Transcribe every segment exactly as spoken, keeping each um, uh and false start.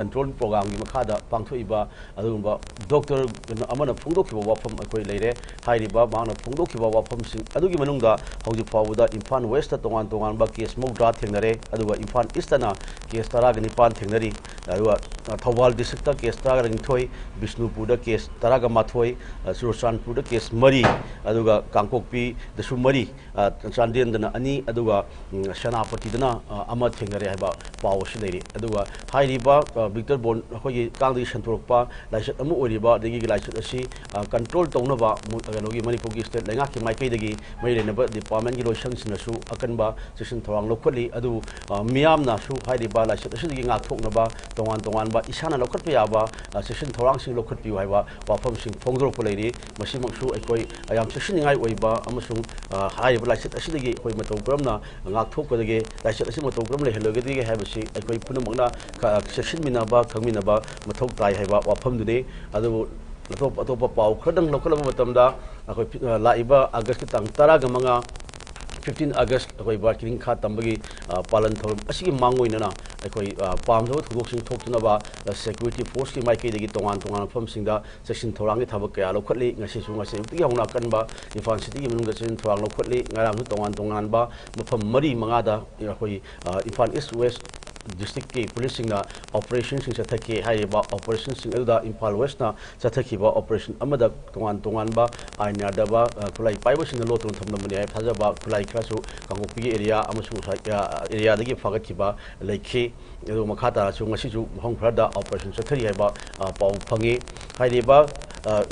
Control ꯄ꯭ꯔꯣꯒ꯭ꯔꯥꯝꯒꯤ ꯃꯈꯥꯗ ꯄꯥꯡꯊꯣꯛꯏꯕ ꯑꯗꯨꯒꯨꯝꯕ ꯗꯣꯛꯇꯔ ꯑꯃꯅ ꯐꯣꯡꯗꯣꯛꯈꯤꯕ ꯋꯥꯐꯝ ꯑꯩꯈꯣꯏ ꯂꯩꯔꯦ꯫ ꯍꯥꯏꯔꯤꯕ ꯃꯍꯥꯛꯅ ꯐꯣꯡꯗꯣꯛꯈꯤꯕ ꯋꯥꯐꯝꯁꯤꯡ ꯑꯗꯨꯒꯤ ꯃꯅꯨꯡꯗ ꯍꯧꯖꯤꯛ ꯐꯥꯎꯕꯗ ꯏꯝꯐꯥꯜ ꯋꯦꯁꯇ ꯇꯣꯉꯥꯟ ꯇꯣꯉꯥꯟꯕ ꯀꯦꯁ ꯃꯧꯗ꯭ꯔꯥ ꯊꯦꯡꯅꯔꯦ, ꯑꯗꯨꯒ ꯏꯝꯐꯥꯜ ꯏꯁꯇꯅ ꯀꯦꯁ ꯇꯔꯥꯒ ꯅꯤꯄꯥꯟ ꯊꯦꯡꯅꯔꯤ, ꯑꯗꯨꯒ ꯊꯧꯕꯥꯜ ꯗꯤꯁꯇ꯭ꯔꯤꯛꯇ ꯀꯦꯁ ꯇꯔꯥꯒ ꯅꯤꯊꯣꯏ, ꯕꯤꯁꯅꯨꯄꯨꯔꯗ ꯀꯦꯁ ꯇꯔꯥꯒ ꯃꯥꯊꯣꯏ, ꯆꯨꯔꯆꯥꯟꯄꯨꯔꯗ ꯀꯦꯁ ꯃꯔꯤ, ꯑꯗꯨꯒ ꯀꯥꯡꯄꯣꯛꯄꯤꯗꯁꯨ ꯃꯔꯤ, ꯆꯥꯟꯗꯦꯜꯗꯅ ꯑꯅꯤ, ꯑꯗꯨꯒ ꯁꯦꯅꯥꯄꯇꯤꯗꯅ ꯑꯃ ꯊꯦꯡꯅꯔꯦ ꯍꯥꯏꯕ ꯄꯥꯎ ꯑꯁꯤ ꯂꯩꯔꯤ꯫ ꯑꯗꯨꯒ ꯍꯥꯏꯔꯤꯕ ꯕꯤꯛꯇꯔ ꯕꯣꯟ ꯑꯩꯈꯣꯏꯒꯤ ꯀꯥꯡꯗꯒꯤ ꯁꯟꯗꯣꯔꯛꯄ ꯂꯥꯏꯆꯠ ꯑꯃ ꯑꯣꯏꯔꯤꯕ ꯗꯦꯡꯒꯤꯒꯤ ꯂꯥꯏꯆꯠ ꯑꯁꯤ ꯀꯟꯇ꯭ꯔꯣꯜ ꯇꯧꯅꯕ ꯀꯩꯅꯣꯒꯤ ꯃꯅꯤꯄꯨꯔꯒꯤ ꯁ꯭ꯇꯦꯠ ꯂꯩꯉꯥꯛꯀꯤ ꯃꯥꯏꯀꯩꯗꯒꯤ ꯃꯔꯤ ꯂꯩꯅꯕ ꯗꯤꯄꯥꯔꯠꯃꯦꯟꯒꯤ ꯂꯣꯏꯁꯪꯁꯤꯡꯅꯁꯨ ꯑꯀꯟꯕ ꯆꯦꯛꯁꯤꯟ ꯊꯧꯔꯥꯡ ꯂꯧꯈꯠꯂꯤ꯫ ꯑꯗꯨꯕꯨ ꯃꯤꯌꯥꯝꯅꯁꯨ ꯍꯥꯏꯔꯤꯕ ꯂꯥꯏꯆꯠ ꯑꯁꯤꯗꯒꯤ ꯉꯥꯛꯊꯣꯛꯅꯕ ꯇꯣꯉꯥꯟ ꯇꯣꯉꯥꯟꯕ ꯏꯁꯥꯅ ꯂꯧꯈꯠꯄ ꯌꯥꯕ ꯆꯦꯛꯁꯤꯟ ꯊꯧꯔꯥꯡꯁꯤꯡ ꯂꯧꯈꯠꯄꯤꯌꯨ ꯍꯥꯏꯕ ꯋꯥꯐꯝꯁꯤꯡ ꯐꯣꯡꯗꯣꯔꯛꯄ ꯂꯩꯔꯤ꯫ ꯃꯁꯤꯃꯛꯁꯨ ꯑꯩꯈꯣꯏ ꯌꯥꯝ ꯆꯦꯛꯁꯤꯟꯅꯤꯡꯉꯥꯏ ꯑꯣꯏꯕ ꯑꯃꯁꯨꯡ ꯍꯥꯏꯔꯤꯕ ꯂꯥꯏꯆꯠ ꯑꯁꯤꯗꯒꯤ ꯑꯩꯈꯣꯏ ꯃꯇꯧ ꯀꯔꯝꯅ ꯉꯥꯛꯊꯣꯛꯀꯗꯒꯦ, ꯂꯥꯏꯆꯠ ꯑꯁꯤ ꯃꯇꯧ ꯀꯔꯝ ꯂꯩꯍꯜꯂꯣꯏꯒꯗꯒꯦ ꯍꯥꯏꯕꯁꯤ ꯑꯩꯈꯣꯏ ꯄꯨꯝꯅꯃꯛꯅ ꯆꯦꯛꯁꯤꯟꯃꯤꯟꯅꯕ, ꯈꯪꯃꯤꯟꯅꯕ ꯃꯊꯧ ꯇꯥꯏ ꯍꯥꯏꯕ ꯋꯥꯐꯝꯗꯨꯅꯤ꯫ ꯑꯗꯨꯕꯨ ꯑꯇꯣꯞ ꯑꯇꯣꯞꯄ ꯄꯥꯎ ꯈꯔꯗꯪ ꯂꯧꯈꯠꯂꯕ ꯃꯇꯝꯗ, ꯑꯩꯈꯣꯏ ꯂꯥꯛꯏꯕ ꯑꯥꯒꯁꯀꯤ ꯇꯥꯡ ꯇꯔꯥꯒ ꯃꯉꯥ, ꯐꯤꯐꯇꯤꯟ ꯑꯥꯒꯁ, ꯑꯩꯈꯣꯏ ꯚꯥꯔꯠꯀꯤ ꯅꯤꯡꯈꯥ ꯇꯝꯕꯒꯤ ꯄꯥꯂꯟ ꯊꯧꯔꯝ ꯑꯁꯤꯒꯤ ꯃꯥꯡꯑꯣꯏꯅꯅ ꯑꯩꯈꯣꯏ ꯄꯥꯝꯗꯕ ꯊꯧꯗꯣꯛꯁꯤꯡ ꯊꯣꯛꯇꯅꯕ ꯁꯦꯀ꯭ꯌꯨꯔꯤꯇꯤ ꯐꯣꯔꯁꯀꯤ ꯃꯥꯏꯀꯩꯗꯒꯤ ꯇꯣꯉꯥꯟ ꯇꯣꯉꯥꯟꯕ ꯃꯐꯝꯁꯤꯡꯗ ꯆꯦꯛꯁꯤꯟ ꯊꯧꯔꯥꯡꯒꯤ ꯊꯕꯛ ꯀꯌꯥ ꯂꯧꯈꯠꯂꯤ꯫ ꯉꯁꯤꯁꯨ, ꯉꯁꯤ ꯑꯌꯨꯛꯇꯒꯤ ꯍꯧꯅ ꯑꯀꯟꯕ ꯏꯝꯐꯥꯜ ꯁꯤꯇꯤꯒꯤ ꯃꯅꯨꯡꯗ ꯆꯦꯛꯁꯤꯟ ꯊꯧꯔꯥꯡ ꯂꯧꯈꯠꯂꯤ꯫ ꯉꯔꯥꯡꯁꯨ ꯇꯣꯉꯥꯟ ꯇꯣꯉꯥꯟꯕ ꯃꯐꯝ ꯃꯔꯤ ꯃꯉꯥꯗ ꯑꯩꯈꯣꯏ ꯏꯝꯐꯥꯜ ꯏꯁ ꯋꯦꯁ ꯗꯤꯁꯇ꯭ꯔꯤꯛꯀꯤ ꯄꯨꯂꯤꯁꯁꯤꯡꯅ ꯑꯣꯄꯔꯦꯁꯟꯁꯤꯡ ꯆꯠꯊꯈꯤ꯫ ꯍꯥꯏꯔꯤꯕ ꯑꯣꯄꯔꯦꯁꯟꯁꯤꯡ ꯑꯗꯨꯗ ꯏꯝꯐꯥꯜ ꯋꯦꯁꯅ ꯆꯠꯊꯈꯤꯕ ꯑꯣꯄꯔꯦꯁꯟ ꯑꯃꯗ ꯇꯣꯉꯥꯟ ꯇꯣꯉꯥꯟꯕ ꯑꯥꯏꯟ ꯌꯥꯗꯕ ꯈꯨꯠꯂꯥꯏ ꯄꯥꯏꯕꯁꯤꯡꯅ ꯂꯣꯠꯇꯨꯅ ꯊꯝꯂꯝꯕꯅꯤ ꯍꯥꯏ ꯊꯥꯖꯕ ꯈꯨꯠꯂꯥꯏ ꯈꯔꯁꯨ ꯀꯥꯡꯄꯣꯛꯄꯤꯒꯤ ꯑꯦꯔꯤꯌꯥ ꯑꯃꯁꯨꯡ ꯉꯁꯥꯏ ꯑꯦꯔꯤꯌꯥꯗꯒꯤ ꯐꯥꯒꯠꯈꯤꯕ ꯂꯩꯈꯤ꯫ ꯑꯗꯨꯒ ꯃꯈꯥ ꯇꯥꯔꯁꯨ ꯉꯁꯤꯁꯨ ꯃꯐꯝ ꯈꯔꯗ ꯑꯣꯄꯔꯦꯁꯟ ꯆꯠꯊꯔꯤ ꯍꯥꯏꯕ ꯄꯥꯎ ꯐꯪꯉꯤ꯫ ꯍꯥꯏꯔꯤꯕ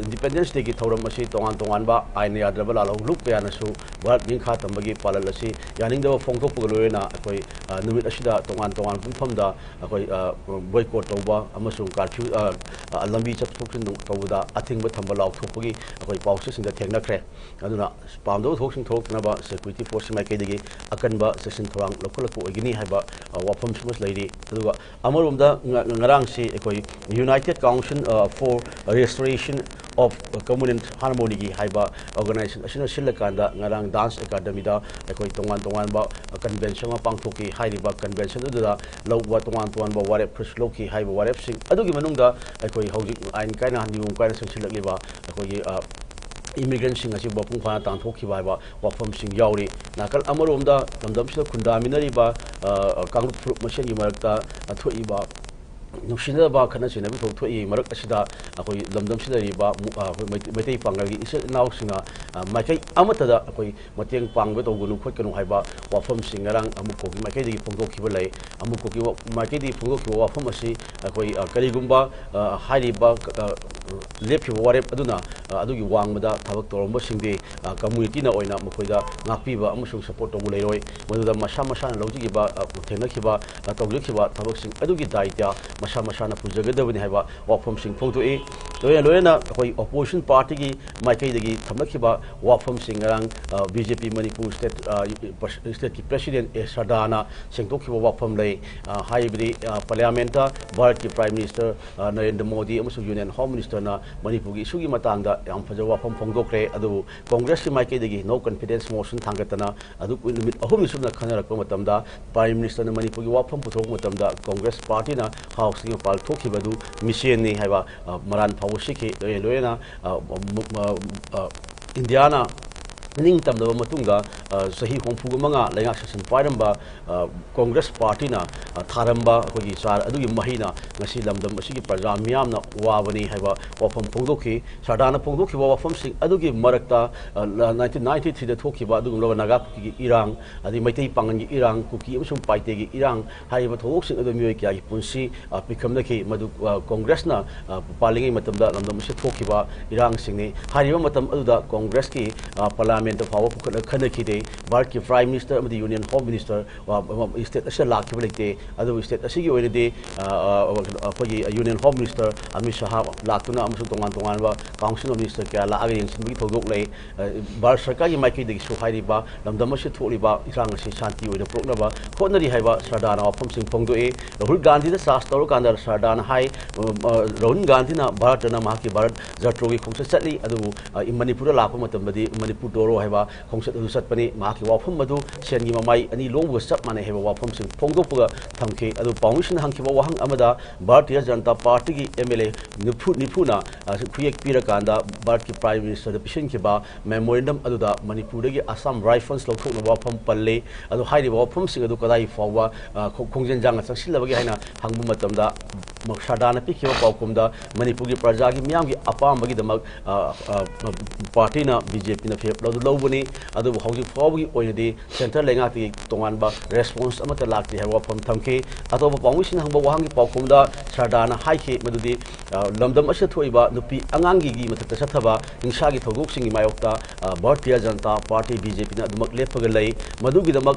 ꯏꯟꯗꯤꯄꯦꯟꯗꯦꯟꯁ ꯗꯦꯒꯤ ꯊꯧꯔꯝ ꯑꯁꯤ ꯇꯣꯉꯥꯟ ꯇꯣꯉꯥꯟꯕ ꯑꯥꯏꯟ ꯌꯥꯗ꯭ꯔꯕ ꯂꯥꯜꯍꯧ ꯂꯨꯞ ꯀꯌꯥꯅꯁꯨ ꯚꯥꯔꯠ ꯅꯤꯡꯈꯥ ꯇꯝꯕꯒꯤ ꯄꯥꯂꯟ ꯑꯁꯤ ꯌꯥꯅꯤꯡꯗꯕ ꯐꯣꯡꯗꯣꯛꯄꯒ ꯂꯣꯏꯅꯅ ꯑꯩꯈꯣꯏ ꯅꯨꯃꯤꯠ ꯑꯁꯤꯗ ꯇꯣꯉꯥꯟ ꯇꯣꯉꯥꯟꯕ ꯃꯐꯝꯗ ꯑꯩꯈꯣꯏ ꯕꯣꯏꯀꯣꯠ ꯇꯧꯕ ꯑꯃꯁꯨꯡ ꯀꯥꯔꯐ꯭ꯌꯨ, ꯂꯝꯕꯤ ꯆꯠꯊꯣꯛ ꯆꯠꯁꯤꯟ ꯇꯧꯕꯗ ꯑꯊꯤꯡꯕ ꯊꯝꯕ ꯂꯥꯎꯊꯣꯛꯄꯒꯤ ꯑꯩꯈꯣꯏ ꯄꯥꯎꯆꯦꯁꯤꯡꯗ ꯊꯦꯡꯅꯈ꯭ꯔꯦ꯫ ꯑꯗꯨꯅ ꯄꯥꯝꯗꯕ ꯊꯧꯗꯣꯛꯁꯤꯡ ꯊꯣꯛꯇꯅꯕ ꯁꯦꯀ꯭ꯌꯨꯔꯤꯇꯤ ꯐꯣꯔꯁꯀꯤ ꯃꯥꯏꯀꯩꯗꯒꯤ ꯑꯀꯟꯕ ꯆꯦꯛꯁꯤꯟ ꯊꯧꯔꯥꯡ ꯂꯧꯈꯠꯂꯛꯄ ꯑꯣꯏꯒꯅꯤ ꯍꯥꯏꯕ ꯑ, ꯋꯥꯐꯝꯁꯤꯃꯁꯨ ꯂꯩꯔꯤ꯫ ꯑꯗꯨꯒ ꯑꯃꯔꯣꯝꯗ ꯉ-, ꯉꯔꯥꯡꯁꯤ ꯑꯩꯈꯣꯏ United Council, ꯑ, for Restoration of Communal Harmony ꯒꯤ ꯍꯥꯏꯕ organization ꯑꯁꯤꯅ ꯁꯤꯜꯂꯀꯥꯟꯗ ꯉꯔꯥꯡ Dance Academy ꯗ ꯑꯩꯈꯣꯏ ꯇꯣꯉꯥꯟ ꯇꯣꯉꯥꯟꯕ convention ꯑꯃ ꯄꯥꯡꯊꯣꯛꯈꯤ꯫ ꯍꯥꯏꯔꯤꯕ convention ꯑꯗꯨꯗ ꯂꯧꯕ ꯇꯣꯉꯥꯟ ꯇꯣꯉꯥꯟꯕ ꯋꯥꯔꯦꯞ ꯈꯔꯁꯨ ꯂꯧꯈꯤ꯫ ꯍꯥꯏꯔꯤꯕ ꯋꯥꯔꯦꯞꯁꯤꯡ ꯑꯗꯨꯒꯤ ꯃꯅꯨꯡꯗ ꯑꯩꯈꯣꯏ ꯍꯧꯖꯤꯛ ꯑꯥꯏꯟ ꯀꯥꯏꯅ ꯅꯤꯌꯣꯝ ꯀꯥꯏꯅ ꯆꯪꯁꯤꯜꯂꯛꯂꯤꯕ ꯑꯩꯈꯣꯏꯒꯤ, ꯑ, immigrant ꯁꯤꯡ ꯑꯁꯤ ꯃꯄꯨꯡ ꯐꯥꯅ ꯇꯥꯟꯊꯣꯛꯈꯤꯕ ꯍꯥꯏꯕ ꯋꯥꯐꯝꯁꯤꯡ ꯌꯥꯎꯔꯤ꯫ ꯅꯥꯀꯜ ꯑꯃꯔꯣꯝꯗ ꯂꯝꯗꯝꯁꯤꯗ ꯈꯨꯟꯗꯥꯃꯤꯟꯅꯔꯤꯕ, ꯑ, ꯀꯥꯡꯂꯨꯞ ꯐꯨꯔꯨꯞ ꯃꯁꯦꯟꯒꯤ ꯃꯔꯛꯇ ꯊꯣꯛꯏꯕ ꯅꯨꯡꯁꯤꯅꯗꯕ ꯈꯠꯅ ꯆꯩꯅꯕ ꯊꯣꯛ-, ꯊꯣꯛꯏ꯫ ꯃꯔꯛ ꯑꯁꯤꯗ ꯑꯩꯈꯣꯏ ꯂꯝꯗꯝꯁꯤꯗ ꯂꯩꯔꯤꯕ ꯃꯨ-, ꯑ, ꯑꯩꯈꯣꯏ ꯃꯩꯇꯩ, ꯃꯩꯇꯩ ꯄꯥꯡꯒꯜꯒꯤ ꯏꯆꯤꯜ ꯏꯅꯥꯎꯁꯤꯡꯅ, ꯑ, ꯃꯥꯏꯀꯩ ꯑꯃꯠꯇꯗ ꯑꯩꯈꯣꯏ ꯃꯇꯦꯡ ꯄꯥꯡꯕ ꯇꯧꯒꯅꯨ ꯈꯣꯠꯀꯅꯨ ꯍꯥꯏꯕ ꯋꯥꯐꯝꯁꯤꯡ ꯉꯔꯥꯡ ꯑꯃꯨꯛ ꯀꯣꯒꯤ ꯃꯥꯏꯀꯩꯗꯒꯤ ꯐꯣꯡꯗꯣꯛꯈꯤꯕ ꯂꯩ꯫ ꯑꯃꯨꯛ ꯀꯣꯒꯤ ꯋꯥ-, ꯃꯥꯏꯀꯩꯗꯒꯤ ꯐꯣꯡꯗꯣꯛꯈꯤꯕ ꯋꯥꯐꯝ ꯑꯁꯤ ꯑꯩꯈꯣꯏ, ꯑ, ꯀꯔꯤꯒꯨꯝꯕ, ꯑ, ꯍꯥꯏꯔꯤꯕ, ꯑ, ꯂꯦꯞꯈꯤꯕ ꯋꯥꯔꯦꯞ ꯑꯗꯨꯅ, ꯑ, ꯑꯗꯨꯒꯤ ꯋꯥꯡꯃꯗ ꯊꯕꯛ ꯇꯧꯔꯝꯕꯁꯤꯡꯗꯤ, ꯑ, community ꯅ ꯑꯣꯏꯅ ꯃꯈꯣꯏꯗ ꯉꯥꯛꯄꯤꯕ ꯑꯃꯁꯨꯡ support ꯇꯧꯕ ꯂꯩꯔꯣꯏ꯫ ꯃꯗꯨꯗ ꯃꯁꯥ ꯃꯁꯥꯅ ꯂꯧꯖꯈꯤꯕ, ꯑ, ꯊꯦꯡꯅꯈꯤꯕ, ꯑ, ꯇꯧꯖꯈꯤꯕ ꯊꯕꯛꯁꯤꯡ ꯑꯗꯨꯒꯤ ꯗꯥꯏꯇ꯭ꯌ ꯃꯁꯥ ꯃꯁꯥꯅ ꯄꯨꯖꯒꯗꯕꯅꯤ ꯍꯥꯏꯕ ꯋꯥꯐꯝꯁꯤꯡ ꯐꯣꯡꯗꯣꯛꯏ꯫ ꯂꯣꯏꯅ ꯂꯣꯏꯅꯅ ꯑꯩꯈꯣꯏ opposition party ꯒꯤ ꯃꯥꯏꯀꯩꯗꯒꯤ ꯊꯝꯂꯛꯈꯤꯕ ꯋꯥꯐꯝꯁꯤꯡ ꯉꯔꯥꯡ, ꯑ, B J P Manipur state, ꯑ, state ꯀꯤ president ꯑꯦ ꯁꯔꯗꯥꯅ ꯁꯦꯡꯗꯣꯛꯈꯤꯕ ꯋꯥꯐꯝ ꯂꯩ꯫ ꯑ, ꯍꯥꯏꯕꯗꯤ, ꯑ, parliament ꯇ ꯚꯥꯔꯠꯀꯤ Prime Minister, ꯑ, ꯅꯔꯦꯟꯗ꯭ꯔ ꯃꯣꯗꯤ ꯑꯃꯁꯨꯡ Union Home Minister ꯅ ꯃꯅꯤꯄꯨꯔꯒꯤ issue ꯒꯤ ꯃꯇꯥꯡꯗ ꯌꯥꯝ ꯐꯖꯕ ꯋꯥꯐꯝ ꯐꯣꯡꯗꯣꯛꯈ꯭ꯔꯦ꯫ ꯑꯗꯨꯕꯨ Congress ꯀꯤ ꯃꯥꯏꯀꯩꯗꯒꯤ no confidence motion ꯊꯥꯡꯒꯠꯇꯅ ꯑꯗꯨ ꯅꯨꯃꯤꯠ ꯑꯍꯨꯝꯅꯤ ꯁꯨꯞꯅ ꯈꯟꯅꯔꯛꯄ ꯃꯇꯝꯗ Prime Minister ꯅ ꯃꯅꯤꯄꯨꯔꯒꯤ ꯋꯥꯐꯝ ꯄꯨꯊꯣꯔꯛꯄ ꯃꯇꯝꯗ Congress party ꯅ House ꯇꯒꯤ ꯃꯄꯥꯟ ꯊꯣꯛꯈꯤꯕ ꯑꯗꯨ ꯃꯤꯆꯦꯟꯅꯤ ꯍꯥꯏꯕ, ꯑ, ꯃꯔꯥꯟ ꯐꯥꯎꯕ ꯁꯤꯈꯤ꯫ ꯂꯣꯏꯅ ꯂꯣꯏꯅꯅ, ꯑ, ꯃ-, ꯃ-, ꯑ, ꯏꯟꯗꯤꯌꯥꯅ ꯅꯤꯡꯇꯝꯂꯕ ꯃꯇꯨꯡꯗ, ꯑ, ꯆꯍꯤ ꯍꯨꯝꯐꯨꯒ ꯃꯉꯥ ꯂꯩꯉꯥꯛ ꯁꯥꯁꯟ ꯄꯥꯏꯔꯝꯕ, ꯑ, Congress party ꯅ, ꯑ, ꯊꯥꯔꯝꯕ ꯑꯩꯈꯣꯏꯒꯤ ꯆꯥꯔ ꯑꯗꯨꯒꯤ ꯃꯍꯩꯅ ꯉꯁꯤ ꯂꯝꯗꯝ ꯑꯁꯤꯒꯤ ꯄ꯭ꯔꯖꯥ ꯃꯤꯌꯥꯝꯅ ꯋꯥꯕꯅꯤ ꯍꯥꯏꯕ ꯋꯥꯐꯝ ꯐꯣꯡꯗꯣꯛꯈꯤ꯫ ꯁꯔꯗꯥꯅ ꯐꯣꯡꯗꯣꯛꯈꯤꯕ ꯋꯥꯐꯝꯁꯤꯡ ꯑꯗꯨꯒꯤ ꯃꯔꯛꯇ, ꯑ, ꯂ-, nineteen ninety three ꯗ ꯊꯣꯛꯈꯤꯕ ꯑꯗꯨꯒꯨꯝꯂꯕ ꯅꯥꯒꯥ ꯀꯨꯀꯤꯒꯤ ꯏꯔꯥꯡ, ꯑꯗꯩ ꯃꯩꯇꯩ ꯄꯥꯉꯜꯒꯤ ꯏꯔꯥꯡ, ꯀꯨꯀꯤ ꯑꯃꯁꯨꯡ ꯄꯥꯏꯇꯦꯒꯤ ꯏꯔꯥꯡ ꯍꯥꯏꯔꯤꯕ ꯊꯧꯗꯣꯛꯁꯤꯡ ꯑꯗꯨ ꯃꯤꯑꯣꯏ ꯀꯌꯥꯒꯤ ꯄꯨꯟꯁꯤ, ꯑ, ꯄꯤꯈꯝꯅꯈꯤ꯫ ꯃꯗꯨ, ꯑ, Congress ꯅ, ꯑ, ꯄꯥꯜꯂꯤꯉꯩ ꯃꯇꯝꯗ ꯂꯝꯗꯝ ꯑꯁꯤꯗ ꯊꯣꯛꯈꯤꯕ ꯏꯔꯥꯡꯁꯤꯡꯅꯤ꯫ ꯍꯥꯏꯔꯤꯕ ꯃꯇꯝ ꯑꯗꯨꯗ Congress ꯀꯤ, ꯑ, parliament ꯄꯥꯔꯂꯤꯌꯥꯃꯦꯟꯠꯇ ꯐꯥꯎꯕ ꯄꯨꯈꯠꯂꯒ ꯈꯟꯅꯈꯤꯗꯦ꯫ ꯚꯥꯔꯠꯀꯤ Prime Minister ꯑꯃꯗꯤ Union Home Minister, ꯑ, ꯑ, state ꯑꯁꯤꯗ ꯂꯥꯛꯈꯤꯕ ꯂꯩꯇꯦ꯫ ꯑꯗꯨꯕꯨ state ꯑꯁꯤꯒꯤ ꯑꯣꯏꯅꯗꯤ, ꯑ, ꯑ, ꯑꯩꯈꯣꯏꯒꯤ Union Home Minister ꯑꯃꯤꯠ ꯁꯍꯥ ꯂꯥꯛꯇꯨꯅ ꯑꯃꯁꯨꯡ ꯇꯣꯉꯥꯟ ꯇꯣꯉꯥꯟꯕ Council of Minister ꯀꯌꯥ ꯂꯥꯛꯑꯒ ꯌꯦꯡꯁꯤꯟꯕꯒꯤ ꯊꯧꯗꯣꯛ ꯂꯩ꯫ ꯑ, ꯚꯥꯔꯠ ꯁꯔꯀꯥꯔꯒꯤ ꯃꯥꯏꯀꯩꯗꯒꯤꯁꯨ ꯍꯥꯏꯔꯤꯕ ꯂꯝꯗꯝ ꯑꯁꯤꯗ ꯊꯣꯛꯂꯤꯕ ꯏꯔꯥꯡ ꯑꯁꯤ ꯁꯥꯟꯇꯤ ꯑꯣꯏꯅ ꯄꯨꯔꯛꯅꯕ ꯍꯣꯠꯅꯔꯤ ꯍꯥꯏꯕ ꯁꯔꯗꯥꯅ ꯋꯥꯐꯝꯁꯤꯡ ꯐꯣꯡꯗꯣꯛꯏ꯫ ꯔꯥꯍꯨꯜ ꯒꯥꯟꯙꯤꯗ charge ꯇꯧꯔꯀꯥꯟꯗ ꯁꯔꯗꯥꯅ ꯍꯥꯏ, ꯑ, ꯑ, ꯔꯥꯍꯨꯜ ꯒꯥꯟꯙꯤꯅ ꯚꯥꯔꯠꯇꯅ ꯃꯍꯥꯛꯀꯤ ꯚꯥꯔꯠ ꯖꯣꯗꯣꯒꯤ ꯈꯣꯡꯆꯠ ꯆꯠꯂꯤ, ꯑꯗꯨꯕꯨ, ꯑ, ꯃꯅꯤꯄꯨꯔꯗ ꯂꯥꯛꯄ ꯃꯇꯝꯗꯗꯤ ꯃꯅꯤꯄꯨꯔ ꯇꯣꯔꯣ ꯍꯥꯏꯕ ꯈꯣꯡꯆꯠ ꯑꯗꯨ ꯆꯠꯄꯅꯤ꯫ ꯃꯍꯥꯛꯀꯤ ꯋꯥꯐꯝ ꯑꯗꯨ ꯁꯦꯟꯒꯤ ꯃꯃꯥꯏ ꯑꯅꯤ ꯂꯣꯡꯕꯒ ꯆꯞ ꯃꯥꯟꯅꯩ ꯍꯥꯏꯕ ꯋꯥꯐꯝꯁꯤꯡ ꯐꯣꯡꯗꯣꯛꯄꯒ ꯊꯝꯈꯤ꯫ ꯑꯗꯨ ꯄꯥꯎꯃꯤꯁꯤꯡꯅ ꯍꯪꯈꯤꯕ ꯋꯥꯍꯪ ꯑꯃꯗ ꯚꯥꯔꯇꯤꯌ ꯖꯅꯇꯥ ꯄꯥꯔꯇꯤꯒꯤ M L A ꯅꯤꯐꯨ, ꯅꯤꯐꯨꯅ, ꯑ, ꯈꯨꯌꯦꯛ ꯄꯤꯔꯀꯥꯟꯗ ꯚꯥꯔꯠꯀꯤ Prime Ministerꯗ ꯄꯤꯁꯤꯟꯈꯤꯕ memorandum ꯑꯗꯨꯗ ꯃꯅꯤꯄꯨꯔꯗꯒꯤ Assam Rifles ꯂꯧꯊꯣꯛꯅꯕ ꯋꯥꯐꯝ ꯄꯜꯂꯤ꯫ ꯑꯗꯨ ꯍꯥꯏꯔꯤꯕ ꯋꯥꯐꯝꯁꯤꯡ ꯑꯗꯨ ꯀꯗꯥꯏ ꯐꯥꯎꯕ, ꯑ, ꯈꯣ-, ꯈꯣꯡꯖꯦꯜ ꯖꯥꯡꯅ ꯆꯪꯁꯤꯜꯂꯕꯒꯦ ꯍꯥꯏꯅ ꯍꯪꯕ ꯃꯇꯝꯗ, ꯃ-, ꯁꯔꯗꯥꯅ ꯄꯤꯈꯤꯕ ꯄꯥꯎꯈꯨꯝꯗ ꯃꯅꯤꯄꯨꯔꯒꯤ ꯄ꯭ꯔꯖꯥꯒꯤ ꯃꯤꯌꯥꯝꯒꯤ ꯑꯄꯥꯝꯕꯒꯤꯗꯃꯛ, ꯑ, ꯑ, ꯄꯥꯔꯇꯤꯅ, BJPꯅ ꯐꯤꯔꯦꯞ ꯂꯧ-, ꯂꯧꯕꯅꯤ꯫ ꯑꯗꯨꯕꯨ ꯍꯧꯖꯤꯛ ꯐꯥꯎꯕꯒꯤ ꯑꯣꯏꯅꯗꯤ centre ꯂꯩꯉꯥꯛꯇꯒꯤ ꯇꯣꯉꯥꯟꯕ response ꯑꯃꯠꯇ ꯂꯥꯛꯇꯦ ꯍꯥꯏꯕ ꯋꯥꯐꯝ ꯊꯝꯈꯤ꯫ ꯑꯇꯣꯞꯄ ꯄꯥꯎꯃꯤꯁꯤꯡꯅ ꯍꯪꯕ ꯋꯥꯍꯪꯒꯤ ꯄꯥꯎꯈꯨꯝꯗ ꯁꯔꯗꯥꯅ ꯍꯥꯏꯈꯤ ꯃꯗꯨꯗꯤ, ꯑ, ꯂꯝꯗꯝ ꯑꯁꯤꯗ ꯊꯣꯛꯏꯕ ꯅꯨꯄꯤ ꯑꯉꯥꯡꯒꯤ ꯃꯊꯛꯇ ꯆꯠꯊꯕ ꯍꯤꯡꯁꯥꯒꯤ ꯊꯧꯗꯣꯛꯁꯤꯡꯒꯤ ꯃꯥꯌꯣꯛꯇ, ꯑ, ꯚꯥꯔꯇꯤꯌ ꯖꯅꯇꯥ ꯄꯥꯔꯇꯤ, BJPꯅ ꯑꯗꯨꯃꯛ ꯂꯦꯞꯄꯒ ꯂꯩ꯫ ꯃꯗꯨꯒꯤꯗꯃꯛ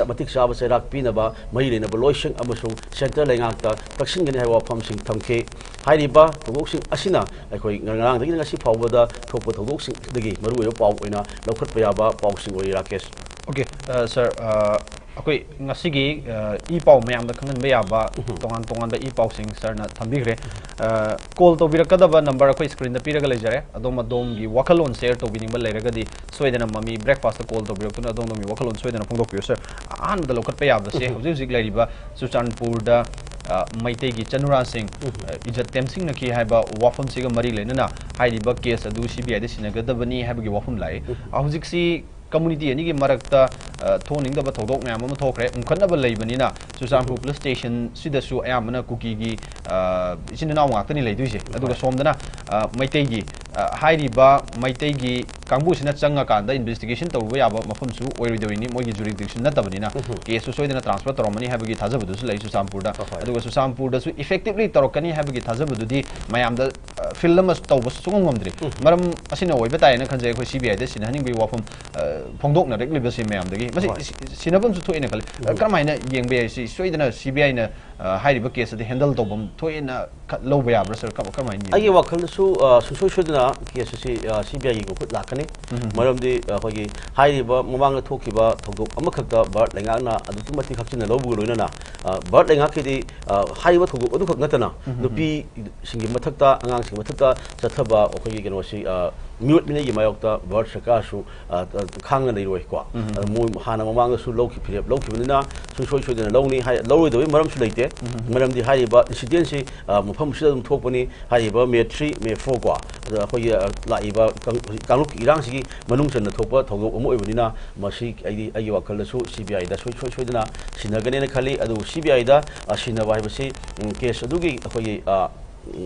ꯃꯇꯤꯛ ꯆꯥꯕ ꯆꯩꯔꯥꯛ ꯄꯤꯅꯕ ꯃꯔꯤ ꯂꯩꯅꯕ ꯂꯣꯏꯁꯪ ꯑꯃꯁꯨꯡ centre ꯂꯩꯉꯥꯛꯇ ꯇꯛꯁꯤꯟꯒꯅꯤ ꯍꯥꯏꯕ ꯋꯥꯐꯝꯁꯤꯡ ꯊꯝꯈꯤ꯫ ꯍꯥꯏꯔꯤꯕ ꯊꯧꯗꯣꯛꯁꯤꯡ ꯑꯁꯤꯅ ꯑꯩꯈꯣꯏ ꯉꯔꯥꯡꯗꯒꯤ ꯉꯁꯤ ꯐꯥꯎꯕꯗ ꯊꯣꯛꯄ ꯊꯧꯗꯣꯛꯁꯤꯡꯗꯒꯤ ꯃꯔꯨꯑꯣꯏꯕ ꯄꯥꯎ ꯑꯣꯏꯅ ꯂꯧꯈꯠꯄ ꯌꯥꯕ ꯄꯥꯎꯁꯤꯡ ꯑꯣꯏꯔꯤ, ꯔꯥꯀꯦꯁ꯫ Okay, ꯑ, sir, ꯑ, ꯑꯩꯈꯣꯏ ꯉꯁꯤꯒꯤ, ꯑ, ꯏ ꯄꯥꯎ ꯃꯌꯥꯝꯗ ꯈꯪꯍꯟꯕ ꯌꯥꯕ ꯎꯝ꯫ ꯇꯣꯉꯥꯟ ꯇꯣꯉꯥꯟꯕ ꯏ ꯄꯥꯎꯁꯤꯡ sirꯅ ꯊꯝꯕꯤꯈ꯭ꯔꯦ꯫ ꯑ, call ꯇꯧꯕꯤꯔꯛꯀꯗꯕ number ꯑꯩꯈꯣꯏ screenꯗ ꯄꯤꯔꯒ ꯂꯩꯖꯔꯦ꯫ ꯑꯗꯣꯝ ꯑꯗꯣꯝꯒꯤ ꯋꯥꯈꯜꯂꯣꯟ share ꯇꯧꯕꯤꯅꯤꯡꯕ ꯂꯩꯔꯒꯗꯤ ꯁꯣꯏꯗꯅ ꯃꯃꯤ breakfastꯇ call ꯇꯧꯕꯤꯔꯛꯇꯨꯅ ꯑꯗꯣꯝ ꯑꯗꯣꯝꯒꯤ ꯋꯥꯈꯜꯂꯣꯟ ꯁꯣꯏꯗꯅ ꯐꯣꯡꯗꯣꯛꯄꯤꯌꯨ, sir꯫ ꯑꯍꯥꯟꯕꯗ ꯂꯧꯈꯠꯄ ꯌꯥꯕꯁꯦ, ꯎꯝ꯫ ꯍꯧꯖꯤꯛ ꯍꯧꯖꯤꯛ ꯂꯩꯔꯤꯕ ꯆꯨꯔꯆꯥꯟꯄꯨꯔꯗ, ꯑ, ꯃꯩꯇꯩꯒꯤ ꯆꯅꯨꯔꯥꯁꯤꯡ, ꯎꯝ꯫ ꯑ, ꯏꯖꯠ ꯇꯦꯝꯁꯤꯡꯅꯈꯤ ꯍꯥꯏꯕ ꯋꯥꯐꯝꯁꯤꯒ ꯃꯔꯤ ꯂꯩꯅꯅ ꯍꯥꯏꯔꯤꯕ case ꯑꯗꯨ CBIꯗ ꯁꯤꯟꯅꯒꯗꯕꯅꯤ ꯍꯥꯏꯕꯒꯤ ꯋꯥꯐꯝ ꯂꯥꯛꯏ꯫ ꯎꯝ꯫ ꯑ, ꯍꯧꯖꯤꯛꯁꯤ community ꯑꯅꯤꯒꯤ ꯃꯔꯛꯇ ꯑ, ꯊꯣꯛꯍꯟꯅꯤꯡꯗꯕ ꯊꯧꯗꯣꯛ ꯃꯌꯥꯝ ꯑꯃ ꯊꯣꯛꯈ꯭ꯔꯦ, ꯎꯪꯈꯠꯅꯕ ꯂꯩꯕꯅꯤꯅ ꯆꯨꯔꯆꯥꯟꯄꯨꯔ ꯄꯨꯂꯤꯁ ꯁ꯭ꯇꯦꯁꯟꯁꯤꯗꯁꯨ ꯑꯌꯥꯝꯕꯅ ꯀꯨꯀꯤꯒꯤ, ꯑ, ꯏꯆꯤꯟ ꯏꯅꯥꯎ ꯉꯥꯛꯇꯅꯤ ꯂꯩꯗꯣꯏꯁꯦ꯫ ꯑꯗꯨꯒ ꯍꯣꯏ꯫ ꯁꯣꯝꯗꯅ, ꯑ, ꯃꯩꯇꯩꯒꯤ, ꯑ, ꯍꯥꯏꯔꯤꯕ ꯃꯩꯇꯩꯒꯤ ꯀꯥꯡꯕꯨꯁꯤꯅ ꯆꯪꯉꯀꯥꯟꯗ ꯏꯟꯚꯦꯁꯇꯤꯒꯦꯁꯟ ꯇꯧꯔꯨꯕ ꯌꯥꯕ ꯃꯐꯝꯁꯨ ꯑꯣꯏꯔꯣꯏꯗꯧꯔꯤꯅꯤ, ꯃꯣꯏꯒꯤ ꯖꯨꯔꯤꯗꯤꯛꯁꯟ ꯅꯠꯇꯕꯅꯤꯅ꯫ ꯎꯝ꯫ ꯀꯦꯁꯇꯨ ꯁꯣꯏꯗꯅ ꯇ꯭ꯔꯥꯟꯁꯐꯔ ꯇꯧꯔꯝꯃꯅꯤ ꯍꯥꯏꯕꯒꯤ ꯊꯥꯖꯕꯗꯨꯁꯨ ꯂꯩ ꯆꯨꯔꯆꯥꯟꯄꯨꯔꯗ꯫ ꯍꯣꯏ, ꯍꯣꯏ꯫ ꯑꯗꯨꯒ ꯆꯨꯔꯆꯥꯟꯄꯨꯔꯗꯁꯨ ꯏꯐꯦꯛꯇꯤꯚꯂꯤ ꯇꯧꯔꯛꯀꯅꯤ ꯍꯥꯏꯕꯒꯤ ꯊꯥꯖꯕꯗꯨꯗꯤ ꯃꯌꯥꯝꯗ, ꯑ, ꯐꯤꯜ ꯑꯃ ꯇꯧꯕ ꯁꯨꯡꯉꯝ ꯉꯝꯗ꯭ꯔꯤ꯫ ꯎꯝ꯫ ꯃꯔꯝ ꯑꯁꯤꯅ ꯑꯣꯏꯕ ꯇꯥꯏꯅ ꯈꯟꯖꯩ꯫ ꯑꯩꯈꯣꯏ ꯁꯤ ꯕꯤ ꯑꯥꯏꯗ ꯁꯤꯟꯅꯍꯟꯅꯤꯡꯕꯒꯤ ꯋꯥꯐꯝ, ꯑ, ꯐꯣꯡꯗꯣꯛꯅꯔꯛꯂꯤꯕꯁꯤ ꯃꯌꯥꯝꯗꯒꯤ꯫ ꯃꯁꯤ ꯍꯣꯏ꯫ ꯁꯤ-, ꯁꯤꯟꯅꯐꯝꯁꯨ ꯊꯣꯛꯑꯦꯅ ꯈꯜꯂꯤ꯫ ꯎꯝ꯫ ꯀꯔꯝꯍꯥꯏꯅ ꯌꯦꯡꯕ ꯌꯥꯏ? ꯁꯤ ꯁꯣꯏꯗꯅ ꯁꯤ ꯕꯤ ꯑꯥꯏꯅ, ꯑ, ꯍꯥꯏꯔꯤꯕ ꯀꯦꯁ ꯑꯗꯤ ꯍꯦꯟꯗꯜ ꯇꯧꯐꯝ ꯊꯣꯛꯑꯦꯅ ꯈ-, ꯂꯧꯕ ꯌꯥꯕ꯭ꯔꯥ, ꯁꯥꯔ? ꯀꯔꯝ-, ꯀꯔꯝꯍꯥꯏꯅ ꯌꯦꯡꯕ ꯑꯩꯒꯤ ꯌꯥꯏ? ꯋꯥꯈꯜꯗꯁꯨ, ꯑ, ꯁꯨꯡꯁꯣꯏ ꯁꯣꯏꯗꯅ ꯀꯦꯁ ꯑꯁꯤ, ꯑ, ꯁꯤ ꯕꯤ ꯑꯥꯏꯒꯤ ꯃꯈꯨꯠ ꯂꯥꯛꯀꯅꯤ꯫ ꯎꯝ꯫ ꯃꯔꯝꯗꯤ, ꯑ, ꯑꯩꯈꯣꯏꯒꯤ ꯍꯥꯏꯔꯤꯕ ꯃꯃꯥꯡꯗ ꯊꯣꯛꯈꯤꯕ ꯊꯧꯗꯣꯛ ꯑꯃꯈꯛꯇ ꯚꯥꯔꯠ ꯂꯩꯉꯥꯛꯅ ꯑꯗꯨꯛꯀꯤ ꯃꯇꯤꯛ ꯍꯛꯆꯤꯟꯅ ꯂꯧꯕꯒ ꯂꯣꯏꯅꯅ, ꯑ, ꯚꯥꯔꯠ ꯂꯩꯉꯥꯛꯀꯤꯗꯤ, ꯑ, ꯍꯥꯏꯔꯤꯕ ꯊꯧꯗꯣꯛ ꯑꯗꯨꯈꯛ ꯅꯠꯇꯅ ꯎꯝ, ꯎꯝ, ꯎꯝ꯫ ꯅꯨꯄꯤꯁꯤꯡꯒꯤ ꯃꯊꯛꯇ, ꯑꯉꯥꯡꯁꯤꯡꯒꯤ ꯃꯊꯛꯇ ꯆꯠꯊꯕ ꯑꯩꯈꯣꯏꯒꯤ ꯀꯩꯅꯣꯁꯤ, ꯑ, ꯃꯤꯑꯣꯠ ꯃꯤꯅꯩꯒꯤ ꯃꯥꯌꯣꯛꯇ ꯚꯥꯔꯠ ꯁꯔꯀꯥꯔꯁꯨ, ꯑ, ꯑ, ꯈꯥꯡꯅ ꯂꯩꯔꯣꯏꯀꯣ꯫ ꯎꯝ, ꯎꯝ, ꯑꯗ ꯎꯝ꯫ ꯃꯣꯏ ꯍꯥꯟꯅ ꯃꯃꯥꯡꯗꯁꯨ ꯂꯧꯈꯤ-, ꯐꯤꯔꯦꯞ ꯂꯧꯈꯤꯕꯅꯤꯅ ꯁꯨꯡꯁꯣꯏ ꯁꯣꯏꯗꯅ ꯂꯧꯅꯤ ꯍꯥꯏ-, ꯂꯧꯔꯣꯏꯗꯕꯒꯤ ꯃꯔꯝꯁꯨ ꯂꯩꯇꯦ꯫ ꯎꯝ, ꯎꯝ꯫ ꯃꯔꯝꯗꯤ ꯍꯥꯏꯔꯤꯕ ꯏꯟꯁꯤꯗꯦꯟꯁꯤ, ꯑ, ꯃꯐꯝꯁꯤꯗ ꯑꯗꯨꯝ ꯊꯣꯛꯄꯅꯤ꯫ ꯍꯥꯏꯔꯤꯕ ꯃꯦ ꯊ꯭ꯔꯤ, ꯃꯦ ꯐꯣꯔ ꯀꯣ, ꯑꯗ ꯑꯩꯈꯣꯏꯒꯤ, ꯑ, ꯂꯥꯛꯏꯕ ꯀꯥꯡ-, ꯍꯧꯖꯤꯛ ꯀꯥꯡꯂꯨꯞꯀꯤ ꯏꯔꯥꯡꯁꯤꯒꯤ ꯃꯅꯨꯡ ꯆꯟꯅ ꯊꯣꯛꯄ ꯊꯧꯗꯣꯛ ꯑꯃ ꯑꯣꯏꯕꯅꯤꯅ ꯃꯁꯤ ꯑꯩꯗꯤ ꯑꯩꯒꯤ ꯋꯥꯈꯜꯗꯁꯨ ꯁꯤ ꯕꯤ ꯑꯥꯏꯗ ꯁꯣꯏ-, ꯁꯣꯏ-, ꯁꯣꯏꯗꯅ ꯁꯤꯟꯅꯒꯅꯦꯅ ꯈꯜꯂꯤ꯫ ꯑꯗꯨꯕꯨ ꯁꯤ ꯕꯤ ꯑꯥꯏꯗ, ꯑ, ꯁꯤꯟꯅꯕ ꯍꯥꯏꯕꯁꯤ, ꯎꯝ, ꯀꯦꯁ ꯑꯗꯨꯒꯤ ꯑꯩꯈꯣꯏꯒꯤ, ꯑ,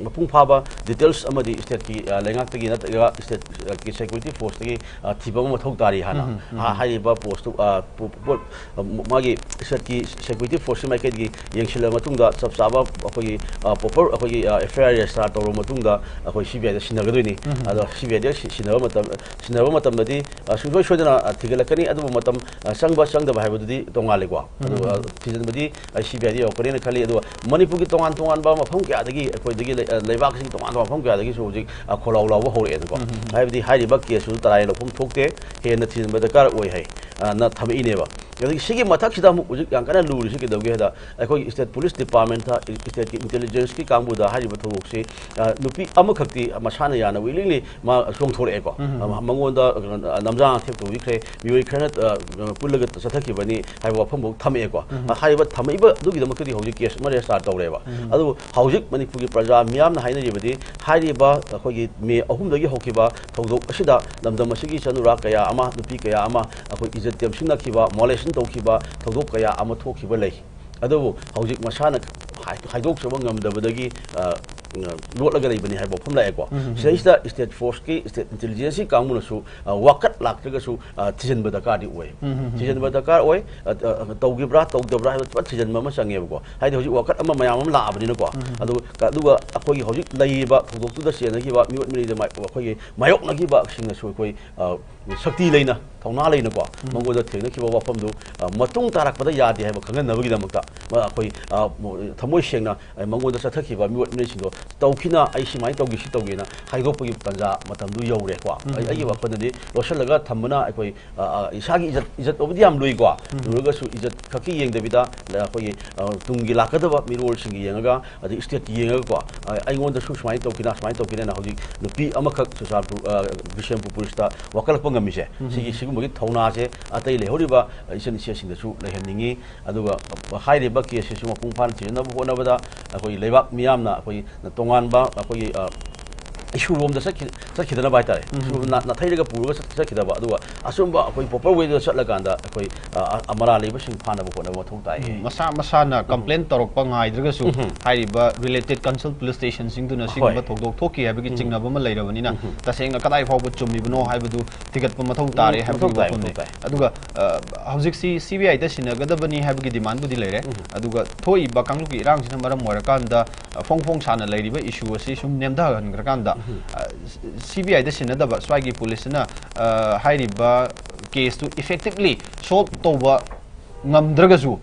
ꯃꯄꯨꯡ ꯐꯥꯕ ꯗꯤꯇꯦꯜꯁ ꯑꯃꯗꯤ ꯁ꯭ꯇꯦꯠꯀꯤ, ꯑ, ꯂꯩꯉꯥꯛꯇꯒꯤ ꯅꯠꯇ꯭ꯔꯒ ꯁ꯭ꯇꯦꯠ, ꯑ, ꯀꯤ ꯁꯦꯀ꯭ꯌꯨꯔꯤꯇꯤ ꯐꯣꯔꯁꯇꯒꯤ, ꯑ, ꯊꯤꯕ ꯑꯃ ꯃꯊꯧ ꯇꯥꯔꯤ ꯍꯥꯟꯅ꯫ ꯎꯝ, ꯎꯝ, ꯎꯝ꯫ ꯍꯥ-, ꯍꯥꯏꯔꯤꯕ ꯄꯣꯁꯇꯨ, ꯑ, ꯄꯣ-, ꯄꯣꯠ, ꯑ, ꯃꯥꯒꯤ ꯁ꯭ꯇꯦꯠꯀꯤ ꯁꯦꯀ꯭ꯌꯨꯔꯤꯇꯤ ꯐꯣꯔꯁꯀꯤ ꯃꯥꯏꯀꯩꯗꯒꯤ ꯌꯦꯡꯁꯤꯜꯂꯕ ꯃꯇꯨꯡꯗ ꯆꯞ ꯆꯥꯕ ꯑꯩꯈꯣꯏꯒꯤ, ꯑ, ꯄ꯭ꯔꯣꯄꯔ ꯑꯩꯈꯣꯏꯒꯤ, ꯑ, ꯑꯦꯐ ꯑꯥꯏ ꯑꯥꯔ ꯔꯦꯖꯤꯁꯇꯥꯔ ꯇꯧꯔꯕ ꯃꯇꯨꯡꯗ ꯑꯩꯈꯣꯏ ꯁꯤ ꯕꯤ ꯑꯥꯏꯗ ꯁꯤꯟꯅꯒꯗꯣꯏꯅꯤ꯫ ꯎꯝ꯫ ꯑꯗꯣ ꯁꯤ ꯕꯤ ꯑꯥꯏꯗ ꯁꯤ-, ꯁꯤꯟꯅꯕ ꯃꯇꯝ, ꯁꯤꯟꯅꯕ ꯃꯇꯝꯗꯗꯤ, ꯑ, ꯁꯨꯡꯁꯣꯏ ꯁꯣꯏꯗꯅ, ꯑ, ꯊꯤꯒꯠꯂꯛꯀꯅꯤ꯫ ꯑꯗꯨꯕꯨ ꯃꯇꯝ, ꯑ, ꯆꯪꯕ ꯆꯪꯗꯕ ꯍꯥꯏꯕꯗꯨꯗꯤ ꯇꯣꯉꯥꯜꯂꯦꯀꯣ꯫ ꯑꯗꯨꯒ, ꯎꯝ꯫ ꯑ, ꯊꯤꯖꯤꯟꯕꯗꯤ ꯑꯩ ꯁꯤ ꯕꯤ ꯑꯥꯏꯗ ꯌꯧꯔꯛꯀꯅꯤꯅ ꯈꯜꯂꯤ꯫ ꯑꯗꯨꯒ ꯃꯅꯤꯄꯨꯔꯒꯤ ꯇꯣꯉꯥꯟ ꯇꯣꯉꯥꯟꯕ ꯃꯐꯝ ꯀꯌꯥꯗꯒꯤ, ꯑꯩꯈꯣꯏꯗꯒꯤ ꯂꯩ-, ꯑ, ꯂꯩꯕꯥꯛꯁꯤꯡ ꯇꯣꯉꯥꯟ ꯇꯣꯉꯥꯟꯕ ꯃꯐꯝ ꯀꯌꯥꯗꯒꯤꯁꯨ ꯍꯧꯖꯤꯛ, ꯑ, ꯈꯣꯜꯂꯥꯎ ꯂꯥꯎꯕ ꯍꯧꯔꯛꯑꯦꯅꯀꯣ꯫ ꯎꯝ, ꯎꯝ, ꯎꯝ꯫ ꯍꯥꯏꯕꯗꯤ ꯍꯥꯏꯔꯤꯕ ꯀꯦꯁꯇꯨ ꯇꯔꯥꯏ ꯂꯧꯐꯝ ꯊꯣꯛꯇꯦ, ꯍꯦꯟꯅ ꯊꯤꯖꯤꯟꯕ ꯗꯔꯀꯥꯔ ꯑꯣꯏ ꯍꯥꯏ, ꯑ, ꯅ ꯊꯝꯃꯛꯏꯅꯦꯕ꯫ ꯑꯗꯒꯤ ꯁꯤꯒꯤ ꯃꯊꯛꯁꯤꯗ ꯑꯃꯨꯛ ꯍꯧꯖꯤꯛ ꯌꯥꯝ ꯀꯟꯅ ꯂꯨꯔꯤꯁꯤ ꯀꯩꯗꯧꯒꯦ ꯍꯥꯏꯗ, ꯑꯩꯈꯣꯏꯒꯤ state police department ꯇ, state ꯀꯤ intelligence ꯀꯤ ꯀꯥꯡꯕꯨꯗ ꯍꯥꯏꯔꯤꯕ ꯊꯧꯗꯣꯛꯁꯤ, ꯑ, ꯅꯨꯄꯤ ꯑꯃꯈꯛꯇꯤ ꯃꯁꯥꯅ ꯌꯥꯅ willingly ꯃꯥ ꯆꯣꯡꯊꯣꯔꯛꯑꯦꯀꯣ꯫ ꯎꯝ, ꯎꯝ, ꯑ, ꯎꯝ꯫ ꯃꯉꯣꯟꯗ, ꯑ, ꯅꯝꯖꯥꯡ ꯑꯊꯦꯞ ꯇꯧꯕꯤꯈ꯭ꯔꯦ, ꯃꯤꯑꯣꯏ ꯈꯔꯅ, ꯑ, ꯄꯨꯜꯂꯒ ꯆꯠꯊꯈꯤꯕꯅꯤ ꯍꯥꯏꯕ ꯋꯥꯐꯝꯐꯥꯎ ꯊꯝꯃꯛꯑꯦꯀꯣ꯫ ꯎꯝ꯫ ꯑ, ꯍꯥꯏꯔꯤꯕ ꯊꯝꯃꯛꯏꯕ ꯑꯗꯨꯒꯤꯗꯃꯛꯇꯗꯤ ꯍꯧꯖꯤꯛ case ꯑꯃ register ꯇꯧꯔꯦꯕ꯫ ꯎꯝ꯫ ꯑꯗꯨꯕꯨ ꯍꯧꯖꯤꯛ ꯃꯅꯤꯄꯨꯔꯒꯤ ꯄ꯭ꯔꯖꯥ ꯃꯤꯌꯥꯝꯅ ꯍꯥꯏꯅꯔꯤꯕꯗꯤ, ꯍꯥꯏꯔꯤꯕ ꯑꯩꯈꯣꯏꯒꯤ ꯃꯦ ꯑꯍꯨꯝꯗꯒꯤ ꯍꯧꯈꯤꯕ ꯊꯧꯗꯣꯛ ꯑꯁꯤꯗ ꯂꯝꯗꯝ ꯑꯁꯤꯒꯤ ꯏꯆꯥꯅꯨꯔꯥ ꯀꯌꯥ ꯑꯃ, ꯅꯨꯄꯤ ꯀꯌꯥ ꯑꯃ ꯑꯩꯈꯣꯏ ꯏꯖꯠ ꯇꯦꯝꯁꯤꯡꯅꯈꯤꯕ, molestation ꯇꯧꯈꯤꯕ ꯊꯧꯗꯣꯛ ꯀꯌꯥ ꯑꯃ ꯊꯣꯛꯈꯤꯕ ꯂꯩ꯫ ꯑꯗꯨꯕꯨ ꯍꯧꯖꯤꯛ ꯃꯁꯥꯅ ꯍꯥꯏ-, ꯍꯥꯏꯗꯣꯛꯆꯕ ꯉꯝꯗꯕꯗꯒꯤ, ꯑ, ꯑ, ꯂꯣꯠꯂꯒ ꯂꯩꯕꯅꯤ ꯍꯥꯏꯕ ꯋꯥꯐꯝ ꯂꯥꯛꯑꯦꯀꯣ꯫ ꯎꯝ, ꯎꯝ, ꯎꯝ꯫ ꯁꯤꯗꯩꯁꯤꯗ state force ꯀꯤ, state intelligence ꯀꯤ ꯀꯥꯡꯕꯨꯅꯁꯨ, ꯑ, ꯋꯥꯀꯠ ꯂꯥꯛꯇ꯭ꯔꯒꯁꯨ, ꯑ, ꯊꯤꯖꯤꯟꯕ ꯗꯔꯀꯥꯔꯗꯤ ꯑꯣꯏ꯫ ꯎꯝ, ꯎꯝ, ꯎꯝ, ꯊꯤꯖꯤꯟꯕ ꯎꯝ꯫ ꯗꯔꯀꯥꯔ ꯑꯣꯏ꯫ ꯑ, ꯑ, ꯇꯧꯈꯤꯕ꯭ꯔꯥ ꯇꯧꯗꯕ꯭ꯔꯥ ꯍꯥꯏꯕꯗꯨ ꯐꯖꯅ ꯊꯤꯖꯤꯟꯕ ꯑꯃ ꯆꯪꯉꯦꯕꯀꯣ꯫ ꯍꯥꯏꯗꯤ ꯍꯧꯖꯤꯛ ꯋꯥꯀꯠ ꯑꯃ ꯃꯌꯥꯝ ꯑꯃ ꯂꯥꯛꯑꯕꯅꯤꯅꯀꯣ꯫ ꯎꯝ, ꯎꯝ, ꯎꯝ꯫ ꯑꯗꯨ, ꯑꯗꯨꯒ ꯑꯩꯈꯣꯏꯒꯤ ꯍꯧꯖꯤꯛ ꯂꯩꯔꯤꯕ ꯊꯧꯗꯣꯛꯇꯨꯗ ꯆꯦꯟꯅꯈꯤꯕ ꯃꯤꯑꯣꯠ ꯃꯤꯅꯩꯗ ꯃꯥꯏ-, ꯑꯩꯈꯣꯏꯒꯤ ꯃꯥꯌꯣꯛꯅꯈꯤꯕꯁꯤꯡꯅꯁꯨ ꯑꯩꯈꯣꯏ, ꯑ, ꯁꯛꯇꯤ ꯂꯩꯅ, ꯊꯧꯅꯥ ꯂꯩꯅꯀꯣ, ꯎꯝ꯫ ꯃꯉꯣꯟꯗ ꯊꯦꯡꯅꯈꯤꯕ ꯋꯥꯐꯝꯗꯨ, ꯑ, ꯃꯇꯨꯡ ꯇꯥꯔꯛꯄꯗ ꯌꯥꯗꯦ ꯍꯥꯏꯕ ꯈꯪꯍꯟꯅꯕꯒꯤꯗꯃꯛꯇ, ꯃ-, ꯑꯩꯈꯣꯏ, ꯑ, ꯃ-, ꯊꯃꯣꯏ ꯁꯦꯡꯅ, ꯑ, ꯃꯉꯣꯟꯗ ꯆꯠꯊꯈꯤꯕ ꯃꯤꯑꯣꯠ ꯃꯤꯅꯩꯁꯤꯡꯗꯣ ꯇꯧꯈꯤꯅ, ꯑꯩ ꯁꯨꯃꯥꯏꯅ ꯇꯧꯈꯤ, ꯁꯤ ꯇꯧꯈꯤꯅ ꯍꯥꯏꯗꯣꯛꯄꯒꯤ ꯇꯥꯟꯖꯥ ꯃꯇꯝꯗꯨ ꯌꯧꯔꯦꯀꯣ꯫ ꯎꯝ꯫ ꯑꯩ, ꯑꯩꯒꯤ ꯋꯥꯈꯜꯗꯗꯤ ꯂꯣꯠꯁꯤꯜꯂꯒ ꯊꯝꯕꯅ ꯑꯩꯈꯣꯏ, ꯑ, ꯑ, ꯏꯁꯥꯒꯤ ꯏꯖꯠ, ꯏꯖꯠ ꯇꯧꯕꯗꯤ ꯌꯥꯝ ꯂꯨꯏꯀꯣ꯫ ꯎꯝ꯫ ꯂꯨꯔꯒꯁꯨ ꯏꯖꯠ ꯈꯛꯀꯤ ꯌꯦꯡꯗꯕꯤꯗ, ꯑ, ꯑꯩꯈꯣꯏꯒꯤ, ꯑ, ꯇꯨꯡꯒꯤ ꯂꯥꯛꯀꯗꯕ ꯃꯤꯔꯣꯜꯁꯤꯡꯒꯤ ꯌꯦꯡꯉꯒ, ꯑꯗꯩ state ꯀꯤ ꯌꯦꯡꯉꯒꯀꯣ, ꯑ, ꯑꯩꯉꯣꯟꯗꯁꯨ ꯁꯨꯃꯥꯏꯅ ꯇꯧꯈꯤꯅ, ꯁꯨꯃꯥꯏꯅ ꯇꯧꯈꯤꯅ ꯍꯧꯖꯤꯛ ꯅꯨꯄꯤ ꯑꯃꯈꯛ ꯆꯨꯔꯆꯥꯟꯄꯨꯔ, ꯑ, ꯕꯤꯁꯦꯝꯄꯨꯔ police ꯇ ꯋꯥꯀꯠꯂꯛꯄ ꯉꯝꯃꯤꯁꯦ, ꯎꯝ꯫ ꯁꯤꯒꯤ, ꯁꯤꯒꯨꯝꯕꯒꯤ ꯊꯧꯅꯥꯁꯦ ꯑꯇꯩ ꯂꯩꯍꯧꯔꯤꯕ ꯏꯆꯟ ꯏꯆꯦꯁꯤꯡꯗꯁꯨ ꯂꯩꯍꯟꯅꯤꯡꯉꯤ꯫ ꯑꯗꯨꯒ ꯍꯥꯏꯔꯤꯕ case ꯁꯤꯁꯨ ꯃꯄꯨꯡ ꯐꯥꯅ ꯊꯤꯖꯤꯟꯅꯕ ꯍꯣꯠꯅꯕꯗ ꯑꯩꯈꯣꯏ ꯂꯩꯕꯥꯛ ꯃꯤꯌꯥꯝꯅ ꯑꯩꯈꯣꯏ ꯇꯣꯉꯥꯟꯕ ꯑꯩꯈꯣꯏꯒꯤ, ꯑ, issue ꯔꯣꯝꯗ ꯆꯠꯈꯤ-, ꯆꯠꯈꯤꯗꯅꯕ ꯍꯥꯏꯇꯥꯔꯦ꯫ ꯎꯝ꯫ Issue ꯔꯣꯝ ꯅꯥ-, ꯅꯥꯊꯩꯔꯒ ꯄꯨꯔꯒ ꯆꯠ-, ꯆꯠꯈꯤꯗꯕ, ꯑꯗꯨꯒ ꯑꯆꯨꯝꯕ ꯑꯩꯈꯣꯏ proper way ꯗ ꯆꯠꯂꯀꯥꯟꯗ ꯑꯩꯈꯣꯏ, ꯑ, ꯑ, ꯃꯔꯥꯜ ꯂꯩꯕꯁꯤꯡ ꯐꯥꯅꯕ ꯍꯣꯠꯅꯕ ꯃꯊꯧ ꯇꯥꯏ꯫ ꯎꯝ, ꯃꯁꯥ ꯃꯁꯥꯅ ꯎꯝ꯫ Complain ꯇꯧꯔꯛꯄ ꯉꯥꯏꯗ꯭ꯔꯒꯁꯨ ꯎꯝ꯫ ꯍꯥꯏꯔꯤꯕ related concerned police station ꯁꯤꯡꯗꯨꯅ ꯍꯣꯏ꯫ ꯁꯤꯒꯨꯝꯕ ꯊꯧꯗꯣꯛ ꯊꯣꯛꯈꯤ ꯍꯥꯏꯕꯒꯤ ꯎꯝ꯫ ꯆꯤꯡꯅꯕ ꯑꯃ ꯂꯩꯔꯕꯅꯤꯅ ꯎꯝ꯫ ꯇꯁꯦꯡꯅ ꯀꯗꯥꯏ ꯐꯥꯎꯕ ꯆꯨꯝꯃꯤꯕꯅꯣ ꯍꯥꯏꯕꯗꯨ ꯊꯤꯒꯠꯄ ꯃꯊꯧ ꯇꯥꯔꯦ ꯎꯝ, ꯍꯥꯏꯕꯒꯤ ꯃꯊꯧ ꯇꯥꯏ, ꯋꯥꯐꯝꯅꯤ꯫ ꯃꯊꯧ ꯇꯥꯏ꯫ ꯑꯗꯨꯒ, ꯑ, ꯍꯧꯖꯤꯛꯁꯤ C B I ꯗ ꯁꯤꯟꯅꯒꯗꯕꯅꯤ ꯍꯥꯏꯕꯒꯤ demand ꯕꯨꯗꯤ ꯂꯩꯔꯦ꯫ ꯎꯝ꯫ ꯑꯗꯨꯒ ꯊꯣꯛꯏꯕ ꯀꯥꯡꯂꯨꯞꯀꯤ ꯏꯔꯥꯡꯁꯤꯅ ꯃꯔꯝ ꯑꯣꯏꯔꯀꯥꯟꯗ, ꯑ, ꯐꯣꯡ ꯐꯣꯡ ꯁꯥꯅ ꯂꯩꯔꯤꯕ issue ꯑꯁꯤ ꯁꯨꯝ ꯅꯦꯝꯊꯍꯟꯈ꯭ꯔꯀꯥꯟꯗ, ꯎꯝ꯫ ꯑ, C B I ꯗ ꯁꯤꯟꯅꯗꯕ ꯁ꯭ꯋꯥꯏꯒꯤ police ꯁꯤꯅ, ꯑ, ꯍꯥꯏꯔꯤꯕ case ꯇꯨ effectively solve ꯇꯧꯕ ꯉꯝꯗ꯭ꯔꯒꯁꯨ,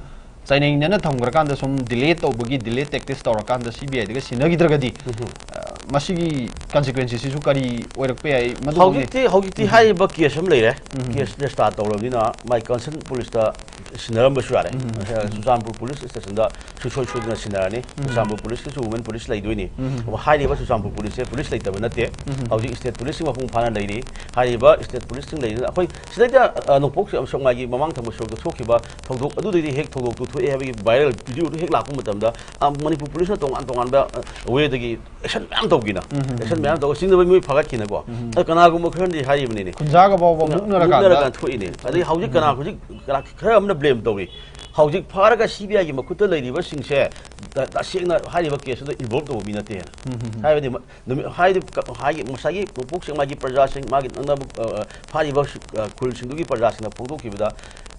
ꯆꯩꯅꯩꯅꯅ ꯊꯝꯈ꯭ꯔꯀꯥꯟꯗ ꯁꯨꯝ delay ꯇꯧꯕꯒꯤ, delay tactics ꯇꯧꯔꯀꯥꯟꯗ C B I ꯗꯒ ꯁꯤꯟꯅꯈꯤꯗ꯭ꯔꯒꯗꯤ, ꯎꯝ꯫ ꯑ, ꯃꯁꯤꯒꯤ ꯀꯟꯁꯤꯀ꯭ꯋꯦꯟꯁꯤꯁꯤꯁꯨ ꯀꯔꯤ ꯑꯣꯏꯔꯛꯄ ꯌꯥꯏ? ꯃꯗꯨꯃꯒꯤ ꯍꯧꯖꯤꯛꯇꯤ ꯍꯧꯖꯤꯛꯇꯤ ꯍꯥꯏꯔꯤꯕ ꯀꯦꯁ ꯑꯃ ꯂꯩꯔꯦ꯫ ꯎꯝ꯫ ꯀꯦꯁ ꯔꯦꯖꯤꯁꯇꯥꯔ ꯇꯧꯔꯕꯅꯤꯅ ꯃꯥꯏ ꯀꯟꯁꯔꯟ ꯄꯨꯂꯤꯁꯇ ꯁꯤꯟꯅꯔꯝꯕꯁꯨ ꯌꯥꯔꯦ꯫ ꯎꯝ꯫ ꯑ, ꯆꯨꯔꯆꯥꯟꯄꯨꯔ ꯄꯨꯂꯤꯁ ꯁ꯭ꯇꯦꯁꯟꯗ ꯁꯨꯡꯁꯣꯏ ꯁꯣꯏꯗꯅ ꯁꯤꯟꯅꯔꯅꯤ꯫ ꯎꯝ꯫ ꯆꯨꯔꯆꯥꯟꯄꯨꯔ ꯄꯨꯂꯤꯁꯀꯤꯁꯨ ꯋꯨꯃꯦꯟ ꯄꯨꯂꯤꯁ ꯂꯩꯗꯣꯏꯅꯤ꯫ ꯎꯝ꯫ ꯑꯗꯨꯒ ꯍꯥꯏꯔꯤꯕ ꯆꯨꯔꯆꯥꯟꯄꯨꯔ ꯄꯨꯂꯤꯁꯁꯦ ꯄꯨꯂꯤꯁ ꯂꯩꯇꯕ ꯅꯠꯇꯦ꯫ ꯎꯝ꯫ ꯍꯧꯖꯤꯛ ꯁ꯭ꯇꯦꯠ ꯄꯨꯂꯤꯁꯁꯤꯡ ꯃꯄꯨꯡ ꯐꯥꯅ ꯂꯩꯔꯤ꯫ ꯍꯥꯏꯔꯤꯕ ꯁ꯭ꯇꯦꯠ ꯄꯨꯂꯤꯁꯁꯤꯡ ꯂꯩꯔꯤꯅ ꯑꯩꯈꯣꯏ ꯁꯤꯗꯩꯗ, ꯑ, ꯅꯣꯡꯄꯣꯛ ꯁꯦꯛꯃꯥꯏꯒꯤ ꯃꯃꯥꯡ ꯊꯪꯕ ꯁꯣꯔꯣꯛꯇ ꯊꯣꯛꯈꯤꯕ ꯊꯧꯗꯣꯛ ꯑꯗꯨꯗꯒꯤ ꯍꯦꯛ ꯊꯧꯗꯣꯛꯇꯨ ꯊꯣꯛꯑꯦ ꯍꯥꯏꯕꯒꯤ ꯚꯥꯏꯔꯦꯜ ꯚꯤꯗꯤꯑꯣꯗꯨ ꯍꯦꯛ ꯂꯥꯛꯄ ꯃꯇꯝꯗ, ꯑ, ꯃꯅꯤꯄꯨꯔ ꯄꯨꯂꯤꯁꯅ ꯇꯣꯉꯥꯟ ꯇꯣꯉꯥꯟꯕ, ꯑ, ꯋꯦꯗꯒꯤ ꯑꯦꯛꯁꯟ ꯃꯌꯥꯝ ꯇꯧꯈꯤꯅ꯫ ꯎꯝ, ꯎꯝ, ꯎꯝ꯫ ꯑꯦꯛꯁꯟ ꯃꯌꯥꯝ ꯇꯧꯔꯒ ꯆꯤꯡꯗꯕ ꯃꯤꯑꯣꯏ ꯐꯥꯒꯠꯈꯤꯅꯀꯣ꯫ ꯎꯝ, ꯎꯝ꯫ ꯑꯗ ꯀꯅꯥꯒꯨꯝꯕ ꯈꯔꯅꯗꯤ ꯍꯥꯏꯔꯤꯕꯅꯤꯅꯦ꯫ ꯈꯨꯟꯖꯥꯒ ꯐꯥꯎꯕ ꯃꯨꯛꯅꯔꯀꯥꯟꯗ꯫ ꯃꯨꯛꯅꯔꯀꯥꯟꯗ ꯊꯣꯛꯏꯅꯦ꯫ ꯑꯗꯩ ꯍꯧꯖꯤꯛ ꯀꯅꯥ, ꯎꯝ꯫ ꯍꯧꯖꯤꯛ ꯀꯅꯥ, ꯈꯔ ꯑꯃꯅ ꯕ꯭ꯂꯦꯝ ꯇꯧꯔꯤ꯫ ꯍꯧꯖꯤꯛ ꯐꯥꯔꯒ ꯁꯤ ꯕꯤ ꯑꯥꯏꯒꯤ ꯃꯈꯨꯠꯇ ꯂꯩꯔꯤꯕꯁꯤꯡꯁꯦ ꯇ-, ꯇꯁꯦꯡꯅ ꯍꯥꯏꯔꯤꯕ ꯀꯦꯁꯇꯨꯗ ꯏꯟꯚꯣꯜꯕ ꯇꯧꯕ ꯃꯤ ꯅꯠꯇꯦꯅ꯫ ꯎꯝ, ꯎꯝ, ꯎꯝ꯫ ꯍꯥꯏꯕꯗꯤ ꯃ-, ꯅꯨꯃꯤꯠ, ꯍꯥꯏꯗꯤ ꯀ-, ꯍꯥꯏꯒꯤ-, ꯉꯁꯥꯏꯒꯤ ꯅꯣꯡꯄꯣꯛ ꯁꯦꯛꯃꯥꯏꯒꯤ ꯄ꯭ꯔꯖꯥꯁꯤꯡ, ꯃꯥꯒꯤ ꯅꯛꯅꯕ, ꯑ, ꯑ, ꯐꯥꯔꯤꯕ ꯁꯨ-, ꯑ, ꯈꯨꯜꯁꯤꯡꯗꯨꯒꯤ ꯄ꯭ꯔꯖꯥꯁꯤꯡꯅ ꯐꯣꯡꯗꯣꯛꯈꯤꯕꯗ,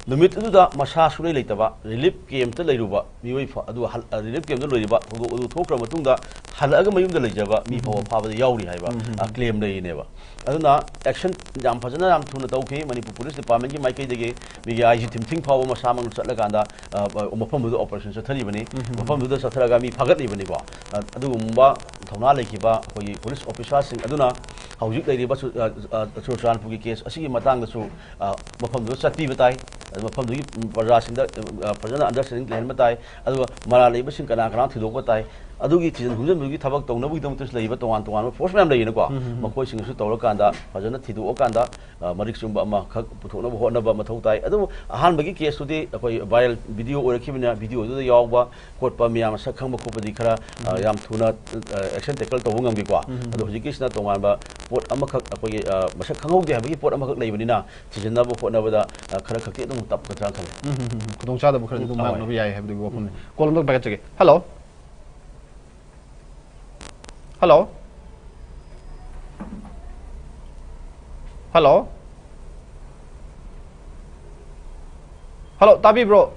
ꯅꯨꯃꯤꯠ ꯑꯗꯨꯗ ꯃꯁꯥ ꯁꯨꯡꯂꯩ ꯂꯩꯇꯕ ꯔꯤꯂꯤꯐ ꯀꯦꯝꯞꯇ ꯂꯩꯔꯨꯕ ꯃꯤꯑꯣꯏ ꯐ-, ꯑꯗꯨ ꯍꯜ-, ꯑ, ꯔꯤꯂꯤꯐ ꯀꯦꯝꯞꯇ ꯂꯩꯔꯤꯕ ꯊꯧꯗꯣꯛ ꯑꯗꯨ ꯊꯣꯛꯈ꯭ꯔ ꯃꯇꯨꯡꯗ ꯍꯜꯂꯛꯑꯒ ꯃꯌꯨꯝꯗ ꯂꯩꯖꯕ ꯃꯤ ꯐꯥꯎꯕ ꯎꯝ꯫ ꯐꯥꯕꯗ ꯌꯥꯎꯔꯤ ꯍꯥꯏꯕ, ꯎꯝ, ꯎꯝ, ꯑ, ꯎꯝ꯫ ꯀ꯭ꯂꯦꯝ ꯂꯩꯔꯤꯅꯦꯕ꯫ ꯑꯗꯨꯅ ꯑꯦꯛꯁꯟ ꯌꯥꯝ ꯐꯖꯅ, ꯌꯥꯝ ꯊꯨꯅ ꯇꯧꯈꯤ ꯃꯅꯤꯄꯨꯔ ꯄꯨꯂꯤꯁ ꯗꯤꯄꯥꯔꯠꯃꯦꯟꯒꯤ ꯃꯥꯏꯀꯩꯗꯒꯤ꯫ ꯃꯤꯒꯤ ꯑꯥꯏ ꯖꯤ ꯊꯤꯝꯊꯤꯡ ꯐꯥꯎꯕ ꯃꯁꯥꯃꯛꯅ ꯆꯠꯂꯀꯥꯟꯗ, ꯑ, ꯑ, ꯃꯐꯝꯗꯨꯗ ꯑꯣꯄꯔꯦꯁꯟ ꯆꯠꯊꯔꯤꯕꯅꯤ꯫ ꯎꯝ, ꯎꯝ, ꯎꯝ꯫ ꯃꯐꯝꯗꯨꯗ ꯆꯠꯊꯔꯒ ꯃꯤ ꯐꯥꯒꯠꯂꯤꯕꯅꯤꯀꯣ꯫ ꯑ, ꯑꯗꯨꯒꯨꯝꯕ ꯊꯧꯅꯥ ꯂꯩꯈꯤꯕ ꯑꯩꯈꯣꯏꯒꯤ ꯄꯨꯂꯤꯁ ꯑꯣꯐꯤꯁꯥꯔꯁꯤꯡ ꯑꯗꯨꯅ ꯍꯧꯖꯤꯛ ꯂꯩꯔꯤꯕ ꯆꯨ-, ꯑ, ꯑ, ꯆꯨꯔꯆꯥꯟꯄꯨꯔꯒꯤ ꯀꯦꯁ ꯑꯁꯤꯒꯤ ꯃꯇꯥꯡꯗꯁꯨ, ꯑ, ꯃꯐꯝꯗꯨꯗ ꯆꯠꯄꯤꯕ ꯇꯥꯏ꯫ ꯑꯗꯨ ꯃꯐꯝꯗꯨꯒꯤ, ꯎꯝ, ꯄ꯭ꯔꯖꯥꯁꯤꯡꯗ, ꯑ, ꯐꯖꯅ ꯑꯟꯗꯔꯁ꯭ꯇꯦꯟꯗꯤꯡ ꯂꯩꯍꯟꯕ ꯇꯥꯏ꯫ ꯑꯗꯨꯒ ꯃꯔꯥꯜ ꯂꯩꯕꯁꯤꯡ ꯀꯅꯥ ꯀꯅꯥ ꯊꯤꯗꯣꯛꯄ ꯇꯥꯏ꯫ ꯑꯗꯨꯒꯤ ꯊꯤꯖꯤꯟ ꯍꯨꯝꯖꯤꯟꯕꯒꯤ ꯊꯕꯛ ꯇꯧꯅꯕꯒꯤꯗꯃꯛꯇꯁꯨ ꯂꯩꯔꯤꯕ ꯇꯣꯉꯥꯟ ꯇꯣꯉꯥꯟꯕ ꯐꯣꯔꯁ ꯃꯌꯥꯝ ꯂꯩꯌꯦꯅꯀꯣ꯫ ꯎꯝ, ꯎꯝ, ꯎꯝ꯫ ꯃꯈꯣꯏꯁꯤꯡꯁꯨ ꯇꯧꯔꯀꯥꯟꯗ ꯐꯖꯅ ꯊꯤꯗꯣꯛꯑꯀꯥꯟꯗ, ꯑ, ꯃꯔꯤꯛ ꯆꯨꯝꯕ ꯑꯃꯈꯛ ꯄꯨꯊꯣꯛꯅꯕ ꯍꯣꯠꯅꯕ ꯃꯊꯧ ꯇꯥꯏ꯫ ꯑꯗꯨꯕꯨ ꯑꯍꯥꯟꯕꯒꯤ ꯀꯦꯁꯇꯨꯗꯤ ꯑꯩꯈꯣꯏ ꯚꯥꯏꯔꯦꯜ ꯚꯤꯗꯤꯑꯣ ꯑꯣꯏꯔꯛꯈꯤꯕꯅꯤꯅ ꯚꯤꯗꯤꯑꯣꯗꯨꯗ ꯌꯥꯎꯕ ꯈꯣꯠꯄ ꯃꯌꯥꯝ ꯃꯁꯛ ꯈꯪꯕ ꯈꯣꯠꯄꯗꯤ ꯈꯔ, ꯑ, ꯎꯝ꯫ ꯌꯥꯝ ꯊꯨꯅ, ꯑ, ꯑꯦꯛꯁꯟ ꯇꯦꯀꯜ ꯇꯧꯕ ꯉꯝꯈꯤꯀꯣ꯫ ꯎꯝ꯫ ꯑꯗꯣ ꯍꯧꯖꯤꯛꯀꯤꯁꯤꯅ ꯇꯣꯉꯥꯟꯕ ꯄꯣꯠ ꯑꯃꯈꯛ ꯑꯩꯈꯣꯏꯒꯤ, ꯑ, ꯃꯁꯛ ꯈꯪꯍꯧꯗꯦ ꯍꯥꯏꯕꯒꯤ ꯄꯣꯠ ꯑꯃꯈꯛ ꯂꯩꯕꯅꯤꯅ ꯊꯤꯖꯤꯟꯅꯕ ꯍꯣꯠꯅꯕꯗ, ꯑ, ꯈꯔ ꯈꯛꯇꯤ ꯑꯗꯨꯝ ꯇꯞꯀꯗ꯭ꯔꯥ ꯈꯜꯂꯦ꯫ ꯎꯝ, ꯎꯝ, ꯎꯝ, ꯎꯝ꯫ ꯈꯨꯗꯣꯡꯆꯥꯗꯕ ꯈꯔꯗꯤ ꯎꯝ, ꯑꯗꯨꯝ ꯍꯣꯏ꯫ ꯃꯥꯌꯣꯛꯅꯕ ꯌꯥꯏ ꯍꯥꯏꯕꯗꯨꯒꯤ ꯋꯥꯐꯝꯅꯤ꯫ ꯎꯝ꯫ ꯀꯣꯜ ꯑꯃꯇꯪ ꯄꯥꯏꯈꯠꯆꯒꯦ꯫ ꯍꯜꯂꯣ꯫ ꯍꯜꯂꯣ꯫ ꯍꯜꯂꯣ꯫ ꯍꯜꯂꯣ, ꯇꯥꯕꯤꯕ꯭ꯔꯣ?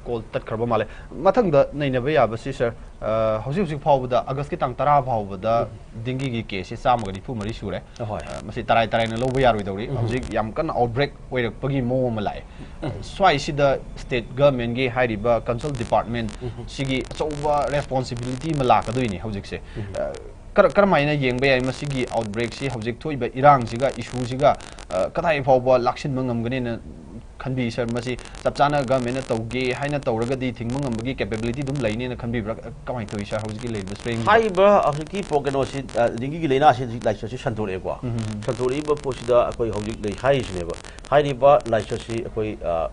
ꯀꯣꯜ ꯇꯠꯈ꯭ꯔꯕ ꯃꯥꯜꯂꯦ꯫ ꯃꯊꯪꯗ ꯅꯩꯅꯕ ꯌꯥꯕꯁꯤ, ꯁꯥꯔ, ꯑ, ꯍꯧꯖꯤꯛ ꯍꯧꯖꯤꯛ ꯐꯥꯎꯕꯗ, ꯑꯥꯒꯁꯀꯤ ꯇꯥꯡ ꯇꯔꯥ ꯐꯥꯎꯕꯗ ꯎꯝ꯫ ꯗꯦꯡꯒꯤꯒꯤ ꯀꯦꯁꯁꯤ ꯆꯥꯝꯃꯒ ꯅꯤꯐꯨ ꯃꯔꯤ ꯁꯨꯔꯦ꯫ ꯍꯣꯏ꯫ ꯑ, ꯃꯁꯤ ꯇꯔꯥꯏ ꯇꯔꯥꯏꯅ ꯂꯧꯕ ꯌꯥꯔꯣꯏꯗꯧꯔꯤ꯫ ꯎꯝ꯫ ꯍꯧꯖꯤꯛ ꯌꯥꯝ ꯀꯟꯅ ꯑꯥꯎꯠꯕ꯭ꯔꯦꯛ ꯑꯣꯏꯔꯛꯄꯒꯤ ꯃꯑꯣꯡ ꯑꯃ ꯂꯥꯛꯑꯦ꯫ ꯎꯝ꯫ ꯁ꯭ꯋꯥꯏꯁꯤꯗ ꯁ꯭ꯇꯦꯠ ꯒꯚꯔꯟꯃꯦꯟꯠꯀꯤ ꯍꯥꯏꯔꯤꯕ ꯀꯟꯁꯔꯟ ꯗꯤꯄꯥꯔꯠꯃꯦꯟꯠ ꯎꯝ꯫ ꯁꯤꯒꯤ ꯑꯆꯧꯕ ꯔꯦꯁꯄꯣꯟꯁꯤꯕꯤꯂꯤꯇꯤ ꯑꯃ ꯂꯥꯛꯀꯗꯣꯏꯅꯤ ꯍꯧꯖꯤꯛꯁꯦ꯫ ꯎꯝ꯫ ꯑ, ꯀꯔ-, ꯀꯔꯝꯍꯥꯏꯅ ꯌꯦꯡꯕ ꯌꯥꯏ ꯃꯁꯤꯒꯤ ꯑꯥꯎꯠꯕ꯭ꯔꯦꯛꯁꯤ, ꯍꯧꯖꯤꯛ ꯊꯣꯛꯏꯕ ꯏꯔꯥꯡꯁꯤꯒ, ꯏꯁꯨꯁꯤꯒ, ꯑ, ꯀꯗꯥꯏ ꯐꯥꯎꯕ ꯂꯥꯛꯁꯤꯟꯕ ꯉꯝꯒꯅꯤꯅ ꯈꯟꯕꯤ, ꯁꯥꯔ? ꯃꯁꯤ ꯆꯞ ꯆꯥꯅ ꯒꯚꯔꯟꯃꯦꯟꯠꯅ ꯇꯧꯒꯦ ꯍꯥꯏꯅ ꯇꯧꯔꯒꯗꯤ ꯊꯤꯡꯕ ꯉꯝꯕꯒꯤ ꯀꯦꯄꯦꯕꯤꯂꯤꯇꯤ ꯑꯗꯨꯝ ꯂꯩꯅꯤꯅ ꯈꯟꯕꯤꯕ꯭ꯔꯥ? ꯀꯃꯥꯏꯅ ꯇꯧꯏ, ꯁꯥꯔ, ꯍꯧꯖꯤꯛꯀꯤ ꯂꯩꯔꯤꯕ ꯁ꯭ꯇ꯭ꯔꯦꯟꯁꯤꯗ? ꯍꯥꯏꯔꯤꯕ ꯍꯧꯖꯤꯛꯀꯤ ꯄ꯭ꯔꯣ-, ꯀꯩꯅꯣꯁꯤ, ꯑ, ꯗꯦꯡꯒꯤꯒꯤ ꯂꯥꯏꯅꯥꯁꯤ ꯍꯧꯖꯤꯛ ꯂꯥꯏꯆꯠꯁꯤ ꯁꯟꯗꯣꯔꯛꯑꯦꯀꯣ꯫ ꯎꯝ, ꯎꯝ, ꯎꯝ꯫ ꯁꯟꯗꯣꯔꯛꯏꯕ ꯄꯣꯠꯁꯤꯗ ꯑꯩꯈꯣꯏ ꯍꯧꯖꯤꯛ ꯂꯩ ꯍꯥꯏꯔꯤꯁꯤꯅꯦꯕ꯫ ꯍꯥꯏꯔꯤꯕ ꯂꯥꯏꯆꯠꯁꯤ ꯑꯩꯈꯣꯏ, ꯑ,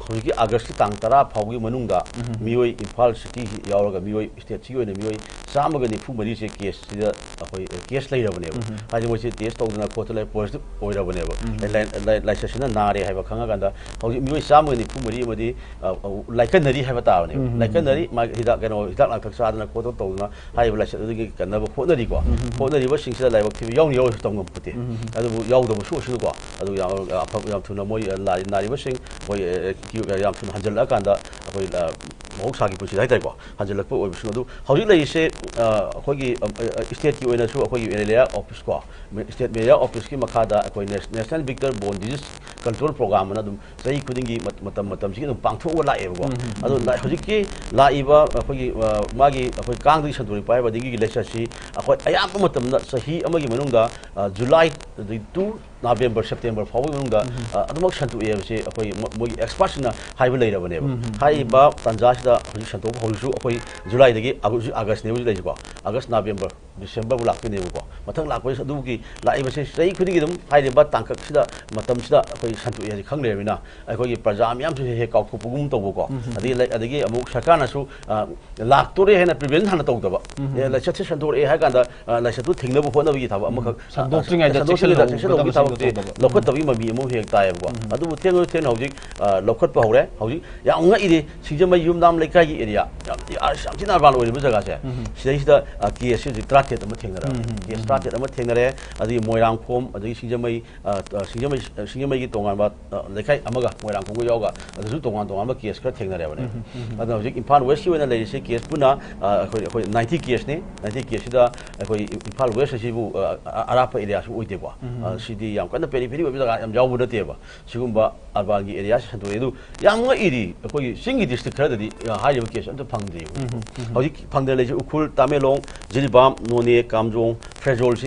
ꯍꯧꯖꯤꯛꯀꯤ ꯑꯥꯒꯁꯀꯤ ꯇꯥꯡ ꯇꯔꯥ ꯐꯥꯎꯒꯤ ꯃꯅꯨꯡꯗ ꯎꯝ, ꯎꯝ, ꯎꯝ꯫ ꯃꯤꯑꯣꯏ ꯏꯝꯐꯥꯜ ꯁꯤꯇꯤ ꯌꯥꯎꯔꯒ ꯃꯤꯑꯣꯏ ꯁ꯭ꯇꯦꯠꯁꯤꯒꯤ ꯑꯣꯏꯅ ꯃꯤꯑꯣꯏ ꯆꯥꯝꯃꯒ ꯅꯤꯐꯨ ꯃꯔꯤꯁꯦ ꯀꯦꯁꯁꯤꯗ ꯑꯩꯈꯣꯏ, ꯑ, ꯀꯦꯁ ꯂꯩꯔꯕꯅꯦꯕ꯫ ꯎꯝ, ꯎꯝ꯫ ꯍꯥꯏꯗꯤ ꯃꯣꯏꯁꯦ ꯇꯦꯁ ꯇꯧꯗꯅ ꯈꯣꯠꯇꯅ ꯄꯣꯖꯤꯇꯤꯚ ꯑꯣꯏꯔꯕꯅꯦꯕ꯫ ꯎꯝ, ꯎꯝ꯫ ꯂꯥꯏ-, ꯂꯥꯏ-, ꯂꯥꯏꯆꯠꯁꯤꯅ ꯅꯥꯔꯦ ꯍꯥꯏꯕ ꯈꯪꯉꯀꯥꯟꯗ ꯍꯧꯖꯤꯛ ꯃꯤꯑꯣꯏ ꯆꯥꯝꯃꯒ ꯅꯤꯐꯨ ꯃꯔꯤ ꯑꯃꯗꯤ, ꯑ, ꯑ, ꯂꯥꯏꯀꯠꯅꯔꯤ ꯍꯥꯏꯕ ꯇꯥꯕꯅꯦꯕ꯫ ꯎꯝ, ꯎꯝ, ꯎꯝ꯫ ꯂꯥꯏꯀꯠꯅꯔꯤ, ꯃꯥꯒꯤ ꯍꯤꯗꯥꯛ, ꯀꯩꯅꯣ, ꯍꯤꯗꯥꯛ ꯂꯥꯡꯊꯛ ꯆꯥꯗꯅ ꯈꯣꯠꯇꯅ ꯇꯧꯗꯅ ꯍꯥꯏꯔꯤꯕ ꯂꯥꯏꯆꯠ ꯑꯗꯨꯒꯤ ꯀꯟꯅꯕ ꯍꯣꯠꯅꯔꯤꯀꯣ꯫ ꯎꯝ, ꯎꯝ, ꯎꯝ꯫ ꯍꯣꯠꯅꯔꯤꯕꯁꯤꯡꯁꯤꯗ ꯂꯥꯏꯕꯛ ꯊꯤꯕ ꯌꯥꯎꯅꯤ ꯌꯥꯎꯔꯁꯨ ꯇꯧ ꯉꯝꯄꯣꯠꯇꯦ꯫ ꯎꯝ, ꯎꯝ, ꯎꯝ꯫ ꯑꯗꯨꯕꯨ ꯌꯥꯎꯗꯕꯁꯨ ꯑꯣꯏꯁꯅꯨꯀꯣ꯫ ꯑꯗꯨ ꯌꯥꯝ, ꯑꯐꯕ, ꯌꯥꯝ ꯊꯨꯅ ꯃꯣꯏ, ꯑ, ꯅꯥꯔꯤ-, ꯅꯥꯔꯤꯕꯁꯤꯡ ꯑꯩꯈꯣꯏ, ꯑ, ꯑ, ꯌꯥꯝ ꯊꯨꯅ ꯍꯟꯖꯜꯂꯛꯑꯀꯥꯟꯗ ꯑꯩꯈꯣꯏ, ꯑ, ꯃꯍꯧꯁꯥꯒꯤ ꯄꯨꯟꯁꯤꯗ ꯍꯥꯏꯇꯥꯔꯦꯀꯣ, ꯍꯟꯖꯜꯂꯛꯄ ꯑꯣꯏꯕꯁꯤꯡ ꯑꯗꯨ ꯍꯧꯖꯤꯛ ꯂꯩꯔꯤꯁꯦ, ꯑ, ꯑꯩꯈꯣꯏꯒꯤ, ꯑ, ꯑ, ꯁ꯭ꯇꯦꯠꯀꯤ ꯑꯣꯏꯅꯁꯨ ꯑꯩꯈꯣꯏꯒꯤ ꯃꯦꯂꯦꯔꯤꯌꯥ ꯑꯣꯐꯤꯁ ꯀꯣ, ꯃꯦ-, ꯁ꯭ꯇꯦꯠ ꯃꯦꯂꯦꯔꯤꯌꯥ ꯑꯣꯐꯤꯁꯀꯤ ꯃꯈꯥꯗ ꯑꯩꯈꯣꯏ ꯅꯦꯁ-, national vector borne disease control programme ꯑꯅ ꯑꯗꯨꯝ ꯆꯍꯤ ꯈꯨꯗꯤꯡꯒꯤ ꯃꯠ-, ꯃꯇꯝ ꯃꯇꯝꯁꯤꯒꯤ ꯑꯗꯨꯝ ꯄꯥꯡꯊꯣꯛꯑꯒ ꯂꯥꯛꯑꯦꯕꯀꯣ꯫ ꯎꯝ, ꯎꯝ, ꯑꯗꯣ ꯎꯝ꯫ ꯂꯥ-, ꯍꯧꯖꯤꯛꯀꯤ ꯂꯥꯛꯏꯕ ꯑꯩꯈꯣꯏꯒꯤ, ꯑ, ꯃꯥꯒꯤ ꯑꯩꯈꯣꯏ ꯀꯥꯡꯗꯒꯤ ꯁꯟꯗꯣꯔꯛꯄ ꯍꯥꯏꯕ ꯗꯦꯡꯒꯤꯒꯤ ꯂꯥꯏꯆꯠꯁꯤ ꯑꯩꯈꯣꯏ ꯑꯌꯥꯝꯕ ꯃꯇꯝꯗ ꯆꯍꯤ ꯑꯃꯒꯤ ꯃꯅꯨꯡꯗ, ꯑ, ꯖꯨꯂꯥꯏ ꯑꯗꯒꯤ ꯇꯨ ꯅꯕꯦꯝꯕꯔ, ꯁꯦꯞꯇꯦꯝꯕꯔ ꯐꯥꯎꯕꯒꯤ ꯃꯅꯨꯡꯗ, ꯎꯝ, ꯎꯝ꯫ ꯑ, ꯑꯗꯨꯃꯛ ꯁꯟꯗꯣꯛꯑꯦ ꯍꯥꯏꯕꯁꯦ ꯑꯩꯈꯣꯏ ꯃꯣ-, ꯃꯣꯏꯒꯤ ꯑꯦꯛꯁꯄꯥꯔꯠꯁꯤꯡꯅ ꯍꯥꯏꯕ ꯂꯩꯔꯕꯅꯦꯕ꯫ ꯎꯝ, ꯎꯝ, ꯎꯝ꯫ ꯍꯥꯏꯔꯤꯕ ꯇꯥꯟꯖꯥꯁꯤꯗ ꯍꯧꯖꯤꯛ ꯁꯟꯗꯣꯛꯄ ꯍꯧꯖꯤꯛꯁꯨ ꯑꯩꯈꯣꯏ ꯖꯨꯂꯥꯏꯗꯒꯤ, ꯑ, ꯍꯧꯖꯤꯛ ꯑꯥꯒꯁꯅꯦꯕ ꯍꯧꯖꯤꯛ ꯂꯩꯔꯤꯁꯦꯀꯣ꯫ ꯑꯥꯒꯁ, ꯅꯕꯦꯝꯕꯔ, ꯗꯤꯁꯦꯝꯕꯔꯕꯨ ꯂꯥꯛꯇꯣꯏꯅꯦꯕꯀꯣ꯫ ꯃꯊꯪ ꯂꯥꯛꯄꯁꯤ ꯑꯗꯨꯒꯤ ꯂꯥꯛꯏꯕꯁꯦ ꯆꯍꯤ ꯈꯨꯗꯤꯡꯒꯤ ꯑꯗꯨꯝ ꯍꯥꯏꯔꯤꯕ ꯇꯥꯡꯀꯛꯁꯤꯗ, ꯃꯇꯝꯁꯤꯗ ꯑꯩꯈꯣꯏ ꯁꯟꯗꯣꯛꯑꯦ ꯍꯥꯏꯁꯦ ꯈꯪ ꯂꯩꯔꯕꯅꯤꯅ ꯑꯩꯈꯣꯏꯒꯤ ꯄ꯭ꯔꯖꯥ ꯃꯌꯥꯝꯁꯨ ꯍꯦꯛ ꯍꯦꯛ ꯀꯥꯎꯊꯣꯛꯄꯒꯨꯝ ꯇꯧꯕꯀꯣ꯫ ꯎꯝ, ꯎꯝ, ꯎꯝ꯫ ꯑꯗꯒꯤ ꯂꯩ-, ꯑꯗꯒꯤ ꯑꯃꯨꯛ ꯁꯔꯀꯥꯔꯅꯁꯨ, ꯑ, ꯂꯥꯛꯇꯣꯔꯦ ꯍꯥꯏꯅ ꯄ꯭ꯔꯤꯚꯦꯟ ꯍꯥꯟꯅ ꯇꯧꯗꯕ꯫ ꯎꯝ, ꯎꯝ, ꯑꯦ, ꯎꯝ꯫ ꯂꯥꯏꯆꯠꯁꯦ ꯁꯟꯗꯣꯔꯛꯑꯦ ꯍꯥꯏ ꯀꯥꯟꯗ, ꯑ, ꯂꯥꯏꯆꯠꯇꯨ ꯊꯤꯡꯅꯕ ꯍꯣꯠꯅꯕꯒꯤ ꯊꯕꯛ ꯎꯝ, ꯑꯃꯈꯛ, ꯎꯝ꯫ ꯁꯟꯗꯣꯛꯇ꯭ꯔꯤꯉꯩꯗ ꯑ, ꯁꯟꯗꯣꯛꯇ꯭ꯔꯤꯉꯩꯗ ꯆꯦꯛꯁꯤꯜꯍꯧ-, ꯆꯦꯛꯁꯤꯜꯍꯧꯕꯒꯤ ꯊꯕꯛꯁꯦ ꯒꯗꯕꯁꯤꯡꯗꯣ ꯇꯧꯗꯕ꯫ ꯎꯝ꯫ ꯂꯧꯈꯠꯇꯕꯒꯤ ꯃꯃꯤ ꯑꯃ ꯍꯦꯛ ꯇꯥꯏꯌꯦꯕꯀꯣ꯫ ꯎꯝ, ꯎꯝ꯫ ꯑꯗꯨꯕꯨ ꯊꯦꯡꯅ ꯊꯦꯡꯅ ꯍꯧꯖꯤꯛ, ꯑ, ꯂꯧꯈꯠꯄ ꯍꯧꯔꯦ꯫ ꯍꯧꯖꯤꯛ ꯌꯥꯝ ꯉꯛꯏꯗꯤ ꯁꯤꯡꯖꯃꯩ ꯌꯨꯝꯅꯥꯝ ꯂꯩꯀꯥꯏꯒꯤ ꯑꯦꯔꯤꯌꯥ, ꯌꯥꯝ, ꯌꯥꯝ ꯊꯤꯅ ꯑꯔꯕꯥꯟ ꯑꯣꯏꯔꯤꯕ ꯖꯒꯥꯁꯦ, ꯎꯝ, ꯎꯝ꯫ ꯁꯤꯗꯩꯁꯤꯗ, ꯑ, ꯀꯦꯁꯁꯤ ꯍꯧꯖꯤꯛ ꯇꯔꯥꯇꯔꯦꯠ ꯑꯃ ꯊꯦꯡꯅꯔꯕꯅꯦ꯫ ꯎꯝ, ꯎꯝ, ꯀꯦꯁ ꯎꯝ꯫ ꯇꯔꯥꯇꯔꯦꯠ ꯑꯃ ꯊꯦꯡꯅꯔꯦ꯫ ꯑꯗꯒꯤ ꯃꯣꯏꯔꯥꯡꯈꯣꯝ, ꯑꯗꯒꯤ ꯁꯤꯡꯖꯃꯩ, ꯑ, ꯑ, ꯁꯤꯡꯖꯃꯩ, ꯑ, ꯁꯤꯡꯖꯃꯩꯒꯤ ꯇꯣꯉꯥꯟꯕ, ꯑ, ꯂꯩꯀꯥꯏ ꯑꯃꯒ ꯃꯣꯏꯔꯥꯡꯈꯣꯝꯒ ꯌꯥꯎꯔꯒ ꯑꯗꯨꯁꯨ ꯇꯣꯉꯥꯟ ꯇꯣꯉꯥꯟꯕ ꯀꯦꯁ ꯈꯔ ꯊꯦꯡꯅꯔꯦꯕꯅꯦ꯫ ꯎꯝ, ꯎꯝ, ꯎꯝ꯫ ꯑꯗꯨꯅ ꯍꯧꯖꯤꯛ ꯏꯝꯐꯥꯜ ꯋꯦꯁꯀꯤ ꯑꯣꯏꯅ ꯂꯩꯔꯤꯁꯦ ꯀꯦꯁ ꯄꯨꯟꯅ, ꯑ, ꯑꯩꯈꯣꯏ, ꯑꯩꯈꯣꯏ ꯅꯥꯏꯟꯇꯤ ꯀꯦꯁꯅꯤ꯫ ꯅꯥꯏꯟꯇꯤ ꯀꯦꯁꯁꯤꯗ ꯑꯩꯈꯣꯏ ꯏꯝꯐꯥꯜ ꯋꯦꯁ ꯑꯁꯤꯕꯨ, ꯑ, ꯑ, ꯑꯔꯥꯞꯄ ꯑꯦꯔꯤꯌꯥꯁꯨ ꯑꯣꯏꯗꯦꯀꯣ꯫ ꯎꯝ꯫ ꯑ, ꯁꯤꯗꯤ ꯌꯥꯝ ꯀꯟꯅ ꯄꯦꯔꯤꯐꯦꯔꯤ ꯑꯣꯏꯕ ꯖꯒꯥ ꯌꯥꯝ ꯌꯥꯎꯕ ꯅꯠꯇꯦꯕ꯫ ꯁꯤꯒꯨꯝꯕ ꯑꯔꯕꯥꯟꯒꯤ ꯑꯦꯔꯤꯌꯥꯁꯤ ꯁꯟꯗꯣꯛꯑꯦ꯫ ꯑꯗꯨ ꯌꯥꯝ ꯉꯛꯏꯗꯤ ꯑꯩꯈꯣꯏꯒꯤ ꯆꯤꯡꯒꯤ ꯗꯤꯁꯇ꯭ꯔꯤꯛ ꯈꯔꯗꯗꯤ, ꯑ, ꯍꯥꯏꯔꯤꯕ ꯀꯦꯁ ꯑꯝꯇ ꯐꯪꯗ꯭ꯔꯤꯕ꯫ ꯎꯝ, ꯎꯝ, ꯎꯝ꯫ ꯍꯧꯖꯤꯛ ꯐꯪꯗꯅ ꯂꯩꯁꯦ ꯎꯈ꯭ꯔꯨꯜ, ꯇꯃꯦꯡꯂꯣꯡ, ꯖꯤꯔꯤꯕꯥꯝ, ꯅꯣꯅꯦ, ꯀꯥꯝꯖꯣꯡ, ꯐ꯭ꯔꯦꯖꯣꯜꯁꯤ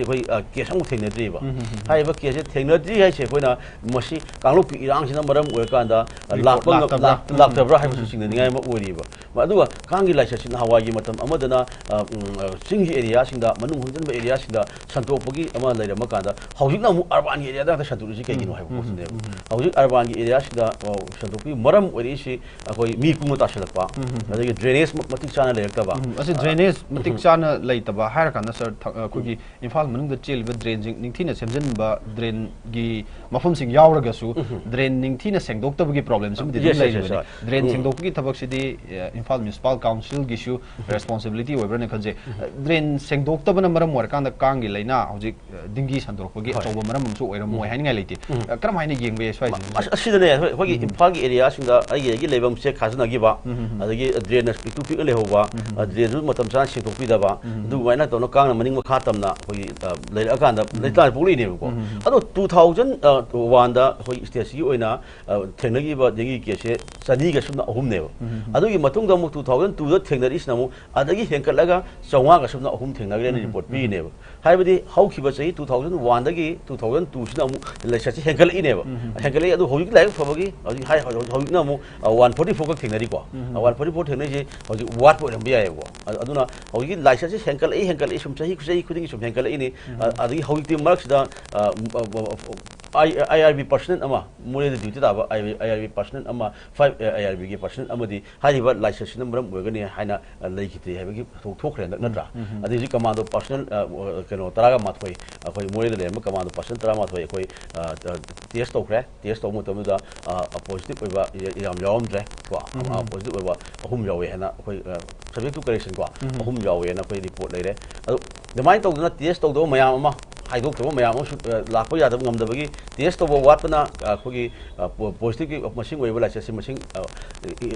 ꯑꯩꯈꯣꯏ, ꯑ, ꯀꯦꯁ ꯑꯃꯨꯛ ꯊꯦꯡꯅꯗ꯭ꯔꯤꯕ꯫ ꯎꯝ, ꯎꯝ, ꯎꯝ꯫ ꯍꯥꯏꯔꯤꯕ ꯀꯦꯁꯁꯦ ꯊꯦꯡꯅꯗ꯭ꯔꯤ ꯍꯥꯏꯁꯦ ꯑꯩꯈꯣꯏꯅ ꯃꯁꯤ ꯀꯥꯡꯂꯨꯞꯀꯤ ꯏꯔꯥꯡꯁꯤꯅ ꯃꯔꯝ ꯑꯣꯏꯔꯀꯥꯟꯗ, ꯑ, ꯔꯤꯄꯣꯔꯠ ꯂꯥꯛꯄ ꯉꯝ-, ꯂꯥꯛꯇꯕ꯭ꯔꯥ? ꯂꯥꯛ-, ꯎꯝ, ꯎꯝ꯫ ꯂꯥꯛꯇꯕ꯭ꯔꯥ ꯍꯥꯏꯕꯁꯨ ꯎꯝ, ꯎꯝ, ꯆꯤꯡꯅꯅꯤꯡꯉꯥꯏ ꯎꯝ꯫ ꯑꯃ ꯑꯣꯏꯔꯤꯕ꯫ ꯃ-, ꯑꯗꯨꯒ ꯀꯥꯡꯒꯤ ꯂꯥꯏꯆꯠꯁꯤ ꯅꯍꯥꯟꯋꯥꯏꯒꯤ ꯃꯇꯝ ꯑꯃꯗꯅ, ꯑ, ꯎꯝ, ꯑ, ꯆꯤꯡꯒꯤ ꯑꯦꯔꯤꯌꯥꯁꯤꯡꯗ, ꯃꯅꯨꯡ ꯍꯟꯖꯤꯟꯕ ꯑꯦꯔꯤꯌꯥꯁꯤꯡꯗ ꯁꯟꯗꯣꯛꯄꯒꯤ ꯑꯃ ꯂꯩꯔꯝꯃ ꯀꯥꯟꯗ, ꯍꯧꯖꯤꯛꯅ ꯑꯃꯨꯛ ꯑꯔꯕꯥꯟꯒꯤ ꯑꯦꯔꯤꯌꯥꯗ ꯉꯥꯛꯇ ꯁꯟꯗꯣꯛꯏꯁꯤ ꯀꯩꯒꯤꯅꯣ ꯎꯝ, ꯍꯥꯏꯕ ꯎꯝ, ꯄꯣꯠꯁꯤꯅꯦꯕ꯫ ꯎꯝ, ꯎꯝ꯫ ꯍꯧꯖꯤꯛ ꯑꯔꯕꯥꯟꯒꯤ ꯑꯦꯔꯤꯌꯥꯁꯤꯗ, ꯑ, ꯁꯟꯗꯣꯛꯄꯒꯤ ꯃꯔꯝ ꯑꯣꯏꯔꯛꯏꯁꯤ ꯑꯩꯈꯣꯏ ꯃꯤ ꯀꯨꯡꯅ ꯇꯥꯁꯜꯂꯛꯄ, ꯎꯝ, ꯎꯝ, ꯎꯝ꯫ ꯑꯗꯒꯤ ꯗ꯭ꯔꯦꯅꯦꯖ ꯃ-, ꯃꯇꯤꯛ ꯆꯥꯅ ꯂꯩꯔꯛꯇꯕ꯫ ꯎꯝ, ꯑꯁꯤ ꯑ, ꯗ꯭ꯔꯦꯅꯦꯖ ꯎꯝ, ꯃꯇꯤꯛ ꯎꯝ꯫ ꯆꯥꯅ ꯂꯩꯇꯕ ꯍꯥꯏꯔꯀꯥꯟꯗ, ꯁꯥꯔ, ꯊ-, ꯑ, ꯑꯩꯈꯣꯏꯒꯤ ꯎꯝ꯫ ꯏꯝꯐꯥꯜ ꯃꯅꯨꯡꯗ ꯆꯦꯜꯂꯤꯕ ꯗ꯭ꯔꯦꯟꯁꯤꯡ ꯅꯤꯡꯊꯤꯅ ꯁꯦꯝꯖꯤꯟꯕ, ꯗ꯭ꯔꯦꯟꯒꯤ ꯃꯐꯝꯁꯤꯡ ꯌꯥꯎꯔꯒꯁꯨ, ꯎꯝ, ꯎꯝ꯫ ꯗ꯭ꯔꯦꯟ ꯅꯤꯡꯊꯤꯅ ꯁꯦꯡꯗꯣꯛꯇꯕꯒꯤ ꯄ꯭ꯔꯣꯕ꯭ꯂꯦꯝꯁꯤꯃꯗꯤ ꯑꯗꯨꯝ ꯌꯦꯁ, ꯌꯦꯁ, ꯌꯦꯁ, ꯂꯩꯔꯤꯕꯅꯤ꯫ ꯁꯥꯔ꯫ ꯗ꯭ꯔꯦꯟ ꯎꯝ꯫ ꯁꯦꯡꯗꯣꯛꯄꯒꯤ ꯊꯕꯛꯁꯤꯗꯤ, ꯑ, ꯏꯝꯐꯥꯜ ꯃ꯭ꯌꯨꯅꯤꯁꯤꯄꯥꯜ ꯀꯥꯎꯟꯁꯤꯜꯒꯤꯁꯨ ꯎꯝ꯫ ꯔꯦꯁꯄꯣꯟꯁꯤꯕꯤꯂꯤꯇꯤ ꯑꯣꯏꯕ꯭ꯔꯅ ꯈꯟꯖꯩ꯫ ꯎꯝ꯫ ꯑ, ꯗ꯭ꯔꯦꯟ ꯁꯦꯡꯗꯣꯛꯇꯕꯅ ꯃꯔꯝ ꯑꯣꯏꯔꯀꯥꯟꯗ ꯀꯥꯡꯒꯤ ꯂꯥꯏꯅꯥ ꯍꯧꯖꯤꯛ, ꯑ, ꯗꯤꯡꯒꯤ ꯁꯟꯗꯣꯔꯛꯄꯒꯤ ꯍꯣꯏ꯫ ꯑꯆꯧꯕ ꯃꯔꯝ ꯑꯃꯁꯨ ꯑꯣꯏꯔꯝꯃꯣꯏ ꯎꯝ꯫ ꯍꯥꯏꯅꯤꯡꯉꯥꯏ ꯂꯩꯇꯦ꯫ ꯎꯝ꯫ ꯑ, ꯀꯔꯝ ꯍꯥꯏꯅ ꯌꯦꯡꯕ ꯌꯥꯏ ꯁ꯭ꯋꯥꯏꯁꯤꯡꯁꯦ? ꯑꯁ-, ꯑꯁꯤꯗꯅꯦ, ꯑꯩꯈꯣꯏ, ꯑꯩꯈꯣꯏꯒꯤ ꯎꯝ꯫ ꯏꯝꯐꯥꯜꯒꯤ ꯑꯦꯔꯤꯌꯥꯁꯤꯡꯗ ꯑꯩꯒꯤ, ꯑꯩꯒꯤ ꯂꯩꯐꯝꯁꯦ ꯈꯥꯖꯤꯟꯅꯈꯤꯕ, ꯎꯝ, ꯎꯝ, ꯎꯝ꯫ ꯑꯗꯒꯤ ꯗ꯭ꯔꯦꯟꯅ ꯄꯤꯛꯇꯨ ꯄꯤꯛꯅ ꯂꯩꯍꯧꯕ, ꯎꯝ, ꯎꯝ, ꯑ, ꯎꯝ꯫ ꯗ꯭ꯔꯦꯟꯁꯨ ꯃꯇꯝ ꯆꯥꯅ ꯁꯦꯡꯗꯣꯛꯄꯤꯗꯕ, ꯎꯝ, ꯎꯝ꯫ ꯑꯗꯨꯃꯥꯏꯅ ꯇꯧꯅ ꯀꯥꯡꯅ ꯃꯅꯤꯡ ꯃꯈꯥ ꯇꯝꯅ ꯑꯩꯈꯣꯏꯒꯤ, ꯑ, ꯂꯩꯔꯛꯑꯀꯥꯟꯗ ꯎꯝ꯫ ꯂꯩꯇꯥꯅ ꯄꯣꯛꯂꯛꯏꯅꯦꯕꯀꯣ꯫ ꯎꯝ, ꯎꯝ, ꯎꯝ꯫ ꯑꯗꯣ two thousand, ꯑ, one ꯗ ꯑꯩꯈꯣꯏ ꯁ꯭ꯇꯦꯠꯁꯤꯒꯤ ꯑꯣꯏꯅ, ꯑ, ꯊꯦꯡꯅꯈꯤꯕ ꯗꯦꯡꯒꯤ ꯀꯦꯁꯁꯦ ꯆꯅꯤꯒ ꯁꯨꯞꯅ ꯑꯍꯨꯝꯅꯦꯕ꯫ ꯎꯝ, ꯎꯝ, ꯎꯝ꯫ ꯑꯗꯨꯒꯤ ꯃꯇꯨꯡꯗ ꯑꯃꯨꯛ two thousand two ꯗ ꯊꯦꯡꯅꯔꯤꯁꯤꯅ ꯑꯃꯨꯛ ꯑꯗꯒꯤ ꯍꯦꯟꯒꯠꯂꯒ ꯆꯥꯝꯃꯉꯥꯒ ꯁꯨꯞꯅ ꯑꯍꯨꯝ ꯊꯦꯡꯅꯈ꯭ꯔꯦꯅ ꯎꯝ, ꯔꯤꯄꯣꯔꯠ ꯎꯝ꯫ ꯄꯤꯔꯤꯅꯦꯕ꯫ ꯍꯥꯏꯕꯗꯤ ꯍꯧꯈꯤꯕ ꯆꯍꯤ two thousand one ꯗꯒꯤ two thousand two ꯁꯤꯅ ꯑꯃꯨꯛ ꯂꯥꯏꯆꯠꯁꯤ ꯍꯦꯟꯒꯠꯂꯛꯏꯅꯦꯕ꯫ ꯎꯝ, ꯎꯝ, ꯎꯝ꯫ ꯍꯦꯟꯒꯠꯂꯛꯏ꯫ ꯑꯗꯨ ꯍꯧꯖꯤꯛ ꯂꯥꯏꯕꯛ ꯐꯕꯒꯤ ꯍꯧꯖꯤꯛ ꯍꯥꯏ-, ꯍꯧꯖꯤꯛ, ꯍꯧꯖꯤꯛꯅ ꯑꯃꯨꯛ, ꯑ, one forty four ꯈꯛ ꯊꯦꯡꯅꯔꯤꯀꯣ꯫ ꯎꯝ, ꯎꯝ, ꯑ, ꯎꯝ꯫ One forty four ꯊꯦꯡꯅꯔꯤꯁꯦ ꯍꯧꯖꯤꯛ ꯋꯥꯠꯄ ꯑꯣꯏꯔꯝꯕ ꯌꯥꯏꯌꯦꯕꯀꯣ꯫ ꯑ-, ꯑꯗꯨꯅ ꯍꯧꯖꯤꯛꯀꯤ ꯂꯥꯏꯆꯠꯁꯤ ꯍꯦꯟꯒꯠꯂꯛꯏ, ꯍꯦꯟꯒꯠꯂꯛꯏ, ꯁꯨꯝ ꯆꯍꯤ, ꯆꯍꯤ ꯈꯨꯗꯤꯡꯒꯤ ꯁꯨꯝ ꯍꯦꯟꯒꯠꯂꯛꯏꯅꯤ꯫ ꯎꯝ, ꯑ-, ꯎꯝ꯫ ꯑꯗꯒꯤ ꯍꯧꯖꯤꯛꯇꯤ ꯃꯔꯛꯁꯤꯗ, ꯑ, ꯎꯝ, ꯑ, ꯑ, ꯑ, I-, IRB ꯄꯔꯁꯅꯦꯜ ꯑꯃ, ꯃꯣꯔꯦꯗ ꯗ꯭ꯌꯨꯇꯤ ꯇꯥꯕ IRB, IRB ꯄꯔꯁꯅꯦꯜ ꯑꯃ, five, ꯑ, IRB ꯒꯤ ꯄꯔꯁꯅꯦꯜ ꯑꯃꯗꯤ ꯍꯥꯏꯔꯤꯕ ꯂꯥꯏꯆꯠꯁꯤꯅ ꯃꯔꯝ ꯑꯣꯏꯔꯒꯅꯤ ꯍꯥꯏꯅ, ꯑ, ꯂꯩꯈꯤꯗꯦ ꯍꯥꯏꯕꯒꯤ ꯊꯣꯛ-, ꯊꯣꯛꯈ꯭ꯔꯦ, ꯅꯠ-, ꯎꯝ, ꯅꯠꯇ꯭ꯔꯥ? ꯎꯝ, ꯎꯝ꯫ ꯑꯗꯩ ꯍꯧꯖꯤꯛ ꯀꯃꯥꯟꯗꯣ ꯄꯔꯁꯅꯦꯜ, ꯑ, ꯑ, ꯀꯩꯅꯣ, ꯇꯔꯥꯒ ꯃꯥꯊꯣꯏ, ꯑꯩꯈꯣꯏ ꯃꯣꯔꯦꯗ ꯂꯩꯔꯝꯕ ꯀꯃꯥꯟꯗꯣ ꯄꯔꯁꯅꯦꯜ ꯇꯔꯥꯃꯥꯊꯣꯏ ꯑꯩꯈꯣꯏ, ꯑ, ꯑ, ꯇꯦꯁ ꯇꯧꯈ꯭ꯔꯦ꯫ ꯇꯦꯁ ꯇꯧꯕ ꯃꯇꯝꯗꯨꯗ, ꯑ, ꯑ, ꯄꯣꯖꯤꯇꯤꯚ ꯑꯣꯏꯕ ꯌꯥ-, ꯌꯥꯝ ꯌꯥꯎꯔꯝꯗ꯭ꯔꯦ ꯀꯣ꯫ ꯎꯝ, ꯑ, ꯎꯝ꯫ ꯄꯣꯖꯤꯇꯤꯚ ꯑꯣꯏꯕ ꯑꯍꯨꯝ ꯌꯥꯎꯋꯦ ꯍꯥꯏꯅ ꯑꯩꯈꯣꯏ, ꯑ, subject to correction ꯀꯣ, ꯎꯝ, ꯎꯝ꯫ ꯑꯍꯨꯝ ꯌꯥꯎꯋꯦꯅ ꯑꯩꯈꯣꯏ ꯔꯤꯄꯣꯔꯠ ꯂꯩꯔꯦ꯫ ꯑꯗꯨ ꯑꯗꯨꯃꯥꯏꯅ ꯇꯧꯗꯅ ꯇꯦꯁ ꯇꯧꯗꯕ ꯃꯌꯥꯝ ꯑꯃ, ꯍꯥꯏꯗꯣꯛꯇꯕ ꯃꯌꯥꯝ ꯑꯃꯁꯨ, ꯑ, ꯂꯥꯛꯄ ꯌꯥꯗꯕ, ꯉꯝꯗꯕꯒꯤ ꯇꯦꯁ ꯇꯧꯕ ꯋꯥꯠꯄꯅ, ꯑ, ꯑꯩꯈꯣꯏꯒꯤ, ꯑ, ꯄꯣ-, ꯄꯣꯖꯤꯇꯤꯚꯀꯤ ꯃꯁꯤꯡ ꯑꯣꯏꯕ ꯂꯥꯏꯆꯠꯁꯤ ꯃꯁꯤꯡ, ꯑ,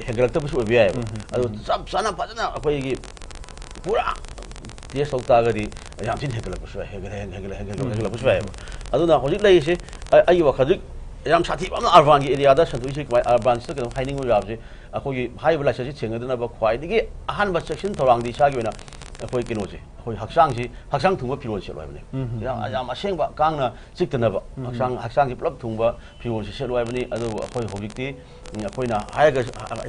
ꯍꯦꯟꯒꯠꯂꯛꯇꯕꯁꯨ ꯑꯣꯏꯕ ꯌꯥꯏꯑꯕ꯫ ꯎꯝ, ꯎꯝ, ꯑꯗꯨ ꯎꯝ꯫ ꯆꯞ ꯆꯥꯅ ꯐꯖꯅ ꯑꯩꯈꯣꯏꯒꯤ ꯄꯨꯔꯥ ꯇꯦꯁ ꯇꯧ ꯇꯥꯔꯒꯗꯤ ꯌꯥꯝ ꯊꯤꯅ ꯍꯦꯟꯒꯠꯂꯛꯄꯁꯨ ꯌꯥꯏ, ꯍꯦꯟꯒꯠ-, ꯍꯦꯟꯒꯠ-, ꯍꯦꯟꯒꯠ-, ꯎꯝ꯫ ꯍꯦꯟꯒꯠꯂꯛꯄꯁꯨ ꯌꯥꯏꯑꯕ꯫ ꯑꯗꯨꯅ ꯍꯧꯖꯤꯛ ꯂꯩꯔꯤꯁꯦ, ꯑꯩ-, ꯑꯩꯒꯤ ꯋꯥꯈꯜꯗ ꯌꯥꯝ ꯁꯥꯊꯤꯕ ꯑꯃꯅ ꯑꯔꯕꯥꯟꯒꯤ ꯑꯦꯔꯤꯌꯥꯗ ꯁꯟꯗꯣꯛꯏꯁꯦ꯫ ꯀꯃꯥꯏ-, ꯑꯔꯕꯥꯟꯁꯤꯗ ꯀꯩꯅꯣ ꯍꯥꯏꯅꯤꯡꯕ ꯌꯥꯕꯁꯦ, ꯑꯩꯈꯣꯏꯒꯤ ꯍꯥꯏꯔꯤꯕ ꯂꯥꯏꯆꯠꯁꯤ ꯊꯦꯡꯅꯗꯅꯕ ꯈ꯭ꯋꯥꯏꯗꯒꯤ ꯑꯍꯥꯟꯕ ꯆꯦꯛꯁꯤꯟ ꯊꯧꯔꯥꯡꯗꯤ ꯏꯁꯥꯒꯤ ꯑꯣꯏꯅ ꯑꯩꯈꯣꯏ ꯀꯩꯅꯣꯁꯦ, ꯑꯩꯈꯣꯏ ꯍꯛꯆꯥꯡꯁꯤ, ꯍꯛꯆꯥꯡ ꯊꯨꯡꯕ ꯐꯤꯔꯣꯜ ꯁꯦꯠꯂꯣ ꯍꯥꯏꯕꯅꯤ꯫ ꯎꯝ, ꯎꯝ, ꯌꯥꯝ, ꯎꯝ꯫ ꯌꯥꯝ ꯑꯁꯦꯡꯕ ꯀꯥꯡꯅ ꯆꯤꯛꯇꯅꯕ, ꯎꯝ, ꯎꯝ꯫ ꯍꯛꯆꯥꯡ, ꯍꯛꯆꯥꯡꯁꯤ ꯄꯨꯂꯞ ꯊꯨꯡꯕ ꯐꯤꯔꯣꯜꯁꯤ ꯁꯦꯠꯂꯣ ꯍꯥꯏꯕꯅꯤ꯫ ꯑꯗꯨꯕꯨ ꯑꯩꯈꯣꯏ ꯍꯧꯖꯤꯛꯇꯤ, ꯎꯝ, ꯑꯩꯈꯣꯏꯅ ꯍꯥꯏꯔꯒ,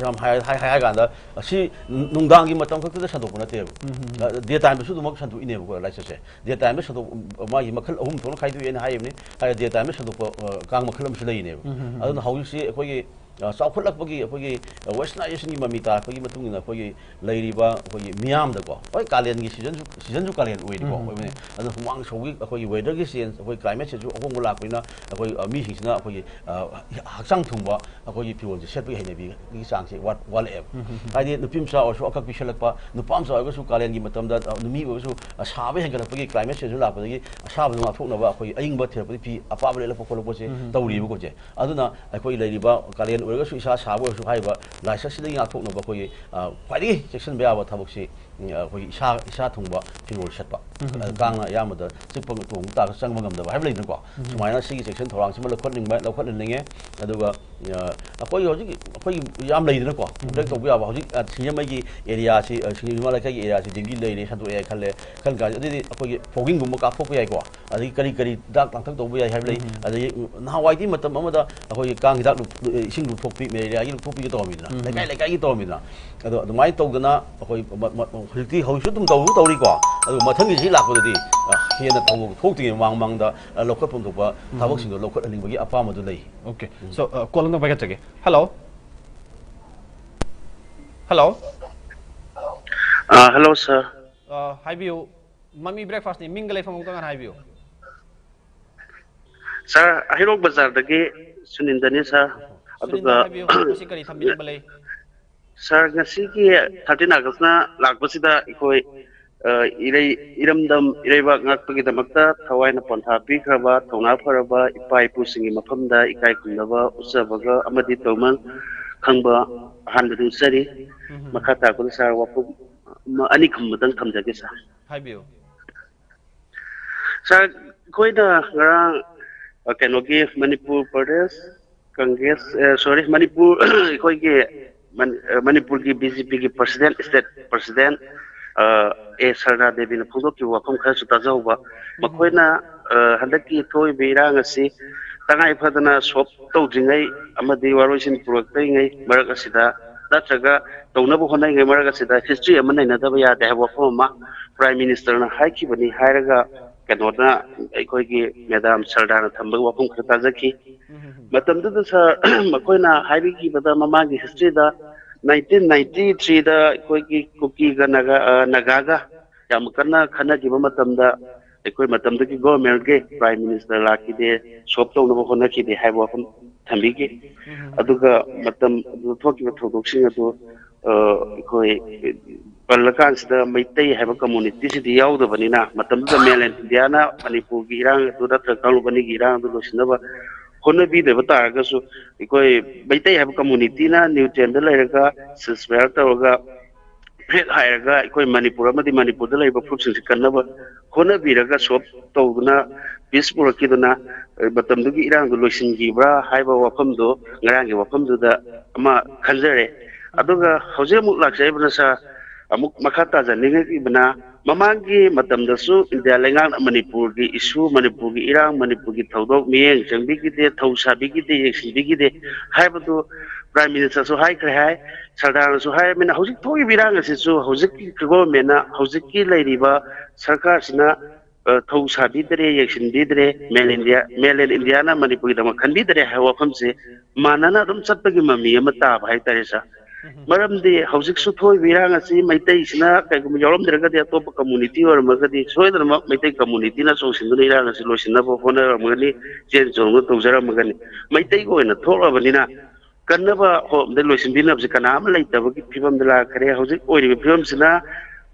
ꯌꯥꯝ ꯍꯥꯏ-, ꯍꯥꯏ-, ꯍꯥꯏꯔ ꯀꯥꯟꯗ, ꯑꯁꯤ ꯅꯨꯡꯗꯥꯡꯒꯤ ꯃꯇꯝ ꯈꯛꯇꯗ ꯁꯟꯗꯣꯛꯄ ꯅꯠꯇꯦꯕ꯫ ꯎꯝ, ꯎꯝ, ꯎꯝ꯫ ꯑ, ꯗꯦ ꯇꯥꯏꯝꯗꯁꯨ ꯑꯗꯨꯃꯛ ꯁꯟꯗꯣꯛꯏꯅꯦꯕꯀꯣ ꯂꯥꯏꯆꯠꯁꯦ꯫ ꯗꯦ ꯇꯥꯏꯝꯗ ꯁꯟꯗꯣꯛ-, ꯃꯥꯒꯤ ꯃꯈꯜ ꯑꯍꯨꯝ ꯊꯣꯛꯅ ꯈꯥꯏꯗꯣꯛꯑꯦꯅ ꯍꯥꯏꯔꯤꯕꯅꯤ꯫ ꯍꯥꯏꯗꯤ ꯗꯦ ꯇꯥꯏꯝꯗ ꯁꯟꯗꯣꯛꯄ, ꯑ, ꯀꯥꯡ ꯃꯈꯜ ꯑꯃꯁꯨ ꯂꯩꯔꯤꯅꯦꯕ꯫ ꯎꯝ, ꯎꯝ, ꯎꯝ꯫ ꯑꯗꯨꯅ ꯍꯧꯖꯤꯛꯁꯤ ꯑꯩꯈꯣꯏꯒꯤ, ꯑ, ꯆꯥꯎꯈꯠꯂꯛꯄꯒꯤ, ꯑꯩꯈꯣꯏꯒꯤ, ꯑ, ꯋꯦꯁꯇꯔꯅꯥꯏꯖꯦꯁꯟꯒꯤ ꯃꯃꯤ ꯇꯥꯔꯛꯄꯒꯤ ꯃꯇꯨꯡ ꯏꯟꯅ ꯑꯩꯈꯣꯏꯒꯤ ꯂꯩꯔꯤꯕ ꯑꯩꯈꯣꯏꯒꯤ ꯃꯤꯌꯥꯝꯗꯀꯣ, ꯍꯣꯏ, ꯀꯥꯂꯦꯟꯒꯤ ꯁꯤꯖꯟꯁꯨ, ꯁꯤꯖꯟꯁꯨ ꯀꯥꯂꯦꯟ ꯑꯣꯏꯔꯤꯀꯣ, ꯎꯝ, ꯎꯝ, ꯑꯣꯏꯕꯅꯤ꯫ ꯎꯝ꯫ ꯑꯗꯨꯅ ꯍꯨꯃꯥꯡ ꯁꯧꯕꯒꯤ ꯑꯩꯈꯣꯏꯒꯤ ꯋꯦꯗꯔꯒꯤ ꯆꯦꯟꯖ, ꯑꯩꯈꯣꯏ ꯀ꯭ꯂꯥꯏꯃꯦꯠ ꯆꯦꯟꯖꯁꯨ ꯑꯍꯣꯡꯕ ꯂꯥꯛꯄꯅꯤꯅ ꯑꯩꯈꯣꯏ, ꯑ, ꯃꯤꯁꯤꯡꯁꯤꯅ ꯑꯩꯈꯣꯏꯒꯤ, ꯑ, ꯍꯛꯆꯥꯡ ꯊꯨꯡꯕ ꯑꯩꯈꯣꯏꯒꯤ ꯐꯤꯔꯣꯜꯁꯦ ꯁꯦꯠꯄꯒꯤ ꯍꯩꯅꯕꯤꯒꯤ ꯆꯥꯡꯁꯦ ꯋꯥꯠ-, ꯋꯥꯠꯂꯛꯑꯦꯕ꯫ ꯎꯝ, ꯎꯝ, ꯎꯝ꯫ ꯍꯥꯏꯗꯤ ꯅꯨꯄꯤ ꯃꯆꯥ ꯑꯣꯏꯔꯁꯨ ꯑꯀꯛꯄꯤ ꯁꯦꯠꯂꯛꯄ, ꯅꯨꯄꯥ ꯃꯆꯥ ꯑꯣꯏꯔꯒꯁꯨ ꯀꯥꯂꯦꯟꯒꯤ ꯃꯇꯝꯗ, ꯑ, ꯅꯨꯃꯤ ꯑꯣꯏꯔꯒꯁꯨ, ꯑ, ꯁꯥꯕ ꯍꯦꯟꯒꯠꯂꯛꯄꯒꯤ ꯀ꯭ꯂꯥꯏꯃꯦꯠ ꯆꯦꯟꯖ ꯂꯥꯛꯄꯗꯒꯤ ꯑꯁꯥꯕꯗ ꯉꯥꯛꯊꯣꯛꯅꯕ ꯑꯩꯈꯣꯏ ꯑꯏꯪꯕ ꯊꯤꯔꯛꯄꯗꯤ ꯐꯤ ꯑꯄꯥꯕ ꯂꯤꯠꯂꯛꯄ ꯈꯣꯠꯂꯛꯄꯁꯦ ꯎꯝ, ꯎꯝ, ꯎꯝ꯫ ꯇꯧꯔꯤꯕꯀꯣ ꯍꯧꯖꯤꯛ꯫ ꯑꯗꯨꯅ ꯑꯩꯈꯣꯏ ꯂꯩꯔꯤꯕ ꯀꯥꯂꯦꯟ ꯑꯣꯏꯔꯒꯁꯨ ꯏꯁꯥ ꯁꯥꯕ ꯑꯣꯏꯔꯁꯨ ꯍꯥꯏꯔꯤꯕ ꯂꯥꯏꯆꯠꯁꯤꯗꯒꯤ ꯉꯥꯛꯊꯣꯛꯅꯕ ꯑꯩꯈꯣꯏꯒꯤ, ꯑ, ꯈ꯭ꯋꯥꯏꯗꯒꯤ ꯆꯦꯛꯁꯤꯟꯕ ꯌꯥꯕ ꯊꯕꯛꯁꯤ, ꯎꯝ, ꯑꯩꯈꯣꯏꯒꯤ ꯏꯁꯥ, ꯏꯁꯥ ꯊꯨꯡꯕ ꯐꯤꯔꯣꯜ ꯁꯦꯠꯄ꯫ ꯎꯝ, ꯎꯝ, ꯑ, ꯎꯝ꯫ ꯀꯥꯡꯅ ꯑꯌꯥꯝꯕꯗ ꯆꯤꯛꯄ ꯇꯣꯡꯕ ꯇꯥꯔꯒ ꯆꯪꯕ ꯉꯝꯗꯕ ꯍꯥꯏꯕ ꯂꯩꯗꯅꯀꯣ꯫ ꯎꯝ꯫ ꯁꯨꯃꯥꯏꯅ ꯁꯤꯒꯤ ꯆꯦꯛꯁꯤꯟ ꯊꯧꯔꯥꯡꯁꯤꯃ ꯂꯧꯈꯠꯅꯤꯡꯕ, ꯂꯧꯈꯠꯍꯟꯅꯤꯡꯉꯦ꯫ ꯑꯗꯨꯒ, ꯑ, ꯑꯩꯈꯣꯏꯒꯤ ꯍꯧꯖꯤꯛ ꯑꯩꯈꯣꯏꯒꯤ ꯌꯥꯝ ꯂꯩꯗꯅꯀꯣ, ꯎꯝ꯫ ꯄ꯭ꯔꯣꯇꯦꯛ ꯇꯧꯕ ꯌꯥꯕ꯫ ꯍꯧꯖꯤꯛ, ꯑ, ꯁꯤꯡꯖꯃꯩꯒꯤ ꯑꯦꯔꯤꯌꯥꯁꯤ, ꯑ, ꯁꯤꯡꯖꯃꯩ ꯂꯩꯀꯥꯏꯒꯤ ꯑꯦꯔꯤꯌꯥꯁꯤ ꯗꯦꯡꯒꯤ ꯂꯩꯔꯦ, ꯁꯟꯗꯣꯛꯑꯦ ꯈꯜꯂꯦ, ꯈꯟ ꯀꯥꯟꯁꯤ ꯑꯗꯨꯗꯤ ꯑꯩꯈꯣꯏꯒꯤ ꯐꯣꯒꯤꯡꯒꯨꯝꯕ ꯀꯥꯞꯊꯣꯛꯄ ꯌꯥꯏꯀꯣ꯫ ꯑꯗꯒꯤ ꯀꯔꯤ ꯀꯔꯤ ꯍꯤꯗꯥꯛ ꯂꯥꯡꯊꯛ ꯇꯧꯕ ꯌꯥꯏ ꯍꯥꯏꯕ ꯂꯩ꯫ ꯎꯝ꯫ ꯑꯗꯒꯤ ꯅꯍꯥꯟꯋꯥꯏꯗꯤ ꯃꯇꯝ ꯑꯃꯗ ꯑꯩꯈꯣꯏꯒꯤ ꯀꯥꯡ ꯍꯤꯗꯥꯛ ꯂꯨꯞ-, ꯏꯁꯤꯡ ꯂꯨꯞꯊꯣꯛꯄꯤ, ꯃꯦꯂꯦꯔꯤꯌꯥꯒꯤ ꯂꯨꯞꯊꯣꯛꯄꯤꯒ ꯇꯧꯔꯝꯃꯤꯗꯅ, ꯎꯝ꯫ ꯂꯩꯀꯥꯏ ꯂꯩꯀꯥꯏꯒꯤ ꯇꯧꯔꯝꯃꯤꯗꯅ꯫ ꯑꯗꯣ ꯑꯗꯨꯃꯥꯏꯅ ꯇꯧꯗꯅ ꯑꯩꯈꯣꯏ ꯃ-, ꯃ-, ꯍꯧꯖꯤꯛꯇꯤ, ꯍꯧꯖꯤꯛꯁꯨ ꯑꯗꯨꯝ ꯇꯧꯁꯨ ꯇꯧꯔꯤꯀꯣ꯫ ꯑꯗꯨ ꯃꯊꯪꯒꯤ ꯆꯍꯤ ꯂꯥꯛꯄꯗꯗꯤ, ꯑ, ꯍꯦꯟꯅ ꯊꯧꯑꯣꯡ ꯊꯣꯛꯇ꯭ꯔꯤꯉꯩ ꯃꯃꯥꯡ ꯃꯃꯥꯡꯗ, ꯑ, ꯂꯧꯈꯠꯐꯝ ꯊꯣꯛꯄ ꯎꯝ꯫ ꯊꯕꯛꯁꯤꯡꯗꯣ ꯂꯧꯈꯠꯍꯟꯅꯤꯡꯕꯒꯤ ꯑꯄꯥꯝꯕꯗꯨ ꯂꯩ꯫ Okay꯫ ꯎꯝ꯫ So, ꯑ, call ꯑꯝꯇꯪ ꯄꯥꯏꯈꯠꯆꯒꯦ꯫ Hello꯫ Hello꯫ ꯑ, hello, sir꯫ ꯑ, ꯍꯥꯏꯕꯤꯌꯨ꯫ ꯃꯃꯤ breakfastꯅꯤ, ꯃꯤꯡꯒ ꯂꯩꯐꯝ ꯑꯃꯨꯛꯇꯪ ꯍꯥꯟꯅ ꯍꯥꯏꯕꯤꯌꯨ꯫ Sir, ꯍꯩꯔꯣꯛ ꯕꯖꯥꯔꯗꯒꯤ ꯁꯨꯅꯤꯟꯗꯅꯤ, sir꯫ ꯁꯨꯅꯤꯟꯗ, ꯑꯗꯨꯒ ꯍꯥꯏꯕꯤꯌꯨ, ꯉꯁꯤ ꯀꯔꯤ ꯊꯝꯕꯤꯅꯤꯡꯕ ꯂꯩ? Sir, ꯉꯁꯤꯒꯤ thirteen Augustꯅ ꯂꯥꯛꯄꯁꯤꯗ ꯑꯩꯈꯣꯏ, ꯑ, ꯏꯔꯩ-, ꯏꯔꯝꯗꯝ ꯏꯔꯩꯕꯥꯛ ꯉꯥꯛꯄꯒꯤꯗꯃꯛꯇ ꯊꯋꯥꯏꯅ ꯄꯣꯟꯊꯥ ꯄꯤꯈ꯭ꯔꯕ ꯊꯧꯅꯥ ꯐꯔꯕ ꯏꯄꯥ ꯏꯄꯨꯁꯤꯡꯒꯤ ꯃꯐꯝꯗ ꯏꯀꯥꯏ ꯈꯨꯝꯅꯕ ꯎꯠꯆꯕꯒ ꯑꯃꯗꯤ ꯇꯧꯃꯟ ꯈꯪꯕ ꯑꯍꯥꯟꯕꯗ ꯎꯠꯆꯔꯤ꯫ ꯎꯝ꯫ ꯃꯈꯥ ꯇꯥꯔꯛꯄꯗ sir ꯋꯥꯐꯝ ꯑꯃ ꯑꯅꯤ ꯈꯨꯝꯕꯗꯪ ꯊꯝꯖꯒꯦ, sir꯫ ꯍꯥꯏꯕꯤꯌꯨ꯫ Sir, ꯑꯩꯈꯣꯏꯅ ꯉꯔꯥꯡ, ꯑ, ꯀꯩꯅꯣꯒꯤ ꯃꯅꯤꯄꯨꯔ ꯄ꯭ꯔꯗꯦꯁ ꯀꯪꯒ꯭ꯔꯦꯁ, ꯑ, sorry, ꯃꯅꯤꯄꯨꯔ, ꯑꯩꯈꯣꯏꯒꯤ ꯃꯅꯤ-, ꯑ, ꯃꯅꯤꯄꯨꯔꯒꯤ BJPꯒꯤ president, state president, ꯑ, ꯑꯦ ꯁꯔꯗꯥ ꯗꯦꯕꯤꯅ ꯐꯣꯡꯗꯣꯛꯈꯤꯕ ꯋꯥꯐꯝ ꯈꯔꯁꯨ ꯇꯥꯖꯍꯧꯕ꯫ ꯃꯈꯣꯏꯅ, ꯑ, ꯍꯟꯗꯛꯀꯤ ꯊꯣꯛꯏꯕ ꯏꯔꯥꯡ ꯑꯁꯤ ꯇꯉꯥꯏ ꯐꯗꯅ ꯁꯣꯞ ꯇꯧꯗ꯭ꯔꯤꯉꯩ ꯑꯃꯗꯤ ꯋꯥꯔꯣꯏꯁꯤꯟ ꯄꯨꯔꯛꯇ꯭ꯔꯤꯉꯩ ꯃꯔꯛ ꯑꯁꯤꯗ, ꯅꯠꯇ꯭ꯔꯒ ꯇꯧꯅꯕ ꯍꯣꯠꯅꯔꯤꯉꯩ ꯃꯔꯛ ꯑꯁꯤꯗ history ꯑꯃ ꯅꯩꯅꯗꯕ ꯌꯥꯗꯦ ꯍꯥꯏꯕ ꯋꯥꯐꯝ ꯑꯃ Prime Ministerꯅ ꯍꯥꯏꯈꯤꯕꯅꯤ ꯍꯥꯏꯔꯒ, ꯀꯩꯅꯣꯅ, ꯑꯩꯈꯣꯏꯒꯤ Madam ꯁꯔꯗꯥꯅ ꯊꯝꯕꯒꯤ ꯋꯥꯐꯝ ꯈꯔ ꯇꯥꯖꯈꯤ꯫ ꯃꯇꯝꯗꯨꯗ ꯁꯥꯔ, ꯃꯈꯣꯏꯅ ꯍꯥꯏꯕꯤꯈꯤꯕꯗ, ꯃꯃꯥꯡꯒꯤ historyꯗ nineteen ninety threeꯗ ꯑꯩꯈꯣꯏꯒꯤ ꯀꯨꯀꯤꯒ ꯅꯥꯒꯥ, ꯑ, ꯅꯥꯒꯥꯒ ꯌꯥꯝ ꯀꯟꯅ ꯈꯟꯅꯈꯤꯕ ꯃꯇꯝꯗ, ꯑꯩꯈꯣꯏ ꯃꯇꯝꯗꯨꯒꯤ governmentꯀꯤ Prime Minister ꯂꯥꯛꯈꯤꯗꯦ, ꯁꯣꯞ ꯇꯧꯅꯕ ꯍꯣꯠꯅꯈꯤꯗꯦ ꯍꯥꯏꯕ ꯋꯥꯐꯝ ꯊꯝꯕꯤꯈꯤ꯫ ꯑꯗꯨꯒ ꯃꯇꯝ ꯑꯗꯨꯗ ꯊꯣꯛꯈꯤꯕ ꯊꯧꯗꯣꯛꯁꯤꯡ ꯑꯗꯨ, ꯑ, ꯑꯩꯈꯣꯏ ꯄꯜꯂꯀꯥꯟꯁꯤꯗ ꯃꯩꯇꯩ ꯍꯥꯏꯕ communityꯁꯤꯗꯤ ꯌꯥꯎꯗꯕꯅꯤꯅ, ꯃꯇꯝꯗꯨꯗ mainland Indiaꯅ ꯃꯅꯤꯄꯨꯔꯒꯤ ꯏꯔꯥꯡ ꯑꯗꯨ ꯅꯠꯇ꯭ꯔꯒ ꯀꯥꯡꯂꯨꯞ ꯑꯅꯤꯒꯤ ꯏꯔꯥꯡ ꯑꯗꯨ ꯂꯣꯏꯁꯤꯟꯅꯕ ꯍꯣꯠꯅꯕꯤꯗꯕ ꯇꯥꯔꯒꯁꯨ, ꯑꯩꯈꯣꯏ ꯃꯩꯇꯩ ꯍꯥꯏꯕ communityꯅ neutralꯗ ꯂꯩꯔꯒ ceasefire ꯇꯧꯔꯒ, flag ꯍꯥꯏꯔꯒ ꯑꯩꯈꯣꯏ ꯃꯅꯤꯄꯨꯔ ꯑꯃꯗꯤ ꯃꯅꯤꯄꯨꯔꯗ ꯂꯩꯔꯤꯕ ꯐꯨꯔꯨꯞꯁꯤꯡꯁꯤ ꯀꯟꯅꯕ ꯍꯣꯠꯅꯕꯤꯔꯒ, ꯁꯣꯞ ꯇꯧꯗꯨꯅ, peace ꯄꯨꯔꯛꯈꯤꯗꯨꯅ, ꯑ, ꯃꯇꯝꯗꯨꯒꯤ ꯏꯔꯥꯡꯗꯨ ꯂꯣꯏꯁꯤꯟꯈꯤꯕ꯭ꯔꯥ ꯍꯥꯏꯕ ꯋꯥꯐꯝꯗꯨ ꯉꯔꯥꯡꯒꯤ ꯋꯥꯐꯝꯗꯨꯗ ꯑꯃ ꯈꯟꯖꯔꯦ꯫ ꯑꯗꯨꯒ ꯍꯧꯖꯤꯛ ꯑꯃꯨꯛ ꯂꯥꯛꯆꯔꯤꯕꯅ, ꯁꯥꯔ, ꯑꯃꯨꯛ ꯃꯈꯥ ꯇꯥꯖꯅꯤꯡꯉꯛꯏꯕꯅ, ꯃꯃꯥꯡꯒꯤ ꯃꯇꯝꯗꯁꯨ ꯏꯟꯗꯤꯌꯥ ꯂꯩꯉꯥꯛꯅ ꯃꯅꯤꯄꯨꯔꯒꯤ issue, ꯃꯅꯤꯄꯨꯔꯒꯤ ꯏꯔꯥꯡ, ꯃꯅꯤꯄꯨꯔꯒꯤ ꯊꯧꯗꯣꯛ ꯃꯤꯠꯌꯦꯡ ꯆꯪꯕꯤꯈꯤꯗꯦ, ꯊꯧ ꯁꯥꯕꯤꯈꯤꯗꯦ, ꯌꯦꯡꯁꯤꯟꯕꯤꯈꯤꯗꯦ ꯍꯥꯏꯕꯗꯨ Prime Ministerꯁꯨ ꯍꯥꯏꯈ꯭ꯔꯦ ꯍꯥꯏ, ꯁꯔꯗꯥꯔꯅꯁꯨ ꯍꯥꯏꯔꯕꯅꯤꯅ, ꯍꯧꯖꯤꯛ ꯊꯣꯛꯏꯕ ꯏꯔꯥꯡ ꯑꯁꯤꯁꯨ ꯍꯧꯖꯤꯛꯀꯤ governmentꯅ, ꯍꯧꯖꯤꯛꯀꯤ ꯂꯩꯔꯤꯕ ꯁꯔꯀꯥꯔꯁꯤꯅ, ꯑ, ꯊꯧ ꯁꯥꯕꯤꯗ꯭ꯔꯦ, ꯌꯦꯡꯁꯤꯟꯕꯤꯗ꯭ꯔꯦ, mainland India, mainland Indiaꯅ ꯃꯅꯤꯄꯨꯔꯒꯤꯗꯃꯛ ꯈꯟꯕꯤꯗ꯭ꯔꯦ ꯍꯥꯏꯕ ꯋꯥꯐꯝꯁꯦ ꯃꯥꯟꯅꯅ ꯑꯗꯨꯝ ꯆꯠꯄꯒꯤ ꯃꯃꯤ ꯑꯃ ꯇꯥꯕ ꯍꯥꯏꯇꯥꯔꯦ, ꯁꯥꯔ꯫ ꯃꯔꯝꯗꯤ ꯍꯧꯖꯤꯛꯁꯨ ꯊꯣꯛꯏꯕ ꯏꯔꯥꯡ ꯑꯁꯤ ꯃꯩꯇꯩꯁꯤꯅ ꯀꯩꯒꯨꯝꯕ ꯌꯥꯎꯔꯝꯗ꯭ꯔꯒꯗꯤ, ꯑꯇꯣꯞꯄ community ꯑꯣꯏꯔꯝꯃꯒꯗꯤ, ꯁꯣꯏꯗꯅꯃꯛ ꯃꯩꯇꯩ communityꯅ ꯆꯣꯡꯁꯤꯟꯗꯨꯅ ꯏꯔꯥꯡ ꯑꯁꯤ ꯂꯣꯏꯁꯤꯟꯅꯕ ꯍꯣꯠꯅꯔꯝꯒꯅꯤ, ꯆꯦꯟ ꯆꯣꯡꯗꯨꯅ ꯇꯧꯖꯔꯝꯃꯒꯅꯤ꯫ ꯃꯩꯇꯩꯒꯤ ꯑꯣꯏꯅ ꯊꯣꯛꯂꯕꯅꯤꯅ, ꯀꯟꯅꯕ ꯍꯣꯝꯗ ꯂꯣꯏꯁꯤꯟꯕꯤꯅꯕꯁꯦ ꯀꯅꯥ ꯑꯃ ꯂꯩꯇꯕꯒꯤ ꯐꯤꯕꯝꯗ ꯂꯥꯛꯈ꯭ꯔꯦ꯫ ꯍꯧꯖꯤꯛ ꯑꯣꯏꯔꯤꯕ ꯐꯤꯕꯝꯁꯤꯅ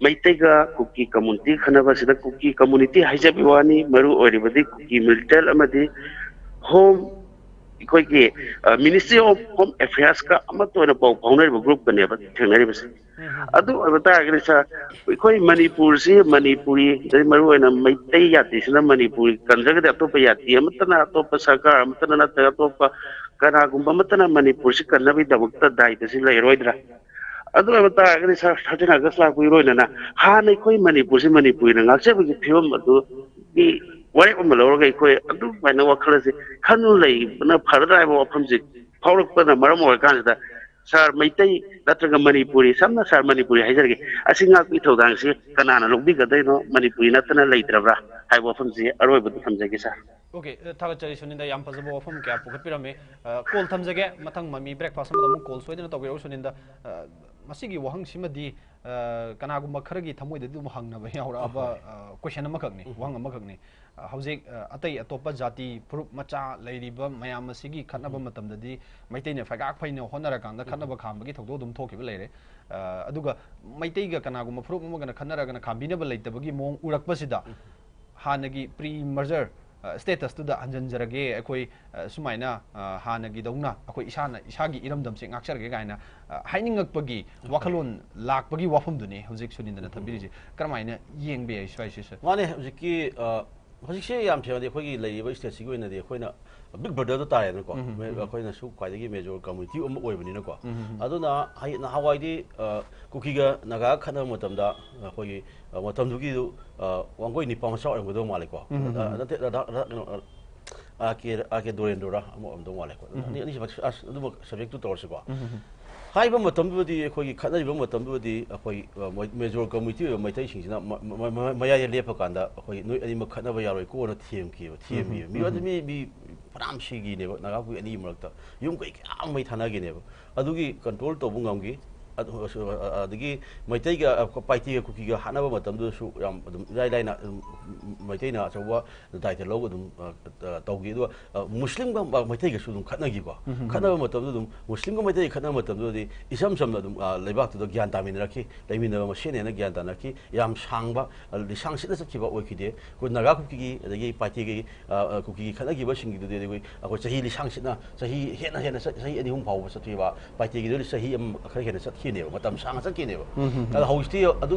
ꯃꯩꯇꯩꯒ ꯀꯨꯀꯤ community ꯈꯟꯅꯕꯁꯤꯗ, ꯀꯨꯀꯤ community ꯍꯥꯏꯖꯕꯒꯤ ꯋꯥꯅꯤ, ꯃꯔꯨ ꯑꯣꯏꯔꯤꯕꯗꯤ ꯀꯨꯀꯤ militant ꯑꯃꯗꯤ home, ꯑꯩꯈꯣꯏꯒꯤ, ꯑ, Ministry of Home Affairsꯀ ꯑꯃꯠꯇ ꯑꯣꯏꯅ ꯄꯥꯎ ꯐꯥꯎꯅꯔꯤꯕ groupꯀꯅꯦꯕ ꯊꯦꯡꯅꯔꯤꯕꯁꯦ꯫ ꯑꯗꯨ ꯑꯣꯏꯕ ꯇꯥꯔꯒꯗꯤ, ꯁꯥꯔ, ꯑꯩꯈꯣꯏ ꯃꯅꯤꯄꯨꯔꯁꯤ, ꯃꯅꯤꯄꯨꯔꯤ, ꯑꯗꯩ ꯃꯔꯨꯑꯣꯏꯅ ꯃꯩꯇꯩ ꯖꯥꯇꯤꯁꯤꯅ ꯃꯅꯤꯄꯨꯔꯤ ꯀꯟꯗ꯭ꯔꯒꯗꯤ, ꯑꯇꯣꯞꯄ ꯖꯥꯇꯤ ꯑꯃꯠꯇꯅ, ꯑꯇꯣꯞꯄ ꯁꯔꯀꯥꯔ ꯑꯃꯠꯇꯅ ꯅꯠꯇ꯭ꯔꯒ ꯑꯇꯣꯞꯄ ꯀꯅꯥꯒꯨꯝꯕ ꯑꯃꯠꯇꯅ ꯃꯅꯤꯄꯨꯔꯁꯤ ꯀꯟꯅꯕꯒꯤꯗꯃꯛꯇ ꯗꯥꯏꯇꯁꯤ ꯂꯩꯔꯣꯏꯗ꯭ꯔꯥ? ꯑꯗꯨ ꯑꯣꯏꯕ ꯇꯥꯔꯒꯗꯤ ꯁꯥꯔ, ꯊꯥꯔꯇꯤꯟ ꯑꯥꯒꯁ ꯂꯥꯛꯄꯒꯤ ꯏꯔꯣꯏꯅꯅ ꯍꯥꯟꯅ ꯑꯩꯈꯣꯏ ꯃꯅꯤꯄꯨꯔꯁꯤ ꯃꯅꯤꯄꯨꯔꯤꯅ ꯉꯥꯛꯆꯕꯒꯤ ꯐꯤꯕꯝ ꯑꯗꯨꯒꯤ ꯋꯥꯔꯦꯞ ꯑꯃ ꯂꯧꯔꯒ ꯑꯩꯈꯣꯏ ꯑꯗꯨꯃꯥꯏꯅ ꯋꯥꯈꯜ ꯑꯁꯤ ꯈꯟꯗꯨꯅ ꯂꯩꯕꯅ ꯐꯒꯗ꯭ꯔꯥ ꯍꯥꯏꯕ ꯋꯥꯐꯝꯁꯤ ꯐꯥꯎꯔꯛꯄꯅ ꯃꯔꯝ ꯑꯣꯏꯔꯀꯥꯟꯁꯤꯗ, ꯁꯥꯔ, ꯃꯩꯇꯩ ꯅꯠꯇ꯭ꯔꯒ ꯃꯅꯤꯄꯨꯔꯤ, ꯁꯝꯅ ꯁꯥꯔ ꯃꯅꯤꯄꯨꯔꯤ ꯍꯥꯏꯖꯔꯒꯦ, ꯑꯁꯤ ꯉꯥꯛꯄꯒꯤ ꯊꯧꯗꯥꯡꯁꯤ ꯀꯅꯥꯅ ꯂꯧꯕꯤꯒꯗꯣꯏꯅꯣ? ꯃꯅꯤꯄꯨꯔꯤ ꯅꯠꯇꯅ ꯂꯩꯇ꯭ꯔꯕ꯭ꯔꯥ ꯍꯥꯏꯕ ꯋꯥꯐꯝꯁꯤ ꯑꯔꯣꯏꯕꯗ ꯊꯝꯖꯒꯦ, ꯁꯥꯔ꯫ ꯑꯣꯀꯦ, ꯊꯥꯒꯠꯆꯔꯤ ꯁꯨꯅꯤꯟꯗ, ꯌꯥꯝ ꯐꯖꯕ ꯋꯥꯐꯝ ꯀꯌꯥ ꯄꯨꯈꯠꯄꯤꯔꯝꯃꯤ꯫ ꯀꯣꯜ ꯊꯝꯖꯒꯦ, ꯃꯊꯪ ꯃꯤ ꯕ꯭ꯔꯦꯛꯐꯥꯁ ꯑꯃꯗ ꯑꯃꯨꯛ ꯀꯣꯜ ꯁꯣꯏꯗꯅ ꯇꯧꯕꯤꯔꯛꯎ ꯁꯨꯅꯤꯟꯗ꯫ ꯃꯁꯤꯒꯤ ꯋꯥꯍꯪꯁꯤꯃꯗꯤ ꯀꯅꯥꯒꯨꯝꯕ ꯈꯔꯒꯤ ꯊꯃꯣꯏꯗꯗꯤ ꯑꯗꯨꯝ ꯍꯪꯅꯕ ꯌꯥꯎꯔꯛꯑꯕ ꯀꯣꯏꯁꯟ ꯑꯃꯈꯛꯅꯤ, ꯋꯥꯍꯪ ꯑꯃꯈꯛꯅꯤ꯫ ꯍꯧꯖꯤꯛ ꯑꯇꯩ ꯑꯇꯣꯞꯄ ꯖꯥꯇꯤ ꯐꯨꯔꯨꯞ ꯃꯆꯥ ꯂꯩꯔꯤꯕ ꯃꯌꯥꯝ ꯑꯁꯤꯒꯤ ꯈꯠꯅꯕ ꯃꯇꯝꯗꯗꯤ ꯃꯩꯇꯩꯅ ꯐꯩꯒꯥꯛ ꯐꯩꯅ ꯍꯣꯠꯅꯔꯀꯥꯟꯗ ꯈꯠꯅꯕ ꯈꯥꯝꯕꯒꯤ ꯊꯧꯗꯣꯛ ꯑꯗꯨꯝ ꯊꯣꯛꯈꯤꯕ ꯂꯩꯔꯦ꯫ ꯑꯗꯨꯒ ꯃꯩꯇꯩꯒ ꯀꯅꯥꯒꯨꯝꯕ ꯐꯨꯔꯨꯞ ꯑꯃꯒꯅ ꯈꯠꯅꯔꯒꯅ ꯈꯥꯝꯕꯤꯅꯕ ꯂꯩꯇꯕꯒꯤ ꯃꯑꯣꯡ ꯎꯔꯛꯄꯁꯤꯗ ꯍꯥꯟꯅꯒꯤ ꯄ꯭ꯔꯤ ꯃꯔꯖꯔ ꯁ꯭ꯇꯦꯇꯁꯇꯨꯗ ꯍꯟꯖꯤꯟꯖꯔꯒꯦ, ꯑꯩꯈꯣꯏ ꯁꯨꯃꯥꯏꯅ ꯍꯥꯟꯅꯒꯤꯗꯧꯅ ꯑꯩꯈꯣꯏ ꯏꯁꯥꯅ ꯏꯁꯥꯒꯤ ꯏꯔꯝꯗꯝꯁꯦ ꯉꯥꯛꯆꯔꯒꯦ ꯀꯥꯏꯅ ꯍꯥꯏꯅꯤꯡꯉꯛꯄꯒꯤ ꯋꯥꯈꯜꯂꯣꯟ ꯂꯥꯛꯄꯒꯤ ꯋꯥꯐꯝꯗꯨꯅꯤ ꯍꯧꯖꯤꯛ ꯁꯨꯅꯤꯟꯗꯅ ꯊꯝꯕꯤꯔꯤꯁꯦ꯫ ꯀꯔꯝꯍꯥꯏꯅ ꯌꯦꯡꯕ ꯌꯥꯏ ꯁ꯭ꯋꯥꯏꯁꯤꯁꯨ? ꯃꯥꯅꯦ, ꯍꯧꯖꯤꯛꯀꯤ ꯍꯧꯖꯤꯛꯁꯦ ꯌꯥꯝ ꯊꯦꯡꯅꯗꯤ ꯑꯩꯈꯣꯏꯒꯤ ꯂꯩꯔꯤꯕ ꯁ꯭ꯇꯦꯠꯁꯤꯒꯤ ꯑꯣꯏꯅꯗꯤ ꯑꯩꯈꯣꯏꯅ ꯕꯤꯛ ꯕ꯭ꯔꯗꯔꯗꯣ ꯇꯥꯔꯦꯅꯀꯣ꯫ ꯑꯩꯈꯣꯏꯅꯁꯨ ꯈ꯭ꯋꯥꯏꯗꯒꯤ ꯃꯦꯖꯣꯔ ꯀꯝꯃꯨꯅꯤꯇꯤ ꯑꯃ ꯑꯣꯏꯕꯅꯤꯅꯀꯣ꯫ ꯑꯗꯨꯅ ꯍꯥꯏ- ꯅꯍꯥꯟꯋꯥꯏꯗꯤ ꯀꯨꯀꯤꯒ ꯅꯥꯒꯥꯒ ꯈꯠꯅꯕ ꯃꯇꯝꯗ ꯑꯩꯈꯣꯏꯒꯤ ꯃꯇꯝꯗꯨꯒꯤꯗꯨ ꯋꯥꯡꯒꯣꯏ ꯅꯤꯄꯥ ꯃꯆꯥ ꯑꯣꯏꯔꯝꯒꯗꯧ ꯃꯥꯜꯂꯦꯀꯣ꯫ ꯅꯠꯇꯦ, ꯔꯥꯙꯥ ꯀꯩꯅꯣ, ꯑꯥꯔ ꯀꯦ ꯔꯥꯙꯥ ꯀꯦ ꯗꯣꯔꯦꯟꯗ꯭ꯔꯣꯔ ꯑꯃ ꯑꯣꯏꯔꯝꯗꯧ ꯃꯥꯜꯂꯦꯀꯣ꯫ ꯑꯅꯤ ꯑꯅꯤꯁꯤꯃꯛ ꯑꯗꯨꯃꯛ ꯁꯕꯖꯦꯛꯇꯨ ꯇꯧꯔꯁꯤꯀꯣ꯫ ꯍꯥꯏꯕ ꯃꯇꯝꯗꯨꯗꯗꯤ ꯑꯩꯈꯣꯏꯒꯤ ꯈꯠꯅꯔꯤꯕ ꯃꯇꯝꯗꯨꯗꯗꯤ ꯑꯩꯈꯣꯏ ꯃꯦꯖꯣꯔ ꯀꯝꯃꯨꯅꯤꯇꯤ ꯑꯣꯏꯕ ꯃꯩꯇꯩꯁꯤꯡꯁꯤꯅ ꯃꯌꯥꯏꯗ ꯂꯦꯞꯄ ꯀꯥꯟꯗ ꯑꯩꯈꯣꯏ ꯅꯣꯏ ꯑꯅꯤꯃꯛ ꯈꯠꯅꯕ ꯌꯥꯔꯣꯏꯀꯣꯅ ꯊꯦꯝꯈꯤꯕ ꯊꯦꯝꯈꯤꯕ ꯃꯤꯑꯣꯏ ꯃꯤ ꯃꯤ ꯐꯅꯌꯥꯝ ꯁꯤꯈꯤꯅꯦꯕ ꯅꯥꯒꯥ ꯀꯨꯀꯤ ꯑꯅꯤꯒꯤ ꯃꯔꯛꯇ꯫ ꯌꯨꯝ ꯀꯩ ꯀꯌꯥ ꯃꯩ ꯊꯥꯅꯈꯤꯅꯦꯕ꯫ ꯑꯗꯨꯒꯤ ꯀꯟꯇ꯭ꯔꯣꯜ ꯇꯧꯕ ꯉꯝꯈꯤ꯫ ꯑꯗꯒꯤ ꯃꯩꯇꯩꯒ ꯄꯥꯏꯇꯦꯒ ꯀꯨꯀꯤꯒ ꯍꯥꯠꯅꯕ ꯃꯇꯝꯗꯨꯗꯁꯨ ꯌꯥꯝ ꯑꯗꯨꯝ ꯏꯔꯥꯏ ꯂꯥꯏꯅ ꯑꯗꯨꯝ ꯃꯩꯇꯩꯅ ꯑꯆꯧꯕ ꯗꯥꯏꯇ ꯂꯧ ꯑꯗꯨꯝ ꯇꯧꯈꯤ꯫ ꯑꯗꯨꯒ ꯃꯨꯁꯂꯤꯝꯒ ꯃꯩꯇꯩꯒꯁꯨ ꯑꯗꯨꯝ ꯈꯠꯅꯈꯤꯀꯣ꯫ ꯈꯠꯅꯕ ꯃꯇꯝꯗ ꯑꯗꯨꯝ ꯃꯨꯁꯂꯤꯝꯒ ꯃꯩꯇꯩꯒ ꯈꯠꯅꯕ ꯃꯇꯝꯗꯨꯗꯗꯤ ꯏꯆꯝ ꯆꯝꯅ ꯑꯗꯨꯝ ꯂꯩꯕꯥꯛꯇꯨꯗ ꯒ꯭ꯌꯥꯟ ꯇꯥꯃꯤꯟꯅꯔꯛꯈꯤ꯫ ꯂꯩꯃꯤꯟꯅꯕ ꯃꯁꯦꯟꯅꯦꯅ ꯒ꯭ꯌꯥꯟ ꯇꯥꯅꯔꯛꯈꯤ꯫ ꯌꯥꯝ ꯁꯥꯡꯕ ꯂꯤꯁꯥꯡ ꯁꯤꯠꯅ ꯆꯠꯈꯤꯕ ꯑꯣꯏꯈꯤꯗꯦ꯫ ꯑꯩꯈꯣꯏ ꯅꯥꯒꯥ ꯀꯨꯀꯤꯒꯤ ꯑꯗꯒꯤ ꯄꯥꯏꯇꯦꯒꯤ ꯀꯨꯀꯤꯒꯤ ꯈꯠꯅꯈꯤꯕꯁꯤꯡꯒꯤꯗꯨꯗꯤ ꯑꯩꯈꯣꯏ ꯑꯩꯈꯣꯏ ꯆꯍꯤ ꯂꯤꯁꯥꯡ ꯁꯤꯠꯅ ꯆꯍꯤ ꯍꯦꯟꯅ ꯍꯦꯟꯅ ꯆꯠ- ꯆꯍꯤ ꯑꯅꯤ ꯑꯍꯨꯝ ꯐꯥꯎꯕ ꯆꯠꯈꯤꯕ, ꯄꯥꯏꯇꯦꯒꯤꯗꯨꯗꯤ ꯆꯍꯤ ꯑꯃ ꯈꯔ ꯍꯦꯟꯅ ꯆꯠꯈꯤꯅꯦꯕ, ꯃꯇꯝ ꯁꯥꯡꯅ ꯆꯠꯈꯤꯅꯦꯕ꯫ ꯑꯗꯣ ꯍꯧꯖꯤꯛꯇꯤ ꯑꯗꯨ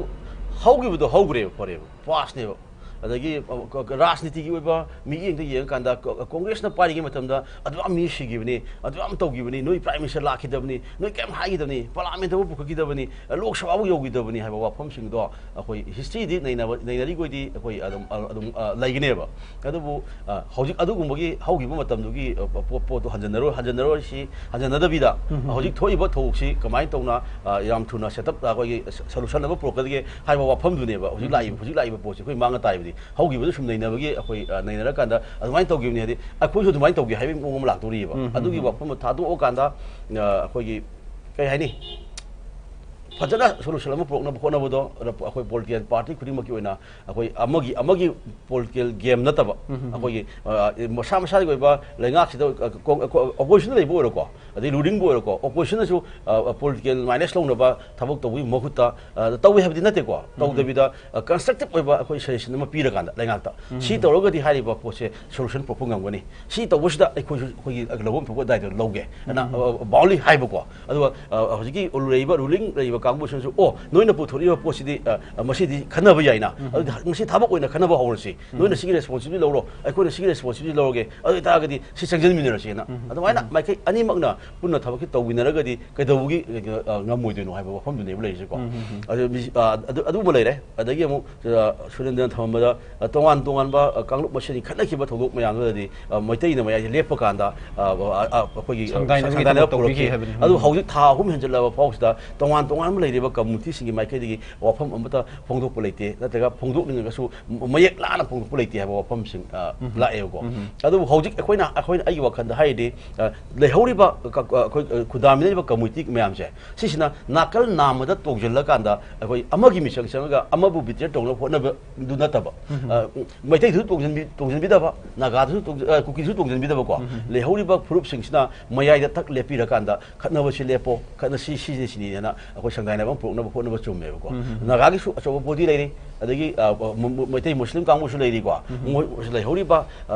ꯍꯧꯈꯤꯕꯗꯣ ꯍꯧꯈ꯭ꯔꯦꯕ, ꯐꯔꯦꯕ, ꯄꯥꯁꯅꯦꯕ꯫ ꯑꯗꯒꯤ ꯑ, ꯀ- ꯀ- ꯔꯥꯖꯅꯤꯇꯤꯒꯤ ꯑꯣꯏꯕ ꯃꯤꯠꯌꯦꯡꯗ ꯌꯦꯡꯉꯀꯥꯟꯗ ꯀ- ꯀ- ꯀꯣꯡꯒ꯭ꯔꯦꯁꯅ ꯄꯥꯏꯔꯤꯉꯩ ꯃꯇꯝꯗ ꯑꯗꯨꯌꯥꯝ ꯃꯤ ꯁꯤꯈꯤꯕꯅꯤ, ꯑꯗꯨꯌꯥꯝ ꯇꯧꯈꯤꯕꯅꯤ, ꯅꯣꯏ ꯄ꯭ꯔꯥꯏꯝ ꯃꯤꯅꯤꯁꯇꯔ ꯂꯥꯛꯈꯤꯗꯕꯅꯤ, ꯅꯣꯏ ꯀꯩꯝ ꯍꯥꯏꯈꯤꯗꯕꯅꯤ, ꯄꯥꯔꯂꯥꯃꯦꯟꯗꯕꯨ ꯄꯨꯈꯠꯈꯤꯗꯕꯅꯤ, ꯂꯣꯛ ꯁꯚꯥꯕꯨ ꯌꯧꯈꯤꯗꯕꯅꯤ ꯍꯥꯏꯕ ꯋꯥꯐꯝꯁꯤꯡꯗꯣ ꯑꯩꯈꯣꯏ ꯍꯤꯁꯇ꯭ꯔꯤꯗꯤ ꯅꯩꯅꯕ ꯅꯩꯅꯔꯤꯈꯣꯏꯗꯤ ꯑꯩꯈꯣꯏ ꯑꯗꯨꯝ ꯑ- ꯑꯗꯨꯝ ꯑ, ꯂꯩꯒꯅꯦꯕ꯫ ꯑꯗꯨꯕꯨ ꯑ, ꯍꯧꯖꯤꯛ ꯑꯗꯨꯒꯨꯝꯕꯒꯤ ꯍꯧꯈꯤꯕ ꯃꯇꯝꯗꯨꯒꯤ ꯑ, ꯄꯣ- ꯄꯣꯠꯇꯣ ꯍꯟꯖꯟꯅꯔꯣꯏ ꯍꯟꯖꯟꯅꯔꯣꯏꯁꯤ ꯍꯟꯖꯟꯅꯗꯕꯤꯗ ꯍꯧꯖꯤꯛ ꯊꯣꯛꯏꯕ ꯊꯧꯗꯣꯛꯁꯤ ꯀꯃꯥꯏꯅ ꯇꯧꯅ ꯑ, ꯌꯥꯝ ꯊꯨꯅ ꯁꯦꯇꯞ ꯑꯩꯈꯣꯏꯒꯤ ꯁꯣꯂꯨꯁꯟ ꯑꯃ ꯄꯨꯔꯛꯀꯗꯒꯦ ꯍꯥꯏꯕ ꯋꯥꯐꯝꯗꯨꯅꯦꯕ ꯍꯧꯖꯤꯛ ꯂꯥꯛꯏꯕ ꯍꯧꯖꯤꯛ ꯂꯥꯛꯏꯕ ꯄꯣꯠꯁꯤ ꯑꯩꯈꯣꯏ ꯃꯥꯡꯉ ꯇꯥꯏꯕꯗꯤ ꯍꯧꯈꯤꯕꯗꯨ ꯁꯨꯝ ꯅꯩꯅꯕꯒꯤ ꯑꯩꯈꯣꯏ ꯑ, ꯅꯩꯅꯔꯀꯥꯟꯗ ꯑꯗꯨꯃꯥꯏꯅ ꯇꯧꯈꯤꯕꯅꯤ ꯍꯥꯏꯗꯤ ꯑꯩꯈꯣꯏꯁꯨ ꯑꯗꯨꯃꯥꯏꯅ ꯇꯧꯒꯦ ꯍꯥꯏꯕꯒꯤ ꯃꯑꯣꯡ ꯑꯃ ꯂꯥꯛꯇꯧꯔꯤꯕ ꯑꯗꯨꯒꯤ ꯋꯥꯐꯝ ꯑꯃ ꯊꯥꯗꯣꯛꯑꯀꯥꯟꯗ ꯑ, ꯑꯩꯈꯣꯏꯒꯤ ꯀꯩ ꯍꯥꯏꯅꯤ ꯐꯖꯅ ꯁꯣꯂꯨꯁꯟ ꯑꯃ ꯄꯨꯔꯛꯅꯕ ꯍꯣꯠꯅꯕꯗꯣ ꯑꯩꯈꯣꯏ ꯄꯣꯂꯤꯇꯤꯀꯦꯜ ꯄꯥꯔꯇꯤ ꯈꯨꯗꯤꯡꯃꯛꯀꯤ ꯑꯣꯏꯅ ꯑꯩꯈꯣꯏ ꯑꯃꯒꯤ ꯑꯃꯒꯤ ꯄꯣꯂꯤꯇꯤꯀꯦꯜ ꯒꯦꯝ ꯅꯠꯇꯕ ꯑꯩꯈꯣꯏꯒꯤ ꯑ, ꯃꯁꯥ ꯃꯁꯥꯒꯤ ꯑꯣꯏꯕ ꯂꯩꯉꯥꯛꯁꯤꯗ ꯑꯣꯄꯣꯖꯤꯁꯟꯗ ꯂꯩꯕ ꯑꯣꯏꯔꯣꯀꯣ ꯑꯗꯩ ꯔꯨꯂꯤꯡꯕꯨ ꯑꯣꯏꯔꯣꯀꯣ ꯑꯣꯄꯣꯖꯤꯁꯟꯅꯁꯨ ꯄꯣꯂꯤꯇꯤꯀꯦꯜ ꯃꯥꯏꯅꯦꯖ ꯂꯧꯅꯕ ꯊꯕꯛ ꯇꯧꯕꯒꯤ ꯃꯍꯨꯠꯇ ꯑ, ꯇꯧꯋꯤ ꯍꯥꯏꯕꯗꯤ ꯅꯠꯇꯦꯀꯣ ꯇꯧꯗꯕꯤꯗ ꯀꯟꯁꯇ꯭ꯔꯛꯇꯤꯞ ꯑꯣꯏꯕ ꯑꯩꯈꯣꯏ ꯁꯖꯦꯁꯟ ꯑꯃ ꯄꯤꯔꯀꯥꯟꯗ ꯂꯩꯉꯥꯛꯇ ꯁꯤ ꯇꯧꯔꯒꯗꯤ ꯍꯥꯏꯔꯤꯕ ꯄꯣꯠꯁꯦ ꯁꯣꯂꯨꯁꯟ ꯄꯨꯔꯛꯄ ꯉꯝꯒꯅꯤ ꯁꯤ ꯇꯧꯕꯁꯤꯗ ꯑꯩꯈꯣꯏꯁꯨ ꯑꯩꯈꯣꯏꯒꯤ ꯂꯧꯐꯝ ꯊꯣꯛꯄ ꯗꯥꯏꯇ ꯂꯧꯒꯦ ꯑꯅ ꯕꯥꯎꯟꯂꯤ ꯍꯥꯏꯕꯀꯣ ꯑꯗꯨꯒ ꯑ, ꯍꯧꯖꯤꯛꯀꯤ ꯂꯩꯔꯤꯕ ꯔꯨꯂꯤꯡ ꯂꯩꯔꯤꯕ ꯀꯥꯡꯕꯨꯁꯤꯅꯁꯨ ꯑꯣ ꯅꯣꯏꯅ ꯄꯨꯊꯣꯔꯛꯏꯕ ꯄꯣꯠꯁꯤꯗꯤ ꯑ, ꯃꯁꯤꯗꯤ ꯈꯟꯅꯕ ꯌꯥꯏꯅ ꯑꯗꯨꯗꯤ ꯃꯁꯤ ꯊꯕꯛ ꯑꯣꯏꯅ ꯈꯟꯅꯕ ꯍꯧꯔꯁꯤ ꯅꯣꯏꯅ ꯁꯤꯒꯤ ꯔꯦꯁꯄꯣꯟꯁꯤꯕꯤꯂꯤꯇꯤ ꯂꯧꯔꯣ ꯑꯩꯈꯣꯏꯅ ꯁꯤꯒꯤ ꯔꯦꯁꯄꯣꯟꯁꯤꯕꯤꯂꯤꯇꯤ ꯂꯧꯔꯒꯦ ꯑꯗꯨ ꯑꯣꯏꯇꯥꯔꯒꯗꯤ ꯁꯤ ꯆꯪꯁꯤꯟꯃꯤꯟꯅꯔꯁꯦꯅ ꯑꯗꯨꯃꯥꯏꯅ ꯃꯥꯏꯀꯩ ꯑꯅꯤꯃꯛꯅ ꯄꯨꯟꯅ ꯊꯕꯛꯁꯤ ꯇꯧꯃꯤꯟꯅꯔꯒꯗꯤ ꯀꯩꯗꯧꯕꯒꯤ ꯑ, ꯉꯝꯃꯣꯏꯗꯣꯏꯅꯣ ꯍꯥꯏꯕ ꯋꯥꯐꯝꯗꯨꯅꯦꯕ ꯂꯩꯔꯤꯁꯦꯀꯣ ꯑꯗꯨ ꯃꯤ- ꯑ, ꯑꯗꯨ ꯑꯗꯨꯃ ꯂꯩꯔꯦ ꯑꯗꯒꯤ ꯑꯃꯨꯛ ꯑ, ꯁꯨꯔꯦꯟꯗ꯭ꯔꯅ ꯊꯝꯃꯝꯕꯗ ꯑ, ꯇꯣꯉꯥꯟ ꯇꯣꯉꯥꯟꯕ ꯑ, ꯀꯥꯡꯂꯨꯞ ꯃꯁꯦꯟꯒꯤ ꯈꯠꯅꯈꯤꯕ ꯊꯧꯗꯣꯛ ꯃꯌꯥꯝꯗꯨꯗꯗꯤ ꯑ, ꯃꯩꯇꯩꯅ ꯃꯌꯥꯏꯗ ꯂꯦꯞꯄ ꯀꯥꯟꯗ ꯑ, ꯑ, ꯑ, ꯑꯩꯈꯣꯏꯒꯤ ꯑ, ꯁꯪꯗꯥꯏꯅꯕꯒꯤ ꯁꯪꯗꯥꯏꯅꯕ ꯊꯕꯛ ꯇꯧꯕꯤꯈꯤ ꯄꯨꯔꯛꯈꯤ ꯍꯥꯏꯕꯅꯤ꯫ ꯑꯗꯨ ꯍꯧꯖꯤꯛ ꯊꯥ ꯑꯍꯨꯝ ꯍꯦꯟꯖꯜꯂꯕ ꯐꯥꯎꯁꯤꯗ ꯇꯣꯉꯥꯟ ꯇꯣꯉꯥꯟꯕ ꯂꯩꯔꯤꯕ ꯀꯝꯃꯨꯅꯤꯇꯤꯁꯤꯡꯒꯤ ꯃꯥꯏꯀꯩꯗꯒꯤ ꯋꯥꯐꯝ ꯑꯃꯠꯇ ꯐꯣꯡꯗꯣꯛꯄ ꯂꯩꯇꯦ ꯅꯠꯇ꯭ꯔꯒ ꯐꯣꯡꯗꯣꯛꯅꯤꯡꯉꯒꯁꯨ ꯃꯌꯦꯛ ꯂꯥꯅ ꯐꯣꯡꯗꯣꯛꯄ ꯂꯩꯇꯦ ꯍꯥꯏꯕ ꯋꯥꯐꯝꯁꯤꯡ ꯑ, ꯂꯥꯛꯑꯦꯕꯀꯣ ꯑꯗꯨꯕꯨ ꯍꯧꯖꯤꯛ ꯑꯩꯈꯣꯏꯅ ꯑꯩꯈꯣꯏꯅ ꯑꯩꯒꯤ ꯋꯥꯈꯜꯗ ꯍꯥꯏꯔꯗꯤ ꯑ, ꯂꯩꯍꯧꯔꯤꯕ ꯀ- ꯀ- ꯑꯩꯈꯣꯏ ꯑ, ꯈꯨꯟꯗꯥꯃꯤꯟꯅꯔꯤꯕ ꯀꯝꯃꯨꯅꯤꯇꯤ ꯃꯌꯥꯝꯁꯦ ꯁꯤꯁꯤꯅ ꯅꯥꯀꯜ ꯅꯥꯝꯃꯗ ꯇꯣꯡꯁꯤꯜꯂꯀꯥꯟꯗ ꯑꯩꯈꯣꯏ ꯑꯃꯒꯤ ꯃꯤꯆꯪ ꯆꯪꯉꯒ ꯑꯃꯕꯨ ꯕꯤꯇ꯭ꯔꯦ ꯇꯧꯅꯕ ꯍꯣꯠꯅꯕꯗꯨ ꯅꯠꯇꯕ ꯑ, ꯃꯩꯇꯩꯗꯨꯁꯨ ꯇꯣꯡꯁꯤꯟꯕꯤ- ꯇꯣꯡꯁꯤꯟꯕꯤꯗꯕ ꯅꯥꯒꯥꯗꯨꯁꯨ ꯇꯣꯡꯁꯤ- ꯑ, ꯀꯨꯀꯤꯗꯨꯁꯨ ꯇꯣꯡꯁꯤꯟꯕꯤꯗꯕꯀꯣ ꯂꯩꯍꯧꯔꯤꯕ ꯐꯨꯔꯨꯞꯁꯤꯡꯁꯤꯅ ꯃꯌꯥꯏꯗ ꯊꯛ ꯂꯦꯞꯄꯤꯔꯀꯥꯟꯗ ꯈꯠꯅꯕꯁꯤ ꯂꯦꯞꯄꯣ ꯈꯠꯅ ꯁꯤ ꯁꯤꯅꯤ ꯁꯤꯅꯤꯅ ꯑꯩꯈꯣꯏ ꯁꯪꯗꯥꯏꯅꯕ ꯑꯃ ꯄꯨꯔꯛꯅꯕ ꯍꯣꯠꯅꯕ ꯆꯨꯝꯃꯦꯕꯀꯣ ꯅꯥꯒꯥꯒꯤꯁꯨ ꯑꯆꯧꯕ ꯕꯣꯗꯤ ꯂꯩꯔꯤ ꯑꯗꯒꯤ ꯑ, ꯃꯨ- ꯃꯨ- ꯃꯩꯇꯩ ꯃꯨꯁꯂꯤꯝ ꯀꯥꯡꯕꯨꯁꯨ ꯂꯩꯔꯤꯀꯣ ꯃꯣꯏ ꯂꯩꯍꯧꯔꯤꯕ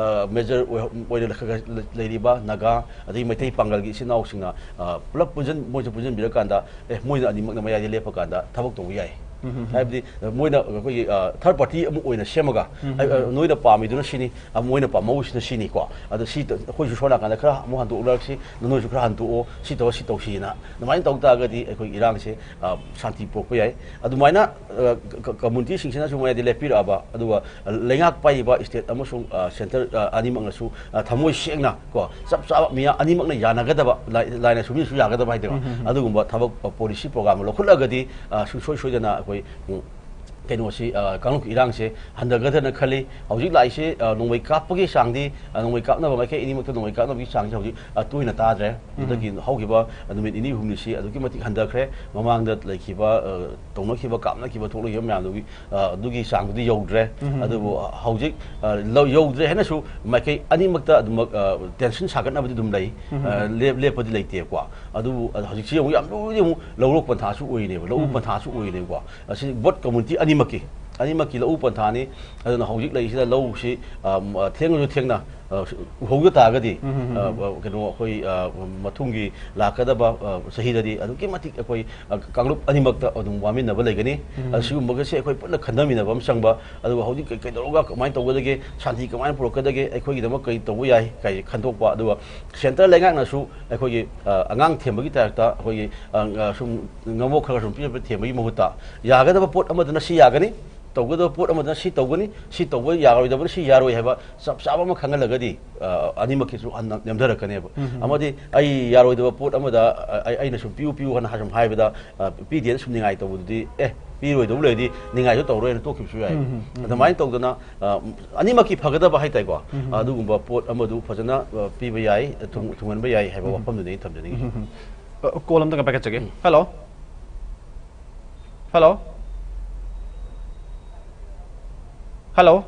ꯃꯦꯖꯔ ꯑꯣꯏꯅ ꯈꯔ ꯈꯔ ꯂꯩꯔꯤꯕ ꯅꯥꯒꯥ ꯑꯗꯒꯤ ꯃꯩꯇꯩ ꯄꯥꯡꯒꯜꯒꯤ ꯏꯆꯤꯟ ꯏꯅꯥꯎꯁꯤꯡꯅ ꯑ, ꯄꯨꯂꯞ ꯄꯨꯟꯖꯟ ꯃꯣꯏꯁꯨ ꯄꯨꯟꯁꯤꯟꯕꯤꯔꯀꯥꯟꯗ ꯑꯦ ꯃꯣꯏꯅ ꯑꯅꯤꯃꯛꯅ ꯃꯌꯥꯏꯗ ꯂꯦꯞꯄꯀꯥꯟꯗ ꯊꯕꯛ ꯇꯧꯕ ꯌꯥꯏ ꯍꯥꯏꯕꯗꯤ ꯃꯣꯏꯅ ꯑꯩꯈꯣꯏꯒꯤ ꯊꯥꯔꯠ ꯄꯥꯔꯇꯤ ꯑꯃ ꯑꯣꯏꯅ ꯁꯦꯝꯃꯒ, ꯑ, ꯑ, ꯅꯣꯏꯅ ꯄꯥꯝꯃꯤꯗꯨꯅ ꯁꯤꯅꯤ, ꯑ, ꯃꯣꯏꯅ ꯄꯥꯝꯃꯧꯁꯤꯅ ꯁꯤꯅꯤꯀꯣ꯫ ꯑꯗꯣ ꯁꯤ ꯇ-, ꯑꯩꯈꯣꯏꯁꯨ ꯁꯣꯝ ꯅꯥꯀꯟꯗ ꯈꯔ ꯑꯃꯨꯛ ꯍꯟꯗꯣꯛꯂꯛꯁꯤ, ꯅꯣꯏꯁꯨ ꯈꯔ ꯍꯟꯗꯣꯛꯑꯣ, ꯁꯤ ꯇꯧꯔ ꯁꯤ ꯇꯧꯁꯤꯅ꯫ ꯑꯗꯨꯃꯥꯏꯅ ꯇꯧ ꯇꯥꯔꯒꯗꯤ ꯑꯩꯈꯣꯏ ꯏꯔꯥꯡꯁꯦ, ꯑ, ꯁꯥꯟꯇꯤ ꯄꯨꯔꯛꯄ ꯌꯥꯏ꯫ ꯑꯗꯨꯃꯥꯏꯅ, ꯑ, ꯀ-, ꯀ-, ꯀꯝꯃꯨꯅꯤꯇꯤꯁꯤꯡꯁꯤꯅꯁꯨ ꯃꯣꯏꯗꯤ ꯂꯦꯞꯄꯤꯔꯛꯑꯕ, ꯑꯗꯨꯒ ꯂꯩꯉꯥꯛ ꯄꯥꯏꯔꯤꯕ ꯁ꯭ꯇꯦꯠ ꯑꯃꯁꯨꯡ, ꯑ, ꯁꯦꯟꯇꯔ, ꯑ, ꯑꯅꯤꯃꯛꯅꯁꯨ, ꯑ, ꯊꯃꯣꯏ ꯁꯦꯡꯅ ꯀꯣ, ꯆꯞ ꯆꯥꯕ ꯃꯤꯌꯥꯝ ꯑꯅꯤꯃꯛꯅ ꯌꯥꯅꯒꯗꯕ, ꯂꯥꯏ-, ꯂꯥꯏꯅ ꯁꯨꯃꯤꯅꯁꯨ ꯌꯥꯒꯗꯕ ꯍꯥꯏꯗꯣꯏꯔꯣ? ꯑꯗꯨꯒꯨꯝꯕ ꯊꯕꯛ, ꯑ, ꯄꯣꯂꯤꯁꯤ ꯄ꯭ꯔꯣꯒ꯭ꯔꯥꯝ ꯑꯃ ꯂꯧꯈꯠꯂꯒꯗꯤ, ꯑ, ꯁꯨꯡꯁꯣꯏ ꯁꯣꯏꯗꯅ ꯑꯩꯈꯣꯏ, ꯎꯝ, ꯀꯩꯅꯣꯁꯤ, ꯑ, ꯀꯥꯡꯂꯨꯞꯀꯤ ꯏꯔꯥꯡꯁꯦ ꯍꯟꯊꯒꯗ꯭ꯔꯅ ꯈꯜꯂꯤ꯫ ꯍꯧꯖꯤꯛ ꯂꯥꯛꯏꯁꯦ, ꯑ, ꯅꯣꯡꯃꯩ ꯀꯥꯞꯄꯒꯤ ꯆꯥꯡꯗꯤ, ꯑ, ꯅꯣꯡꯃꯩ ꯀꯥꯞꯅꯕ ꯃꯥꯏꯀꯩ ꯑꯅꯤꯃꯛꯇ ꯅꯣꯡꯃꯩ ꯀꯥꯞꯅꯕꯒꯤ ꯆꯥꯡꯁꯦ ꯍꯧꯖꯤꯛ, ꯑ, ꯇꯣꯏꯅ ꯇꯥꯗ꯭ꯔꯦ꯫ ꯑꯗꯨꯗꯒꯤ ꯍꯧꯈꯤꯕ ꯅꯨꯃꯤꯠ ꯅꯤꯅꯤ ꯍꯨꯝꯅꯤꯁꯤ ꯑꯗꯨꯛꯀꯤ ꯃꯇꯤꯛ ꯍꯟꯊꯈ꯭ꯔꯦ꯫ ꯃꯃꯥꯡꯗ ꯂꯩꯈꯤꯕ, ꯑ, ꯇꯧꯅꯈꯤꯕ, ꯀꯥꯞꯅꯈꯤꯕ, ꯊꯣꯛꯂꯛꯈꯤꯕ ꯃꯌꯥꯝꯗꯨꯒꯤ, ꯑ, ꯑꯗꯨꯒꯤ ꯆꯥꯡꯗꯨꯗꯤ ꯌꯧꯗ꯭ꯔꯦ꯫ ꯑꯗꯨꯕꯨ ꯍꯧꯖꯤꯛ, ꯑ, ꯂꯧ-, ꯌꯧꯗ꯭ꯔꯦ ꯍꯥꯏꯅꯁꯨ ꯃꯥꯏꯀꯩ ꯑꯅꯤꯃꯛꯇ ꯑꯗꯨꯃꯛ, ꯑ, ꯇꯦꯟꯁꯟ ꯁꯥꯒꯠꯅꯕꯗꯤ ꯑꯗꯨꯝ ꯂꯩ꯫ ꯑ, ꯂꯦꯞ-, ꯂꯦꯞꯄꯗꯤ ꯂꯩꯇꯦꯀꯣ꯫ ꯑꯗꯨꯕꯨ, ꯑ, ꯍꯧꯖꯤꯛꯁꯤ ꯑꯃꯨꯛ ꯌꯥꯝ ꯂꯨꯔꯤꯗꯤ ꯑꯃꯨꯛ ꯂꯧꯔꯣꯛ ꯄꯟꯊꯥꯁꯨ ꯑꯣꯏꯔꯤꯅꯦꯕ, ꯂꯧꯎ ꯄꯟꯊꯥꯁꯨ ꯑꯣꯏꯔꯤꯅꯦꯕꯀꯣ꯫ ꯑꯁꯤ ꯕꯣꯠ ꯀꯝꯃꯨꯅꯤꯇꯤ ꯑꯅꯤꯃꯛꯀꯤ, ꯑꯅꯤꯃꯛꯀꯤ ꯂꯧꯎ ꯄꯟꯊꯥꯅꯤ꯫ ꯑꯗꯨꯅ ꯍꯧꯖꯤꯛ ꯂꯩꯔꯤꯁꯤꯗ ꯂꯧꯁꯤ, ꯑ, ꯊꯦꯡꯂꯁꯨ ꯊꯦꯡꯅ, ꯑ, ꯎꯍꯧꯗ ꯇꯥꯔꯒꯗꯤ, ꯑ, ꯑ, ꯀꯩꯅꯣ, ꯑꯩꯈꯣꯏ, ꯑ, ꯃꯊꯪꯒꯤ ꯂꯥꯛꯀꯗꯕ, ꯑ, ꯆꯍꯤꯗꯗꯤ ꯑꯗꯨꯛꯀꯤ ꯃꯇꯤꯛ ꯑꯩꯈꯣꯏ, ꯑ, ꯀꯥꯡꯂꯨꯞ ꯑꯅꯤꯃꯛꯇ ꯑꯗꯨꯝ ꯋꯥꯃꯤꯟꯅꯕ ꯂꯩꯒꯅꯤ꯫ ꯑ, ꯁꯤꯒꯨꯝꯕꯒꯁꯦ ꯑꯩꯈꯣꯏ ꯄꯨꯟꯅ ꯈꯟꯊꯃꯤꯟꯅꯕ ꯑꯃ ꯆꯪꯕ, ꯑꯗꯨꯒ ꯍꯧꯖꯤꯛ ꯀꯩ-, ꯀꯩꯗꯧꯔꯒ ꯀꯃꯥꯏꯅ ꯇꯧꯒꯗꯒꯦ, ꯁꯥꯟꯇꯤ ꯀꯃꯥꯏꯅ ꯄꯨꯔꯛꯀꯗꯒꯦ, ꯑꯩꯈꯣꯏꯒꯤꯗꯃꯛ ꯀꯔꯤ ꯇꯧꯕ ꯌꯥꯏ, ꯀꯥꯏꯁꯦ ꯈꯟꯗꯣꯛꯄ꯫ ꯑꯗꯨꯒ ꯁꯦꯟꯇꯔ ꯂꯩꯉꯥꯛꯅꯁꯨ ꯑꯩꯈꯣꯏꯒꯤ, ꯑ, ꯑꯉꯥꯡ ꯊꯦꯝꯕꯒꯤ ꯇꯥꯏꯞꯇ ꯑꯩꯈꯣꯏꯒꯤ, ꯑ, ꯑ, ꯁꯨꯝ ꯉꯝꯃꯣꯛ ꯈꯔ ꯁꯨꯝ ꯄꯤꯔꯛꯄ ꯊꯦꯝꯕꯒꯤ ꯃꯍꯨꯠꯇ ꯌꯥꯒꯗꯕ ꯄꯣꯠ ꯑꯃꯗꯅ ꯁꯤ ꯌꯥꯒꯅꯤ, ꯇꯧꯒꯗꯕ ꯄꯣꯠ ꯑꯃꯗꯅ ꯁꯤ ꯇꯧꯒꯅꯤ, ꯁꯤ ꯇꯧꯕ ꯌꯥꯔꯣꯏꯗꯕꯅ ꯁꯤ ꯌꯥꯔꯣꯏ ꯍꯥꯏꯕ ꯆꯞ ꯆꯥꯕ ꯑꯃ ꯈꯪꯍꯜꯂꯒꯗꯤ, ꯑ, ꯑꯅꯤꯃꯛꯀꯤꯁꯨ ꯍꯟꯅ ꯅꯦꯝꯊꯔꯛꯀꯅꯦꯕ꯫ ꯑꯃꯗꯤ ꯑꯩ ꯌꯥꯔꯣꯏꯗꯕ ꯄꯣꯠ ꯑꯃꯗ, ꯑ, ꯑꯩ-, ꯑꯩꯅ ꯁꯨꯝ ꯄꯤꯌꯨ ꯄꯤꯌꯨ ꯍꯥꯏꯅ ꯁꯨꯝ ꯍꯥꯏꯕꯗ, ꯑ, ꯄꯤꯗꯦꯅ ꯁꯨꯝ ꯅꯤꯡꯉꯥꯏ ꯇꯧꯕꯗꯨꯗꯤ, ꯑꯦ, ꯄꯤꯔꯣꯏꯗꯧꯕ ꯂꯩꯔꯗꯤ ꯅꯤꯡꯉꯥꯏꯁꯨ ꯇꯧꯔꯣꯏꯅ ꯇꯣꯛꯈꯤꯕꯁꯨ ꯌꯥꯏ꯫ ꯑꯗꯨꯃꯥꯏꯅ ꯇꯧꯗꯅ, ꯑ, ꯑꯅꯤꯃꯛꯀꯤ ꯐꯒꯗꯕ ꯍꯥꯏꯇꯥꯔꯦꯀꯣ, ꯑꯗꯨꯒꯨꯝꯕ ꯄꯣꯠ ꯑꯃꯗꯨ ꯐꯖꯅ, ꯑ, ꯄꯤꯕ ꯌꯥꯏ, ꯊꯨꯡ-, ꯊꯨꯡꯍꯟꯕ ꯌꯥꯏ ꯍꯥꯏꯕ ꯋꯥꯐꯝꯗꯨꯅꯤ ꯑꯩꯅ ꯊꯝꯖꯅꯤꯡꯉꯤꯁꯦ꯫ ꯑ, ꯀꯣꯜ ꯑꯝꯇꯪꯒ ꯄꯥꯏꯈꯠꯆꯒꯦ꯫ ꯍꯜꯂꯣ꯫ ꯍꯜꯂꯣ꯫ ꯍꯜꯂꯣ꯫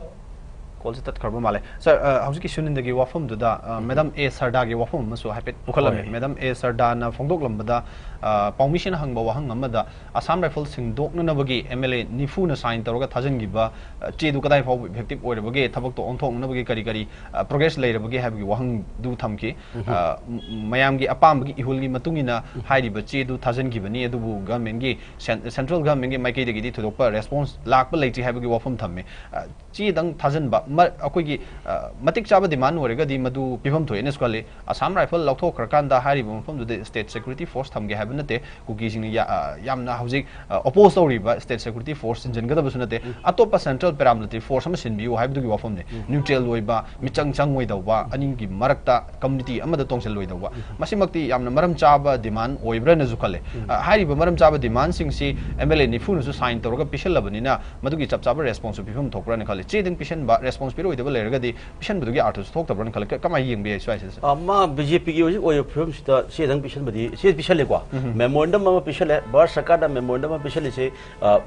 ꯀꯣꯜꯁꯦ ꯇꯠꯈ꯭ꯔꯕ ꯃꯥꯜꯂꯦ꯫ ꯁꯥꯔ, ꯑ, ꯍꯧꯖꯤꯛꯀꯤ ꯁꯨꯅꯤꯟꯗꯒꯤ ꯋꯥꯐꯝꯗꯨꯗ, ꯑ, ꯃꯦꯗꯥꯝ ꯑꯦ ꯁꯔꯗꯥꯒꯤ ꯋꯥꯐꯝ ꯑꯃꯁꯨ ꯍꯥꯏꯐꯦꯠ ꯄꯨꯈꯠꯂꯝꯃꯤ꯫ ꯍꯣꯏ꯫ ꯃꯦꯗꯥꯝ ꯑꯦ ꯁꯔꯗꯥꯅ ꯐꯣꯡꯗꯣꯛꯂꯝꯕꯗ, ꯑ, ꯄꯥꯎꯃꯤꯁꯤꯅ ꯍꯪꯕ ꯋꯥꯍꯪ ꯑꯃꯗ ꯑꯁꯥꯝ ꯔꯥꯏꯐꯜ ꯁꯤꯟꯗꯣꯛꯅꯅꯕꯒꯤ ꯑꯦꯝ ꯑꯦꯜ ꯑꯦ ꯅꯤꯐꯨꯅ ꯁꯥꯏꯟ ꯇꯧꯔꯒ ꯊꯥꯖꯤꯟꯈꯤꯕ, ꯑ, ꯆꯦꯗꯨ ꯀꯗꯥꯏ ꯐꯥꯎꯕ ꯏꯐꯦꯛꯇꯤꯞ ꯑꯣꯏꯔꯕꯒꯦ, ꯊꯕꯛꯇꯣ ꯑꯣꯟꯊꯣꯛꯅꯅꯕꯒꯤ ꯀꯔꯤ ꯀꯔꯤ, ꯑ, ꯄ꯭ꯔꯣꯒ꯭ꯔꯦꯁ ꯂꯩꯔꯕꯒꯦ ꯍꯥꯏꯕꯒꯤ ꯋꯥꯍꯪꯗꯨ ꯊꯝꯈꯤ꯫ ꯑ, ꯃ-, ꯃꯌꯥꯝꯒꯤ ꯑꯄꯥꯝꯕꯒꯤ ꯏꯍꯨꯜꯒꯤ ꯃꯇꯨꯡ ꯏꯟꯅ ꯍꯥꯏꯔꯤꯕ ꯆꯦꯗꯨ ꯊꯥꯖꯤꯟꯈꯤꯕꯅꯤ, ꯑꯗꯨꯕꯨ ꯒꯚꯔꯟꯃꯦꯟꯒꯤ, ꯁꯦꯟ-, ꯁꯦꯟꯇ꯭ꯔꯦꯜ ꯒꯚꯔꯟꯃꯦꯟꯒꯤ ꯃꯥꯏꯀꯩꯗꯒꯤꯗꯤ ꯊꯣꯏꯗꯣꯛꯄ ꯔꯦꯁꯄꯣꯟꯁ ꯂꯥꯛꯄ ꯂꯩꯇ꯭ꯔꯤ ꯍꯥꯏꯕꯒꯤ ꯋꯥꯐꯝ ꯊꯝꯃꯤ꯫ ꯑ, ꯆꯦꯗꯪ ꯊꯥꯖꯤꯟꯕ, ꯃ-, ꯑꯩꯈꯣꯏꯒꯤ, ꯑ, ꯃꯇꯤꯛ ꯆꯥꯕ ꯗꯤꯃꯥꯟ ꯑꯣꯏꯔꯒꯗꯤ ꯃꯗꯨ ꯄꯤꯐꯝ ꯊꯣꯛꯑꯦꯅꯁꯨ ꯈꯜꯂꯤ꯫ ꯑꯁꯥꯝ ꯔꯥꯏꯐꯜ ꯂꯧꯊꯣꯛꯈ꯭ꯔꯀꯥꯟꯗ ꯍꯥꯏꯔꯤꯕ ꯃꯐꯝꯗꯨꯗ ꯁ꯭ꯇꯦꯠ ꯁꯦꯀ꯭ꯌꯨꯔꯤꯇꯤ ꯐꯣꯔꯁ ꯊꯝꯒꯦ ꯍꯥꯏꯕ ꯅꯠꯇꯦ꯫ ꯀꯨꯀꯤꯁꯤꯡꯅ ꯌꯥ-, ꯑ, ꯌꯥꯝꯅ ꯍꯧꯖꯤꯛ, ꯑ, ꯑꯣꯄꯣꯖ ꯇꯧꯔꯤꯕ ꯁ꯭ꯇꯦꯠ ꯁꯦꯀ꯭ꯌꯨꯔꯤꯇꯤ ꯐꯣꯔꯁ ꯁꯤꯟꯖꯟꯒꯗꯕꯁꯨ ꯅꯠꯇꯦ꯫ ꯑꯇꯣꯞꯄ ꯁꯦꯟꯇ꯭ꯔꯦꯜ ꯄꯦꯔꯥꯃꯤꯂꯤꯇꯔꯤ ꯐꯣꯔꯁ ꯑꯃ ꯁꯤꯟꯕꯤꯌꯨ ꯍꯥꯏꯕꯗꯨꯒꯤ ꯋꯥꯐꯝꯅꯤ꯫ ꯅ꯭ꯌꯨꯇ꯭ꯔꯦꯜ ꯑꯣꯏꯕ, ꯃꯤꯆꯪ ꯆꯪꯉꯣꯏꯗꯧꯕ, ꯑꯅꯤꯒꯤ ꯃꯔꯛꯇ ꯀꯝꯃꯨꯅꯤꯇꯤ ꯑꯃꯗ ꯇꯣꯡꯁꯤꯜꯂꯣꯏꯗꯧꯕ꯫ ꯃꯁꯤꯃꯛꯇꯤ ꯌꯥꯝꯅ ꯃꯔꯝ ꯆꯥꯕ ꯗꯤꯃꯥꯟ ꯑꯣꯏꯕ꯭ꯔꯅꯁꯨ ꯈꯜꯂꯦ꯫ ꯑ, ꯍꯥꯏꯔꯤꯕ ꯃꯔꯝ ꯆꯥꯕ ꯗꯤꯃꯥꯟꯁꯤꯡꯁꯤ ꯑꯦꯝ ꯑꯦꯜ ꯑꯦ ꯅꯤꯐꯨꯅꯁꯨ ꯁꯥꯏꯟ ꯇꯧꯔꯒ ꯄꯤꯁꯜꯂꯕꯅꯤꯅ ꯃꯗꯨꯒꯤ ꯆꯞ ꯆꯥꯕ ꯔꯦꯁꯄꯣꯟꯁꯁꯨ ꯄꯤꯐꯝ ꯊꯣꯛꯄ꯭ꯔꯅ ꯈꯜꯂꯤ꯫ ꯆꯦꯗꯪ ꯄꯤꯁꯟꯕ, ꯔꯦꯁꯄꯣꯟꯁ ꯄꯤꯔꯣꯏꯗꯕ ꯂꯩꯔꯒꯗꯤ ꯄꯤꯁꯟꯕꯗꯨꯒꯤ ꯑꯥꯔꯊꯁꯨ ꯊꯣꯛꯇꯕ꯭ꯔꯅ ꯈꯜꯂꯤ꯫ ꯀ-, ꯀꯃꯥꯏꯅ ꯌꯦꯡꯕ ꯌꯥꯏ ꯁ꯭ꯋꯥꯏꯁꯤꯗ, ꯁꯥꯔ? ꯑ, ꯃꯥ ꯕꯤ ꯖꯦ ꯄꯤꯒꯤ ꯍꯧꯖꯤꯛ ꯑꯣꯏꯔꯤꯕ ꯐꯤꯕꯝꯁꯤꯗ ꯆꯦꯗꯪ ꯄꯤꯁꯟꯕꯗꯤ, ꯆꯦ ꯄꯤꯁꯜꯂꯦꯀꯣ꯫ ꯃꯦꯃꯣꯔꯦꯟꯗꯝ ꯑꯃ ꯄꯤꯁꯜꯂꯦ, ꯚꯥꯔꯠ ꯁꯔꯀꯥꯔꯅ ꯃꯦꯃꯣꯔꯦꯟꯗꯝ ꯑꯃ ꯄꯤꯁꯜꯂꯤꯁꯦ, ꯑ,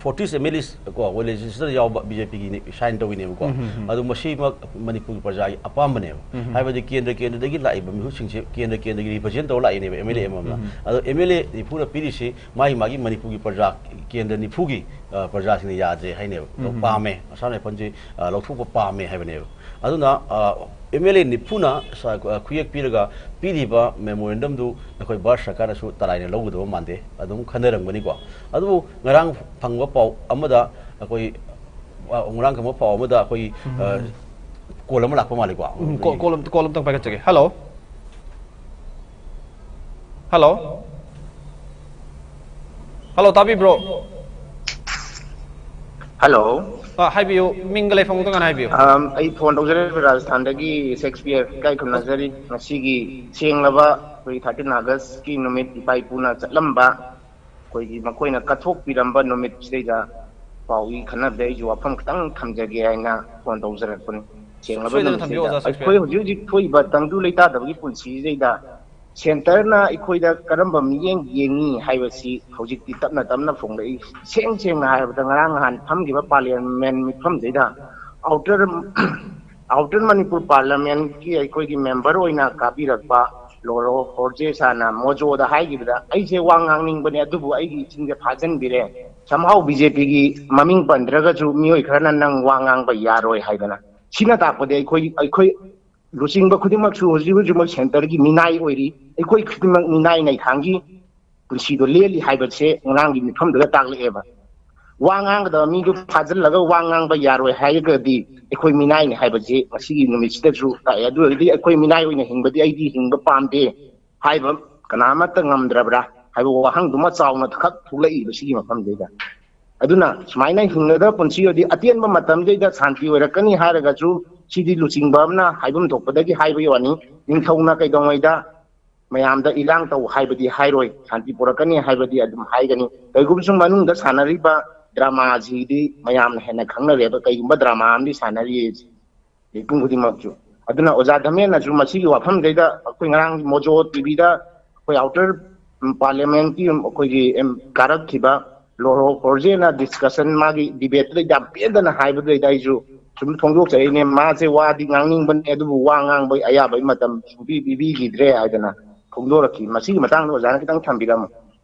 ꯐꯣꯔꯇꯤꯁ ꯑꯦꯝ ꯑꯦꯜ ꯑꯦꯁ ꯀꯣ, ꯑꯩꯈꯣꯏ ꯂꯦꯖꯤꯁꯂꯦꯆꯔꯗ ꯌꯥꯎꯕ ꯕꯤ ꯖꯦ ꯄꯤꯒꯤ ꯁꯥꯏꯟ ꯇꯧꯋꯤꯅꯦꯕꯀꯣ꯫ ꯑꯗꯨ ꯃꯁꯤꯃꯛ ꯃꯅꯤꯄꯨꯔꯒꯤ ꯄ꯭ꯔꯖꯥꯒꯤ ꯑꯄꯥꯝꯕꯅꯦꯕ꯫ ꯍꯥꯏꯕꯗꯤ ꯀꯦꯟꯗ꯭ꯔ ꯀꯦꯟꯗ꯭ꯔꯗꯒꯤ ꯂꯥꯛꯏꯕ ꯃꯤꯍꯨꯠꯁꯤꯡꯁꯦ ꯀꯦꯟꯗ꯭ꯔ ꯀꯦꯟꯗ꯭ꯔꯒꯤ ꯔꯤꯄ꯭ꯔꯖꯦꯟ ꯇꯧꯔ ꯂꯥꯛꯏꯅꯦꯕ ꯑꯦꯝ ꯑꯦꯜ ꯑꯦ ꯑꯃꯃꯝꯅ꯫ ꯑꯗꯣ ꯑꯦꯝ ꯑꯦꯜ ꯑꯦ ꯅꯤꯐꯨꯅ ꯄꯤꯔꯤꯁꯤ ꯃꯥꯒꯤ ꯃꯥꯒꯤ ꯃꯅꯤꯄꯨꯔꯒꯤ ꯄ꯭ꯔꯖꯥ, ꯀꯦꯟꯗ꯭ꯔ ꯅꯤꯐꯨꯒꯤ, ꯑ, ꯄ꯭ꯔꯖꯥꯁꯤꯡꯅ ꯌꯥꯗ꯭ꯔꯦ ꯍꯥꯏꯅꯦꯕ꯫ ꯄꯥꯝꯃꯦ, ꯑꯁꯥꯝ ꯔꯥꯏꯐꯜꯁꯦ, ꯑ, ꯂꯧꯊꯣꯛꯄ ꯄꯥꯝꯃꯦ ꯍꯥꯏꯕꯅꯦꯕ꯫ ꯑꯗꯨꯅ, ꯑ, ꯑꯦꯝ ꯑꯦꯜ ꯑꯦ ꯅꯤꯐꯨꯅ ꯁ-, ꯑ, ꯈꯨꯌꯦꯛ ꯄꯤꯔꯒ ꯄꯤꯔꯤꯕ ꯃꯦꯃꯣꯔꯦꯟꯗꯝꯗꯨ ꯑꯩꯈꯣꯏ ꯚꯥꯔꯠ ꯁꯔꯀꯥꯔꯅꯁꯨ ꯇꯔꯥꯏꯅ ꯂꯧꯒꯗꯕ ꯃꯥꯟꯗꯦ, ꯑꯗꯨꯝ ꯈꯟꯅꯔꯝꯒꯅꯤꯀꯣ꯫ ꯑꯗꯨꯕꯨ ꯉꯔꯥꯡ ꯐꯪꯕ ꯄꯥꯎ ꯑꯃꯗ ꯑꯩꯈꯣꯏ, ꯑ, ꯉꯔꯥꯡ ꯐꯪꯕ ꯄꯥꯎ ꯑꯃꯗ ꯑꯩꯈꯣꯏ, ꯑ, ꯀꯣꯜ ꯑꯃ ꯂꯥꯛꯄ ꯃꯥꯜꯂꯤꯀꯣ꯫ ꯎꯝ, ꯀꯣ-, ꯀꯣꯜ ꯑꯝ-, ꯀꯣꯜ ꯑꯝꯇꯪ ꯄꯥꯏꯈꯠꯆꯒꯦ꯫ ꯍꯜꯂꯣ꯫ ꯍꯜꯂꯣ꯫ ꯍꯜꯂꯣ, ꯇꯥꯕꯤꯕ꯭ꯔꯣ? ꯍꯜꯂꯣ꯫ ꯑ, ꯍꯥꯏꯕꯤꯌꯨ, ꯃꯤꯡꯒ ꯂꯩꯐꯝꯒ ꯉꯟꯅ ꯍꯥꯏꯕꯤꯌꯨ꯫ ꯑꯝ, ꯑꯩ ꯐꯣꯟ ꯇꯧꯖꯔꯛꯏꯕ ꯔꯥꯖꯁꯊꯥꯟꯗꯒꯤ ꯁꯦꯛꯁꯄꯤꯌꯔ ꯏꯀꯥꯏ ꯈꯨꯝꯅꯖꯔꯤ꯫ ꯉꯁꯤꯒꯤ ꯁꯦꯡꯂꯕ ꯑꯩꯈꯣꯏꯒꯤ ꯊꯥꯔꯇꯤꯟ ꯑꯥꯒꯁꯀꯤ ꯅꯨꯃꯤꯠ ꯏꯄꯥ ꯏꯄꯨꯅ ꯆꯠꯂꯝꯕ ꯑꯩꯈꯣꯏꯒꯤ ꯃꯈꯣꯏꯅ ꯀꯠꯊꯣꯛꯄꯤꯔꯝꯕ ꯅꯨꯃꯤꯠꯁꯤꯗꯩꯗ ꯄꯥꯎ ꯏ ꯈꯟꯅꯕꯗ ꯑꯩꯁꯨ ꯋꯥꯐꯝ ꯈꯤꯇꯪ ꯊꯝꯖꯒꯦ ꯍꯥꯏꯅ ꯐꯣꯟ ꯇꯧꯖꯔꯛꯄꯅꯤ꯫ ꯁꯦꯡꯂꯕ ꯁꯣꯏꯗꯅ ꯊꯝꯕꯤꯌꯨ, ꯅꯨꯃꯤꯠꯁꯤꯗꯩꯗ ꯑꯣꯖꯥ ꯁꯦꯛꯁꯄꯤꯌꯔ꯫ ꯑꯩꯈꯣꯏ ꯍꯧꯖꯤꯛ ꯍꯧꯖꯤꯛ ꯊꯣꯛꯏꯕ ꯇꯪꯗꯨ ꯂꯩꯇꯥꯗꯕꯒꯤ ꯄꯨꯟꯁꯤꯁꯤꯗꯩꯗ ꯁꯦꯟꯇꯔꯅ ꯑꯩꯈꯣꯏꯗ ꯀꯔꯝꯕ ꯃꯤꯠꯌꯦꯡ ꯌꯦꯡꯉꯤ ꯍꯥꯏꯕꯁꯤ ꯍꯧꯖꯤꯛꯇꯤ ꯇꯞꯅ ꯇꯞꯅ ꯐꯣꯡꯂꯛꯏ꯫ ꯏꯁꯦꯡ ꯁꯦꯡꯅ ꯍꯥꯏꯔꯕꯗ ꯉꯔꯥꯡ ꯅꯍꯥꯟ ꯐꯝꯈꯤꯕ ꯄꯥꯔꯂꯤꯌꯥꯃꯦꯟ ꯃꯤꯐꯝꯁꯤꯗ ꯑꯥꯎꯇꯔ ꯑꯥꯎꯇꯔ ꯃꯅꯤꯄꯨꯔ ꯄꯥꯔꯂꯤꯌꯥꯃꯦꯟꯀꯤ ꯑꯩꯈꯣꯏꯒꯤ ꯃꯦꯝꯕꯔ ꯑꯣꯏꯅ ꯀꯥꯕꯤꯔꯛꯄ ꯂꯣꯔꯣ ꯍꯣꯔꯖꯦ ꯁꯥꯔꯅ ꯃꯣꯖꯣꯗ ꯍꯥꯏꯈꯤꯕꯗ, ꯑꯩꯁꯦ ꯋꯥ ꯉꯥꯡꯅꯤꯡꯕꯅꯦ, ꯑꯗꯨꯕꯨ ꯑꯩꯒꯤ ꯏꯆꯤꯟꯁꯦ ꯐꯥꯖꯤꯟꯕꯤꯔꯦ꯫ ꯁꯝꯍꯥꯎ ꯕꯤ ꯖꯦ ꯄꯤꯒꯤ ꯃꯃꯤꯡ ꯄꯟꯗ꯭ꯔꯒꯁꯨ ꯃꯤꯑꯣꯏ ꯈꯔꯅ ꯅꯪ ꯋꯥ ꯉꯥꯡꯕ ꯌꯥꯔꯣꯏ ꯍꯥꯏꯗꯅ꯫ ꯁꯤꯅ ꯇꯥꯛꯄꯗꯤ ꯑꯩꯈꯣꯏ ꯑꯩꯈꯣꯏ ꯂꯨꯆꯤꯡꯕ ꯈꯨꯗꯤꯡꯃꯛꯁꯨ ꯍꯧꯖꯤꯛ ꯍꯧꯖꯤꯛꯃꯛ ꯁꯦꯟꯇꯔꯒꯤ ꯃꯤꯅꯥꯏ ꯑꯣꯏꯔꯤ꯫ ꯑꯩꯈꯣꯏ ꯈꯨꯗꯤꯡꯃꯛ ꯃꯤꯅꯥꯏ ꯅꯩꯊꯥꯡꯒꯤ ꯄꯨꯟꯁꯤꯗꯣ ꯂꯦꯜꯂꯤ ꯍꯥꯏꯕꯁꯦ ꯉꯔꯥꯡꯒꯤ ꯃꯤꯐꯝꯗꯨꯗ ꯇꯥꯛꯂꯛꯑꯦꯕ꯫ ꯋꯥ ꯉꯥꯡꯒꯗꯕ ꯃꯤꯗꯨ ꯐꯥꯖꯤꯜꯂꯒ ꯋꯥ ꯉꯥꯡꯕ ꯌꯥꯔꯣꯏ ꯍꯥꯏꯔꯒꯗꯤ ꯑꯩꯈꯣꯏ ꯃꯤꯅꯥꯏꯅꯤ ꯍꯥꯏꯕꯁꯦ ꯉꯁꯤꯒꯤ ꯅꯨꯃꯤꯠꯁꯤꯗꯁꯨ ꯇꯥꯛꯑꯦ꯫ ꯑꯗꯨ ꯑꯣꯏꯔꯒꯗꯤ ꯑꯩꯈꯣꯏ ꯃꯤꯅꯥꯏ ꯑꯣꯏꯅ ꯍꯤꯡꯕꯗꯤ ꯑꯩꯗꯤ ꯍꯤꯡꯕ ꯄꯥꯝꯗꯦ ꯍꯥꯏꯕ ꯀꯅꯥꯃꯠꯇ ꯉꯝꯗ꯭ꯔꯕ꯭ꯔꯥ ꯍꯥꯏꯕ ꯋꯥꯍꯪꯗꯨꯃ ꯆꯥꯎꯅ ꯈꯛ ꯊꯣꯛꯂꯛꯏꯕ ꯁꯤꯒꯤ ꯃꯐꯝꯁꯤꯗ꯫ ꯑꯗꯨꯅ ꯁꯨꯃꯥꯏꯅ ꯍꯤꯡꯒꯗꯕ ꯄꯨꯟꯁꯤ ꯑꯣꯏꯔꯗꯤ ꯑꯇꯦꯟꯕ ꯃꯇꯝꯗꯩꯗ ꯁꯥꯟꯇꯤ ꯑꯣꯏꯔꯛꯀꯅꯤ ꯍꯥꯏꯔꯒꯁꯨ, ꯁꯤꯗꯤ ꯂꯨꯆꯤꯡꯕ ꯑꯃꯅ ꯍꯥꯏꯐꯝ ꯊꯣꯛꯄꯗꯒꯤ ꯍꯥꯏꯕꯒꯤ ꯋꯥꯅꯤ꯫ ꯅꯤꯡꯊꯧꯅ ꯀꯩꯗꯧꯉꯩꯗ ꯃꯌꯥꯝꯗ ꯏꯔꯥꯡ ꯇꯧ ꯍꯥꯏꯕꯗꯤ ꯍꯥꯏꯔꯣꯏ, ꯁꯥꯟꯇꯤ ꯄꯨꯔꯛꯀꯅꯤ ꯍꯥꯏꯕꯗꯤ ꯑꯗꯨꯝ ꯍꯥꯏꯒꯅꯤ꯫ ꯀꯩꯒꯨꯝꯕꯁꯨ ꯃꯅꯨꯡꯗ ꯁꯥꯟꯅꯔꯤꯕ ꯗ꯭ꯔꯃꯥꯁꯤꯗꯤ ꯃꯌꯥꯝꯅ ꯍꯦꯟꯅ ꯈꯪꯅꯔꯦꯕ꯫ ꯀꯩꯒꯨꯝꯕ ꯗ꯭ꯔꯃꯥ ꯑꯃꯗꯤ ꯁꯥꯟꯅꯔꯤꯌꯦ ꯃꯤꯄꯨꯝ ꯈꯨꯗꯤꯡꯃꯛꯁꯨ꯫ ꯑꯗꯨꯅ ꯑꯣꯖꯥ ꯙꯃꯦꯟꯅꯁꯨ ꯃꯁꯤꯒꯤ ꯋꯥꯐꯝꯗꯩꯗ ꯑꯩꯈꯣꯏ ꯉꯔꯥꯡ ꯃꯣꯖꯣ ꯇꯤꯚꯤꯗ ꯑꯩꯈꯣꯏ ꯑꯥꯎꯇꯔ ꯄꯥꯔꯂꯤꯌꯥꯃꯦꯟꯀꯤ ꯑꯩꯈꯣꯏꯒꯤ ꯑꯦꯝ ꯀꯥꯔꯛꯈꯤꯕ ꯂꯣꯔꯣ ꯍꯣꯔꯖꯦꯅ ꯗꯤꯁꯀꯁꯟ ꯃꯥꯒꯤ ꯗꯤꯕꯦꯠꯇꯨꯗ ꯌꯥꯝ ꯄꯦꯟꯗꯅ ꯍꯥꯏꯕꯗꯨꯗꯩꯗ ꯑꯩꯁꯨ ꯁꯨꯝ ꯐꯣꯡꯗꯣꯛꯆꯔꯛꯏꯅꯦ꯫ ꯃꯥꯁꯦ ꯋꯥꯗꯤ ꯉꯥꯡꯅꯤꯡꯕꯅꯤ, ꯑꯗꯨꯕꯨ ꯋꯥ ꯉꯥꯡꯕ ꯑꯌꯥꯕꯒꯤ ꯃꯇꯝ ꯁꯨꯡꯄꯤ ꯄꯤꯕꯤꯈꯤꯗ꯭ꯔꯦ ꯍꯥꯏꯗꯅ ꯐꯣꯡꯗꯣꯔꯛꯈꯤ꯫ ꯃꯁꯤꯒꯤ ꯃꯇꯥꯡꯗ ꯑꯣꯖꯥꯅ ꯈꯤꯇꯪ ꯊꯝꯕꯤꯔꯝꯃꯨ꯫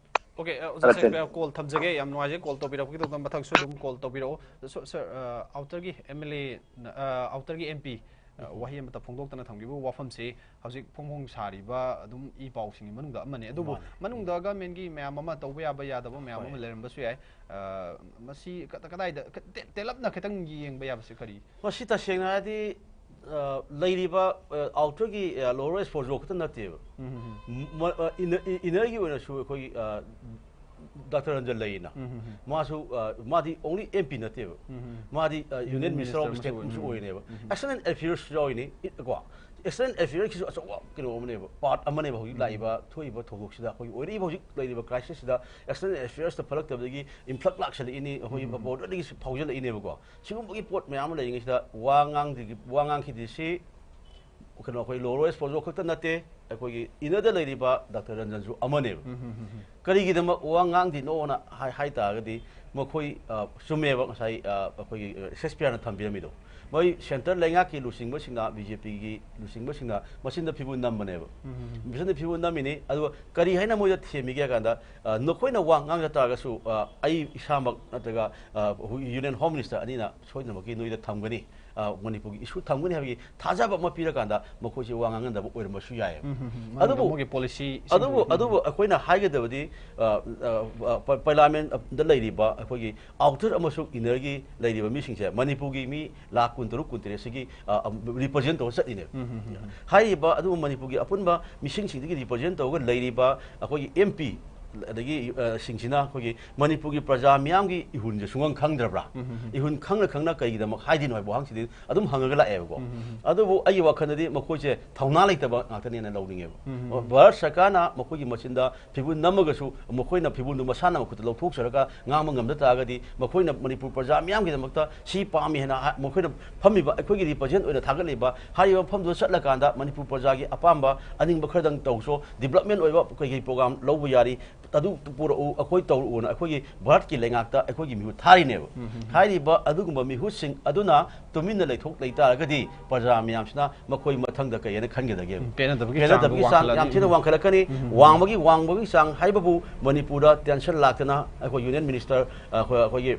ꯑꯣꯀꯦ, ꯑꯣꯖꯥ ꯁꯦ, ꯀꯣꯜ ꯊꯝꯖꯒꯦ꯫ ꯌꯥꯝ ꯅꯨꯡꯉꯥꯏꯖꯩ ꯀꯣꯜ ꯇꯧꯕꯤꯔꯛꯄꯒꯤꯗꯃꯛꯇ꯫ ꯃꯊꯪꯁꯨ ꯑꯗꯨꯝ ꯀꯣꯜ ꯇꯧꯕꯤꯔꯛꯑꯣ꯫ ꯁꯣ-, ꯁꯥꯔ, ꯑ, ꯑꯥꯎꯇꯔꯒꯤ ꯑꯦꯝ ꯑꯦꯜ ꯑꯦ, ꯑ, ꯑꯥꯎꯇꯔꯒꯤ ꯑꯦꯝ ꯄꯤ, ꯑ, ꯋꯥꯍꯩ ꯑꯃꯇ ꯐꯣꯡꯗꯣꯛꯇꯅ ꯊꯝꯈꯤꯕ ꯋꯥꯐꯝꯁꯤ ꯍꯧꯖꯤꯛ ꯐꯣꯡ ꯐꯣꯡ ꯁꯥꯔꯤꯕ ꯑꯗꯨꯝ ꯏ ꯄꯥꯎꯁꯤꯡꯒꯤ ꯃꯅꯨꯡꯗ ꯑꯃꯅꯤ꯫ ꯑꯗꯨꯕꯨ ꯃꯥꯅꯤ꯫ ꯃꯅꯨꯡꯗ ꯒꯃꯦꯟꯒꯤ ꯃꯌꯥꯝ ꯑꯃ ꯇꯧꯕ ꯌꯥꯕ ꯌꯥꯗꯕ ꯃꯌꯥꯝ ꯍꯣꯏ꯫ ꯑꯃ ꯂꯩꯔꯝꯕꯁꯨ ꯌꯥꯏ꯫ ꯑ, ꯃꯁꯤ ꯀ-, ꯀꯗꯥꯏꯗ, ꯀ-, ꯇꯦ-, ꯇꯦꯜꯂꯞꯅ ꯈꯤꯇꯪ ꯌꯦꯡꯕ ꯌꯥꯕꯁꯤ ꯀꯔꯤ? ꯃꯁꯤ ꯇꯁꯦꯡꯅ ꯍꯥꯏꯔꯗꯤ, ꯑ, ꯂꯩꯔꯤꯕ, ꯑ, ꯑꯥꯎꯇꯔꯒꯤ, ꯑ, ꯂꯣꯔꯣ ꯁ꯭ꯄꯣꯔꯠꯁꯣ ꯈꯛꯇ ꯅꯠꯇꯦꯕ꯫ ꯎꯝ, ꯎꯝ, ꯎꯝ꯫ ꯃ-, ꯑ, ꯏꯟꯅ-, ꯏ-, ꯏꯟꯅꯔꯒꯤ ꯑꯣꯏꯅꯁꯨ ꯑꯩꯈꯣꯏꯒꯤ, ꯑ, ꯗꯥꯛꯇꯔ ꯔꯟꯖꯟ ꯂꯩꯔꯤꯅ꯫ ꯎꯝ, ꯎꯝ, ꯎꯝ꯫ ꯃꯥꯁꯨ, ꯑ, ꯃꯥꯗꯤ only M P ꯅꯠꯇꯦꯕ꯫ ꯎꯝ, ꯎꯝ꯫ ꯃꯥꯗꯤ, ꯑ, Union Union Minister Minister of ꯑꯃꯁꯨ State ꯑꯃꯁꯨ ꯑꯣꯏꯔꯤ꯫ ꯑꯣꯏꯔꯤꯅꯦꯕ꯫ ꯎꯝ, ꯎꯝ꯫ External Affairs ꯌꯥꯎꯔꯤꯅꯤ, ꯏ-, ꯀꯣ꯫ External Affairs ꯀꯤꯁꯨ ꯑꯆꯧꯕ ꯀꯩꯅꯣ ꯑꯃꯅꯦꯕ, part ꯑꯃꯅꯦꯕ ꯍꯧꯖꯤꯛ ꯎꯝ꯫ ꯂꯥꯛꯏꯕ ꯊꯣꯛꯏꯕ ꯊꯧꯗꯣꯛꯁꯤꯗ, ꯑꯩꯈꯣꯏꯒꯤ ꯑꯣꯏꯔꯛꯏꯕ ꯍꯧꯖꯤꯛ ꯂꯩꯔꯤꯕ crisis ꯁꯤꯗ External Affairs ꯇ ꯐꯠꯂꯛꯇꯕꯗꯒꯤ influx ꯂꯥꯛꯁꯜꯂꯛꯏꯅꯤ, ꯑꯩꯈꯣꯏꯒꯤ ꯎꯝ꯫ border ꯗꯒꯤꯁꯨ ꯐꯥꯎꯖꯜꯂꯛꯏꯅꯦꯕꯀꯣ꯫ ꯁꯤꯒꯨꯝꯕꯒꯤ ꯄꯣꯠ ꯃꯌꯥꯝ ꯑꯃ ꯂꯩꯔꯤꯉꯩꯁꯤꯗ ꯋꯥ ꯉꯥꯡꯗ꯭ꯔꯤ-, ꯋꯥ ꯉꯥꯡꯈꯤꯗ꯭ꯔꯤꯁꯤ ꯀꯩꯅꯣ, ꯑꯩꯈꯣꯏ ꯂꯣꯔꯣ ꯁ꯭ꯄꯣꯔꯠꯁꯣ ꯈꯛꯇ ꯅꯠꯇꯦ, ꯑꯩꯈꯣꯏꯒꯤ ꯏꯟꯅꯔꯗ ꯂꯩꯔꯤꯕ ꯗꯥꯛꯇꯔ ꯔꯟꯖꯟꯁꯨ ꯑꯃꯅꯦꯕ꯫ ꯎꯝ, ꯎꯝ, ꯎꯝ, ꯎꯝ꯫ ꯀꯔꯤꯒꯤꯗꯃꯛ ꯋꯥ ꯉꯥꯡꯗ꯭ꯔꯤꯅꯣꯅ ꯍꯥꯏ, ꯍꯥꯏ ꯇꯥꯔꯒꯗꯤ, ꯃꯈꯣꯏ ꯑ, ꯆꯨꯝꯃꯦꯕ ꯉꯁꯥꯏ ꯑ, ꯑꯩꯈꯣꯏꯒꯤ ꯑꯦꯁ ꯄꯤ ꯑꯥꯔꯅ ꯊꯝꯕꯤꯔꯝꯃꯤꯗꯣ꯫ ꯃꯣꯏ ꯁꯦꯟꯇꯔ ꯂꯩꯉꯥꯛꯀꯤ ꯂꯨꯆꯤꯡꯕꯁꯤꯡꯅ, ꯕꯤ ꯖꯦ ꯄꯤꯒꯤ ꯂꯨꯆꯤꯡꯕꯁꯤꯡꯅ ꯃꯆꯤꯟꯗ ꯐꯤꯕꯨ ꯅꯝꯕꯅꯦꯕ꯫ ꯃꯆꯤꯟꯗ ꯐꯤꯕꯨ ꯅꯝꯃꯤꯅꯤ꯫ ꯑꯗꯨꯒ ꯀꯔꯤ ꯍꯥꯏꯅ ꯃꯣꯏꯗ ꯊꯦꯝꯃꯤꯒꯦ ꯍꯥꯏ ꯀꯥꯟꯗ, ꯑ, ꯅꯈꯣꯏꯅ ꯋꯥ ꯉꯥꯡꯖ ꯇꯥꯔꯒꯁꯨ, ꯑ, ꯑꯩ ꯏꯁꯥꯃꯛ ꯅꯠꯇ꯭ꯔꯒ ꯑ, ꯌꯨꯅꯤꯌꯟ ꯍꯣꯝ ꯃꯤꯅꯤꯁꯇꯔ ꯑꯅꯤꯅ ꯁꯣꯏꯗꯅꯃꯛꯀꯤ ꯅꯣꯏꯗ ꯊꯝꯒꯅꯤ꯫ ꯑ, ꯃꯅꯤꯄꯨꯔꯒꯤ ꯏꯁꯨ ꯊꯝꯒꯅꯤ ꯍꯥꯏꯕꯒꯤ ꯊꯥꯖꯕ ꯑꯃ ꯄꯤꯔꯀꯥꯟꯗ ꯃꯈꯣꯏꯁꯦ ꯋꯥ ꯉꯥꯡꯅꯗꯕ ꯑꯣꯏꯔꯝꯕꯁꯨ ꯌꯥꯏꯑꯕ꯫ ꯎꯝ, ꯎꯝ, ꯎꯝ꯫ ꯃꯥꯒꯤ ꯑꯗꯨꯕꯨ, ꯃꯣꯏꯒꯤ ꯄꯣꯂꯤꯁꯤ ꯑꯗꯨꯕꯨ, ꯁꯤꯡꯗꯣ, ꯎꯝ꯫ ꯑꯗꯨꯕꯨ ꯑꯩꯈꯣꯏꯅ ꯍꯥꯏꯒꯗꯕꯗꯤ, ꯑ, ꯑ, ꯑ, ꯄ-, ꯄꯥꯔꯂꯤꯌꯥꯃꯦꯟꯗ ꯂꯩꯔꯤꯕ ꯑꯩꯈꯣꯏꯒꯤ ꯑꯥꯎꯇꯔ ꯑꯃꯁꯨꯡ ꯏꯟꯅꯔꯒꯤ ꯂꯩꯔꯤꯕ ꯃꯤꯁꯤꯡꯁꯦ ꯃꯅꯤꯄꯨꯔꯒꯤ ꯃꯤ ꯂꯥꯈ ꯀꯨꯟꯇꯔꯨꯛ, ꯀꯨꯟꯇꯔꯦꯠꯁꯤꯒꯤ, ꯑ, ꯑ, ꯔꯤꯄ꯭ꯔꯖꯦꯟ ꯇꯧꯔ ꯆꯠꯂꯤꯅꯦꯕ꯫ ꯎꯝ, ꯎꯝ, ꯎꯝ, ꯎꯝ꯫ ꯍꯥꯏꯔꯤꯕ ꯑꯗꯨꯒꯨꯝꯕ ꯃꯅꯤꯄꯨꯔꯒꯤ ꯑꯄꯨꯟꯕ ꯃꯤꯁꯤꯡꯁꯤꯡꯗꯒꯤ ꯔꯤꯄ꯭ꯔꯖꯦꯟ ꯇꯧꯔꯒ ꯂꯩꯔꯤꯕ ꯑꯩꯈꯣꯏꯒꯤ ꯑꯦꯝ ꯄꯤ ꯑꯗꯒꯤ, ꯑ, ꯁꯤꯡꯁꯤꯅ ꯑꯩꯈꯣꯏꯒꯤ ꯃꯅꯤꯄꯨꯔꯒꯤ ꯄ꯭ꯔꯖꯥ ꯃꯤꯌꯥꯝꯒꯤ ꯏꯍꯨꯟꯁꯦ ꯁꯨꯡꯈꯪ ꯈꯪꯗ꯭ꯔꯕ꯭ꯔꯥ? ꯎꯝ, ꯎꯝ, ꯎꯝ꯫ ꯏꯍꯨꯟ ꯈꯪꯅ ꯈꯪꯅ ꯀꯩꯒꯤꯗꯃꯛ ꯍꯥꯏꯗꯣꯏꯅꯣ ꯍꯥꯏꯕ ꯋꯥꯍꯪꯁꯤꯗꯤ ꯑꯗꯨꯝ ꯍꯪꯉꯒ ꯂꯥꯛꯑꯦꯕꯀꯣ꯫ ꯎꯝ, ꯎꯝ, ꯎꯝ꯫ ꯑꯗꯨꯕꯨ ꯑꯩꯒꯤ ꯋꯥꯈꯜꯗꯗꯤ ꯃꯈꯣꯏꯁꯦ ꯊꯧꯅꯥ ꯂꯩꯇꯕ ꯉꯥꯛꯇꯅꯦꯅ ꯂꯧꯅꯤꯡꯉꯦꯕ꯫ ꯎꯝ, ꯎꯝ, ꯎꯝ꯫ ꯚꯥꯔꯠ ꯁꯔꯀꯥꯔꯅ ꯃꯈꯣꯏꯒꯤ ꯃꯆꯤꯟꯗ ꯐꯤꯕꯨ ꯅꯝꯃꯒꯁꯨ ꯃꯈꯣꯏꯅ ꯐꯤꯕꯨꯗꯨ ꯃꯁꯥꯅ ꯃꯈꯨꯠꯇ ꯂꯧꯊꯣꯛꯆꯔꯒ ꯉꯥꯡꯕ ꯉꯝꯗ ꯇꯥꯔꯒꯗꯤ, ꯃꯈꯣꯏꯅ ꯃꯅꯤꯄꯨꯔ ꯄ꯭ꯔꯖꯥ ꯃꯤꯌꯥꯝꯒꯤꯗꯃꯛꯇ ꯁꯤ ꯄꯥꯝꯃꯤ ꯍꯥꯏꯅ ꯍꯥ-, ꯃꯈꯣꯏꯅ ꯐꯝꯃꯤꯕ ꯑꯩꯈꯣꯏꯒꯤ ꯔꯤꯄ꯭ꯔꯖꯦꯟ ꯑꯣꯏꯅ ꯊꯥꯒꯠꯂꯤꯕ ꯍꯥꯏꯔꯤꯕ ꯃꯐꯝꯗꯨꯗ ꯆꯠꯂꯀꯥꯟꯗ ꯃꯅꯤꯄꯨꯔ ꯄ꯭ꯔꯖꯥꯒꯤ ꯑꯄꯥꯝꯕ ꯑꯅꯤꯡꯕ ꯈꯔꯗꯪ ꯇꯧꯁꯣ, ꯗꯤꯕ꯭ꯂꯞꯃꯦꯟ ꯑꯣꯏꯕ ꯀꯩꯀꯩ ꯄ꯭ꯔꯣꯒ꯭ꯔꯥꯝ ꯂꯧꯕ ꯌꯥꯔꯤ, ꯑꯗꯨ ꯄꯨꯔꯛꯎ, ꯑꯩꯈꯣꯏ ꯇꯧꯔꯛꯎꯅ ꯑꯩꯈꯣꯏꯒꯤ ꯚꯥꯔꯠꯀꯤ ꯂꯩꯉꯥꯛꯇ ꯑꯩꯈꯣꯏꯒꯤ ꯃꯤꯍꯨꯠ ꯊꯥꯔꯤꯅꯦꯕ꯫ ꯎꯝ, ꯎꯝ, ꯎꯝ꯫ ꯍꯥꯏꯔꯤꯕ ꯑꯗꯨꯒꯨꯝꯕ ꯃꯤꯍꯨꯠꯁꯤꯡ ꯑꯗꯨꯅ ꯇꯨꯃꯤꯟꯅ ꯂꯩꯊꯣꯛ ꯂꯩ ꯇꯥꯔꯒꯗꯤ ꯄ꯭ꯔꯖꯥ ꯃꯌꯥꯝꯁꯤꯅ ꯃꯈꯣꯏ ꯃꯊꯪꯗ ꯀꯩ ꯍꯥꯏꯅ ꯈꯟꯒꯗꯒꯦ? ꯎꯝ, ꯄꯦꯟꯅꯗꯕꯒꯤ ꯆꯥꯡꯗꯣ ꯄꯦꯟꯅꯗꯕꯒꯤ ꯆꯥꯡ ꯌꯥꯝ ꯋꯥꯡꯈꯠꯂꯛꯑꯅꯤ꯫ ꯊꯤꯅ ꯎꯝ꯫ ꯋꯥꯡꯈꯠꯂꯛꯀꯅꯤ꯫ ꯎꯝ, ꯎꯝ, ꯎꯝ꯫ ꯋꯥꯡꯕꯒꯤ, ꯋꯥꯡꯕꯒꯤ ꯆꯥꯡ ꯍꯥꯏꯕꯕꯨ ꯃꯅꯤꯄꯨꯔꯗ ꯇꯦꯟꯁꯟ ꯂꯥꯛꯇꯅ ꯑꯩꯈꯣꯏ ꯌꯨꯅꯤꯌꯟ ꯃꯤꯅꯤꯁꯇꯔ, ꯑꯩꯈꯣꯏ, ꯑꯩꯈꯣꯏꯒꯤ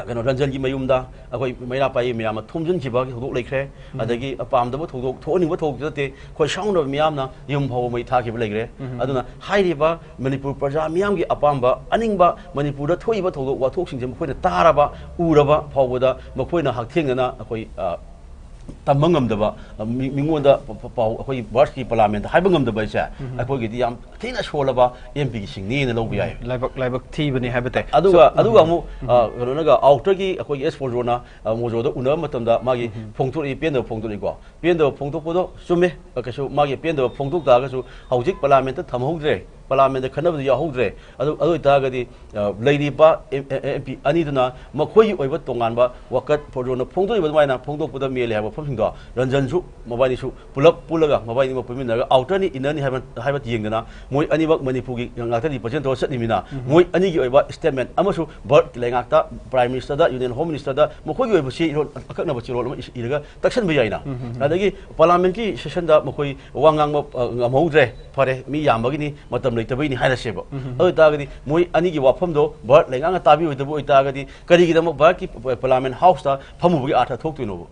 ꯀꯩꯅꯣ, ꯔꯟꯖꯟꯒꯤ ꯃꯌꯨꯝꯗ ꯑꯩꯈꯣꯏ ꯃꯩꯔꯥ ꯄꯥꯏꯕꯤ ꯃꯌꯥꯝꯅ ꯊꯣꯝꯖꯤꯟꯈꯤꯕꯒꯤ ꯊꯧꯗꯣꯛ ꯂꯩꯈ꯭ꯔꯦ꯫ ꯎꯝ꯫ ꯑꯗꯒꯤ ꯑꯄꯥꯝꯗꯕ ꯊꯧꯗꯣꯛ ꯊꯣꯛꯍꯟꯅꯤꯡꯕ ꯊꯧꯗꯣꯛꯇꯤ ꯅꯠꯇꯦ, ꯑꯩꯈꯣꯏ ꯁꯥꯎꯅꯕ ꯃꯤꯌꯥꯝꯅ ꯌꯨꯝ ꯐꯥꯎꯕ ꯃꯩ ꯊꯥꯈꯤꯕ ꯂꯩꯈ꯭ꯔꯦ꯫ ꯎꯝ꯫ ꯑꯗꯨꯅ ꯍꯥꯏꯔꯤꯕ ꯃꯅꯤꯄꯨꯔ ꯄ꯭ꯔꯖꯥ ꯃꯤꯌꯥꯝꯒꯤ ꯑꯄꯥꯝꯕ, ꯑꯅꯤꯡꯕ, ꯃꯅꯤꯄꯨꯔꯗ ꯊꯣꯛꯏꯕ ꯊꯧꯗꯣꯛ ꯋꯥꯊꯣꯛꯁꯤꯡꯁꯦ ꯃꯈꯣꯏꯅ ꯇꯥꯔꯕ, ꯎꯔꯕ ꯐꯥꯎꯕꯗ ꯃꯈꯣꯏꯅ ꯍꯛꯊꯦꯡꯅꯅ ꯑꯩꯈꯣꯏ, ꯑ, ꯇꯝꯕ ꯉꯝꯗꯕ, ꯑ, ꯃꯤ-, ꯃꯤꯉꯣꯟꯗ ꯄ-, ꯄ-, ꯄꯥꯎ ꯑꯩꯈꯣꯏꯒꯤ ꯚꯥꯔꯠꯀꯤ ꯄꯥꯔꯂꯤꯌꯥꯃꯦꯟꯗ ꯍꯥꯏꯕ ꯉꯝꯗꯕ ꯍꯥꯏꯁꯦ ꯎꯝ꯫ ꯑꯩꯈꯣꯏꯒꯤꯗꯤ ꯌꯥꯝ ꯊꯤꯅ ꯁꯣꯜꯂꯕ ꯑꯦꯝ ꯄꯤꯒꯤ ꯁꯤꯡꯅꯦꯅ ꯂꯧꯕ ꯌꯥꯏ꯫ ꯂꯥꯏꯕꯛ, ꯂꯥꯏꯕꯛ ꯊꯤꯕꯅꯤ ꯍꯥꯏꯕ ꯇꯥꯏ꯫ ꯑꯗꯨꯒ, So, ꯑꯗꯨꯒ ꯎꯝ, ꯑꯃꯨꯛ, ꯎꯝ꯫ ꯑ, ꯀꯩꯅꯣꯅꯒ ꯑꯥꯎꯇꯔꯒꯤ ꯑꯩꯈꯣꯏꯒꯤ ꯑꯦꯁ ꯐꯣꯔꯖꯣꯅ, ꯑ, ꯃꯣꯖꯣꯗ ꯎꯅꯕ ꯃꯇꯝꯗ ꯃꯥꯒꯤ ꯎꯝ꯫ ꯐꯣꯡꯗꯣꯔꯛꯏ, ꯄꯦꯟꯗꯕ ꯐꯣꯡꯗꯣꯔꯛꯏꯀꯣ꯫ ꯄꯦꯟꯗꯕ ꯐꯣꯡꯗꯣꯛꯄꯗꯣ ꯆꯨꯝꯃꯦ, ꯑ, ꯀꯩꯁꯨ ꯃꯥꯒꯤ ꯄꯦꯟꯗꯕ ꯐꯣꯡꯗꯣꯛ ꯇꯥꯔꯒꯁꯨ ꯍꯧꯖꯤꯛ ꯄꯥꯔꯂꯤꯌꯥꯃꯦꯟꯇ ꯊꯝꯍꯧꯗ꯭ꯔꯦ꯫ ꯄꯥꯔꯂꯥꯃꯦꯟꯗ ꯈꯟꯅꯕꯗꯨ ꯌꯥꯎꯍꯧꯗ꯭ꯔꯦ꯫ ꯑꯗꯨ ꯑꯗꯨ ꯑꯣꯏꯇꯥꯔꯒꯗꯤ, ꯑ, ꯂꯩꯔꯤꯕ ꯑꯦꯝ ꯄꯤ ꯑꯅꯤꯗꯨꯅ ꯃꯈꯣꯏꯒꯤ ꯑꯣꯏꯕ ꯇꯣꯉꯥꯟꯕ ꯋꯥꯀꯠ ꯐꯣꯔꯖꯣꯟꯅ ꯐꯣꯡꯗꯣꯛꯏꯕ ꯑꯗꯨꯃꯥꯏꯅ ꯐꯣꯡꯗꯣꯛꯄꯗ ꯃꯦꯜꯂꯦ ꯍꯥꯏꯕ ꯋꯥꯐꯝꯁꯤꯡꯗꯣ ꯔꯟꯖꯟꯁꯨ, ꯃꯕꯥꯅꯤꯁꯨ ꯄꯨꯂꯞ ꯄꯨꯜꯂꯒ ꯃꯕꯥꯅꯤꯃꯛ ꯄꯨꯟꯃꯤꯟꯅꯔꯒ ꯑꯥꯎꯇꯔꯅꯤ ꯏꯟꯅꯔꯅꯤ ꯍꯥꯏꯕ, ꯍꯥꯏꯕ ꯌꯦꯡꯗꯅ ꯃꯣꯏ ꯑꯅꯤꯃꯛ ꯃꯅꯤꯄꯨꯔꯒꯤ ꯉꯥꯛꯇ ꯔꯤꯄ꯭ꯔꯖꯦꯟ ꯇꯧꯔ ꯆꯠꯂꯤꯃꯤꯅ ꯃꯣꯏ ꯑꯅꯤꯒꯤ ꯑꯣꯏꯕ ꯁ꯭ꯇꯦꯠꯃꯦꯟ ꯑꯃꯁꯨ ꯚꯥꯔꯠꯀꯤ ꯂꯩꯉꯥꯛꯇ, ꯄ꯭ꯔꯥꯏꯝ ꯃꯤꯅꯤꯁꯇꯔꯗ, ꯌꯨꯅꯤꯌꯟ ꯍꯣꯝ ꯃꯤꯅꯤꯁꯇꯔꯗ ꯃꯈꯣꯏꯒꯤ ꯑꯣꯏꯕ ꯆꯦ ꯏꯔꯣꯜ, ꯑꯀꯛꯅꯕ ꯆꯦꯔꯣꯜ ꯑꯃ ꯏꯁ-, ꯏꯔꯒ ꯇꯛꯁꯟꯕ ꯌꯥꯏꯅ꯫ ꯑꯗꯒꯤ ꯄꯥꯔꯂꯥꯃꯦꯟꯀꯤ ꯁꯦꯁꯟꯗ ꯃꯈꯣꯏ ꯋꯥ ꯉꯥꯡꯕ, ꯑ, ꯉꯝꯍꯧꯗ꯭ꯔꯦ, ꯐꯔꯦ, ꯃꯤ ꯌꯥꯝꯕꯒꯤꯅꯤ, ꯃꯇꯝ ꯂꯩꯇꯕꯒꯤꯅꯤ ꯍꯥꯏꯔꯁꯦꯕ꯫ ꯑꯗꯨ ꯑꯣꯏꯇꯥꯔꯒꯗꯤ ꯃꯣꯏ ꯑꯅꯤꯒꯤ ꯋꯥꯐꯝꯗꯣ ꯚꯥꯔꯠ ꯂꯩꯉꯥꯛꯅ ꯇꯥꯕꯤꯔꯣꯏꯗꯕ ꯑꯣꯏꯇꯥꯔꯒꯗꯤ ꯀꯔꯤꯒꯤꯗꯃꯛ ꯚꯥꯔꯠꯀꯤ ꯄ-, ꯄꯥꯔꯂꯥꯃꯦꯟ ꯍꯥꯎꯁꯇ ꯐꯝꯃꯨꯕꯒꯤ ꯑꯥꯔꯊ ꯊꯣꯛꯇꯣꯏꯅꯣꯕ?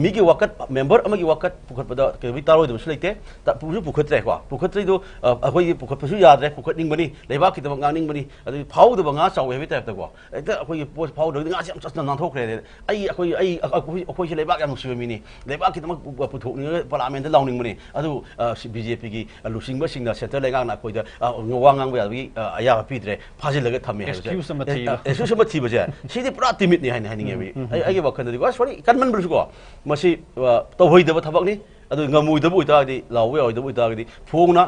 ꯃꯤꯒꯤ ꯋꯥꯀꯠ, ꯃꯦꯝꯕꯔ ꯑꯃꯒꯤ ꯋꯥꯀꯠ ꯄꯨꯈꯠꯄꯗ ꯀꯩꯗꯧꯕꯩ ꯇꯥꯔꯣꯏꯗꯕꯁꯨ ꯂꯩꯇꯦ꯫ ꯇ-, ꯄꯨꯁꯨ ꯄꯨꯈꯠꯇ꯭ꯔꯦꯀꯣ꯫ ꯄꯨꯈꯠꯇ꯭ꯔꯤꯗꯣ, ꯑ, ꯑꯩꯈꯣꯏꯒꯤ ꯄꯨꯈꯠꯄꯁꯨ ꯌꯥꯗ꯭ꯔꯦ, ꯄꯨꯈꯠꯅꯤꯡꯕꯅꯤ, ꯂꯩꯕꯥꯛꯀꯤꯗꯃꯛ ꯉꯥꯡꯅꯤꯡꯕꯅꯤ, ꯑꯗꯨꯗꯤ ꯐꯥꯎꯗꯕ ꯉꯥ ꯆꯥꯎꯋꯦ ꯍꯥꯏꯕꯒꯤ ꯇꯥꯏꯞꯇꯀꯣ꯫ ꯍꯦꯛꯇ ꯑꯩꯈꯣꯏꯒꯤ ꯄꯣꯠ ꯐꯥꯎꯗ꯭ꯔꯒꯗꯤ ꯉꯥꯁꯦ ꯌꯥꯝ ꯆꯠꯅ ꯅꯥꯟꯊꯣꯛꯈ꯭ꯔꯦ꯫ ꯑꯩ, ꯑꯩꯈꯣꯏ, ꯑꯩ, ꯑꯩꯈꯣꯏ, ꯑꯩꯈꯣꯏꯁꯦ ꯂꯩꯕꯥꯛ ꯌꯥꯝ ꯅꯨꯡꯁꯤꯕ ꯃꯤꯅꯤ, ꯂꯩꯕꯥꯛꯀꯤꯗꯃꯛ ꯄꯨ-, ꯄꯨꯊꯣꯛꯅꯤꯡꯉꯒ ꯄꯥꯔꯂꯥꯃꯦꯟꯗ ꯂꯥꯎꯅꯤꯡꯕꯅꯤ꯫ ꯑꯗꯨ, ꯑ, ꯁꯤ ꯕꯤ ꯖꯦ ꯄꯤꯒꯤ ꯂꯨꯆꯤꯡꯕꯁꯤꯡꯅ, ꯁꯦꯟꯇ꯭ꯔꯦꯜ ꯂꯩꯉꯥꯛꯅ ꯑꯩꯈꯣꯏꯗ, ꯑ, ꯋꯥ ꯉꯥꯡꯕ ꯌꯥꯕꯒꯤ, ꯑ, ꯑꯌꯥꯕ ꯄꯤꯗ꯭ꯔꯦ, ꯐꯥꯖꯤꯜꯂꯒ ꯊꯝꯃꯦ ꯍꯥꯏꯕꯁꯦ꯫ Excuse ꯑꯃ ꯊꯤꯕ꯫ ꯑꯦ, excuse ꯑꯃ ꯊꯤꯕꯁꯦ, ꯁꯤꯗꯤ ꯄꯨꯔꯥ ꯇꯤꯃꯤꯠꯅꯤ ꯍꯥꯏꯅ ꯍꯥꯏꯅꯤꯡꯉꯦꯕ꯫ ꯎꯝ, ꯎꯝ, ꯑꯩ, ꯎꯝ꯫ ꯑꯩꯒꯤ ꯋꯥꯈꯜꯗꯗꯤꯀꯣ, ꯑꯁ, ꯁꯣꯔꯤ, ꯀꯟꯃꯟꯕ꯭ꯔꯁꯨꯀꯣ, ꯃꯁꯤ, ꯑ, ꯇꯧꯍꯩꯗꯕ ꯊꯕꯛꯅꯤ꯫ ꯑꯗꯨ ꯉꯝꯃꯣꯏꯗꯕ ꯑꯣꯏꯇꯥꯔꯒꯗꯤ, ꯂꯥꯎꯕ ꯌꯥꯔꯣꯏꯗꯕ ꯑꯣꯏꯇꯥꯔꯒꯗꯤ, ꯐꯣꯡꯅ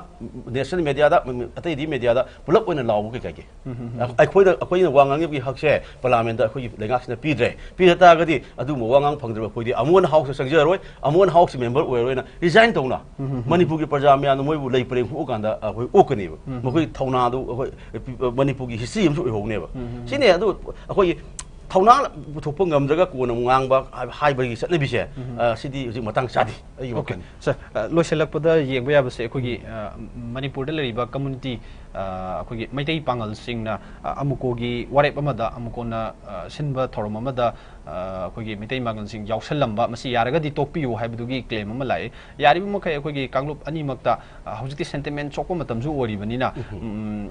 ꯅꯦꯁꯅꯦꯜ ꯃꯦꯗꯤꯌꯥꯗ, ꯑꯇꯩꯗꯤ ꯃꯦꯗꯤꯌꯥꯗ ꯄꯨꯂꯞ ꯑꯣꯏꯅ ꯂꯥꯎꯕ ꯀꯩ ꯀꯥꯏꯒꯦ? ꯎꯝ, ꯎꯝ, ꯎꯝ꯫ ꯑꯩꯈꯣꯏꯅ, ꯑꯩꯈꯣꯏꯅ ꯋꯥ ꯉꯥꯡꯅꯕꯒꯤ ꯍꯛꯁꯦ ꯄꯥꯔꯂꯥꯃꯦꯟꯗ ꯑꯩꯈꯣꯏꯒꯤ ꯂꯩꯉꯥꯛꯁꯤꯅ ꯄꯤꯗ꯭ꯔꯦ꯫ ꯄꯤꯗ ꯇꯥꯔꯒꯗꯤ ꯑꯗꯨꯒꯨꯝꯕ ꯋꯥ ꯉꯥꯡ ꯐꯪꯗ꯭ꯔꯕ ꯑꯩꯈꯣꯏꯗꯤ ꯑꯃꯨꯛ ꯍꯟꯅ ꯍꯥꯎꯁꯇ ꯆꯪꯖꯔꯔꯣꯏ, ꯑꯃꯨꯛ ꯍꯟꯅ ꯍꯥꯎꯁꯀꯤ ꯃꯦꯝꯕꯔ ꯑꯣꯏꯔꯔꯣꯏꯅ ꯔꯤꯖꯥꯏꯟ ꯇꯧꯅ ꯎꯝ, ꯎꯝ, ꯎꯝ꯫ ꯃꯅꯤꯄꯨꯔꯒꯤ ꯄ꯭ꯔꯖꯥ ꯃꯌꯥꯝꯅ ꯃꯣꯏꯕꯨ ꯂꯩ ꯄꯔꯦꯡ ꯍꯨꯛꯑꯀꯥꯟꯗ ꯑꯩꯈꯣꯏ ꯑꯣꯛꯀꯅꯦꯕ꯫ ꯎꯝ, ꯎꯝ꯫ ꯃꯈꯣꯏꯒꯤ ꯊꯧꯅꯥꯗꯨ ꯑꯩꯈꯣꯏ ꯃꯅꯤꯄꯨꯔꯒꯤ ꯍꯤꯁꯇ꯭ꯔꯤ ꯑꯃꯁꯨ ꯑꯣꯏꯍꯧꯅꯦꯕ꯫ ꯎꯝ, ꯎꯝ, ꯎꯝ꯫ ꯁꯤꯅꯦ ꯑꯗꯨ ꯑꯩꯈꯣꯏꯒꯤ ꯊꯧꯅꯥ ꯄꯨꯊꯣꯛꯄ ꯉꯝꯗ꯭ꯔꯒ ꯀꯣꯟꯅ ꯑꯃꯨꯛ ꯉꯥꯡꯕ ꯍꯥꯏꯕꯒꯤ ꯆꯠꯅꯕꯤꯁꯦ, ꯎꯝ꯫ ꯑ, ꯁꯤꯗꯤ ꯍꯧꯖꯤꯛ ꯃꯇꯥꯡ ꯆꯥꯗꯦ ꯑꯩꯒꯤ ꯑꯣꯀꯦ꯫ ꯋꯥꯈꯜꯗ꯫ ꯁꯔ, ꯑ, ꯂꯣꯏꯁꯤꯜꯂꯛꯄꯗ ꯌꯦꯡꯕ ꯌꯥꯕꯁꯦ ꯑꯩꯈꯣꯏꯒꯤ, ꯎꯝ꯫ ꯑ, ꯃꯅꯤꯄꯨꯔꯗ ꯂꯩꯔꯤꯕ ꯀꯝꯃꯨꯅꯤꯇꯤ, ꯑ, ꯑꯩꯈꯣꯏꯒꯤ ꯃꯩꯇꯩ ꯄꯥꯉꯜꯁꯤꯡꯅ, ꯑ, ꯑꯃꯨꯀꯣꯒꯤ ꯋꯥꯔꯦꯞ ꯑꯃꯗ ꯑꯃꯨꯀꯣꯅ, ꯑ, ꯁꯤꯟꯕ ꯊꯧꯔꯝ ꯑꯃꯗ, ꯑ, ꯑꯩꯈꯣꯏꯒꯤ ꯃꯩꯇꯩ ꯄꯥꯉꯜꯁꯤꯡ ꯌꯥꯎꯁꯜꯂꯝꯕ, ꯃꯁꯤ ꯌꯥꯔꯒꯗꯤ ꯇꯣꯛꯄꯤꯌꯨ ꯍꯥꯏꯕꯗꯨꯒꯤ ꯀ꯭ꯂꯦꯝ ꯑꯃ ꯂꯥꯛꯑꯦ꯫ ꯌꯥꯔꯤꯕ ꯃꯈꯩ ꯑꯩꯈꯣꯏꯒꯤ ꯀꯥꯡꯂꯨꯞ ꯑꯅꯤꯃꯛꯇ, ꯑ, ꯍꯧꯖꯤꯛꯇꯤ ꯁꯦꯟꯇꯤꯃꯦꯟ ꯁꯣꯛꯄ ꯃꯇꯝꯁꯨ ꯑꯣꯏꯔꯤꯕꯅꯤꯅ, ꯎꯝ꯫ ꯎꯝ,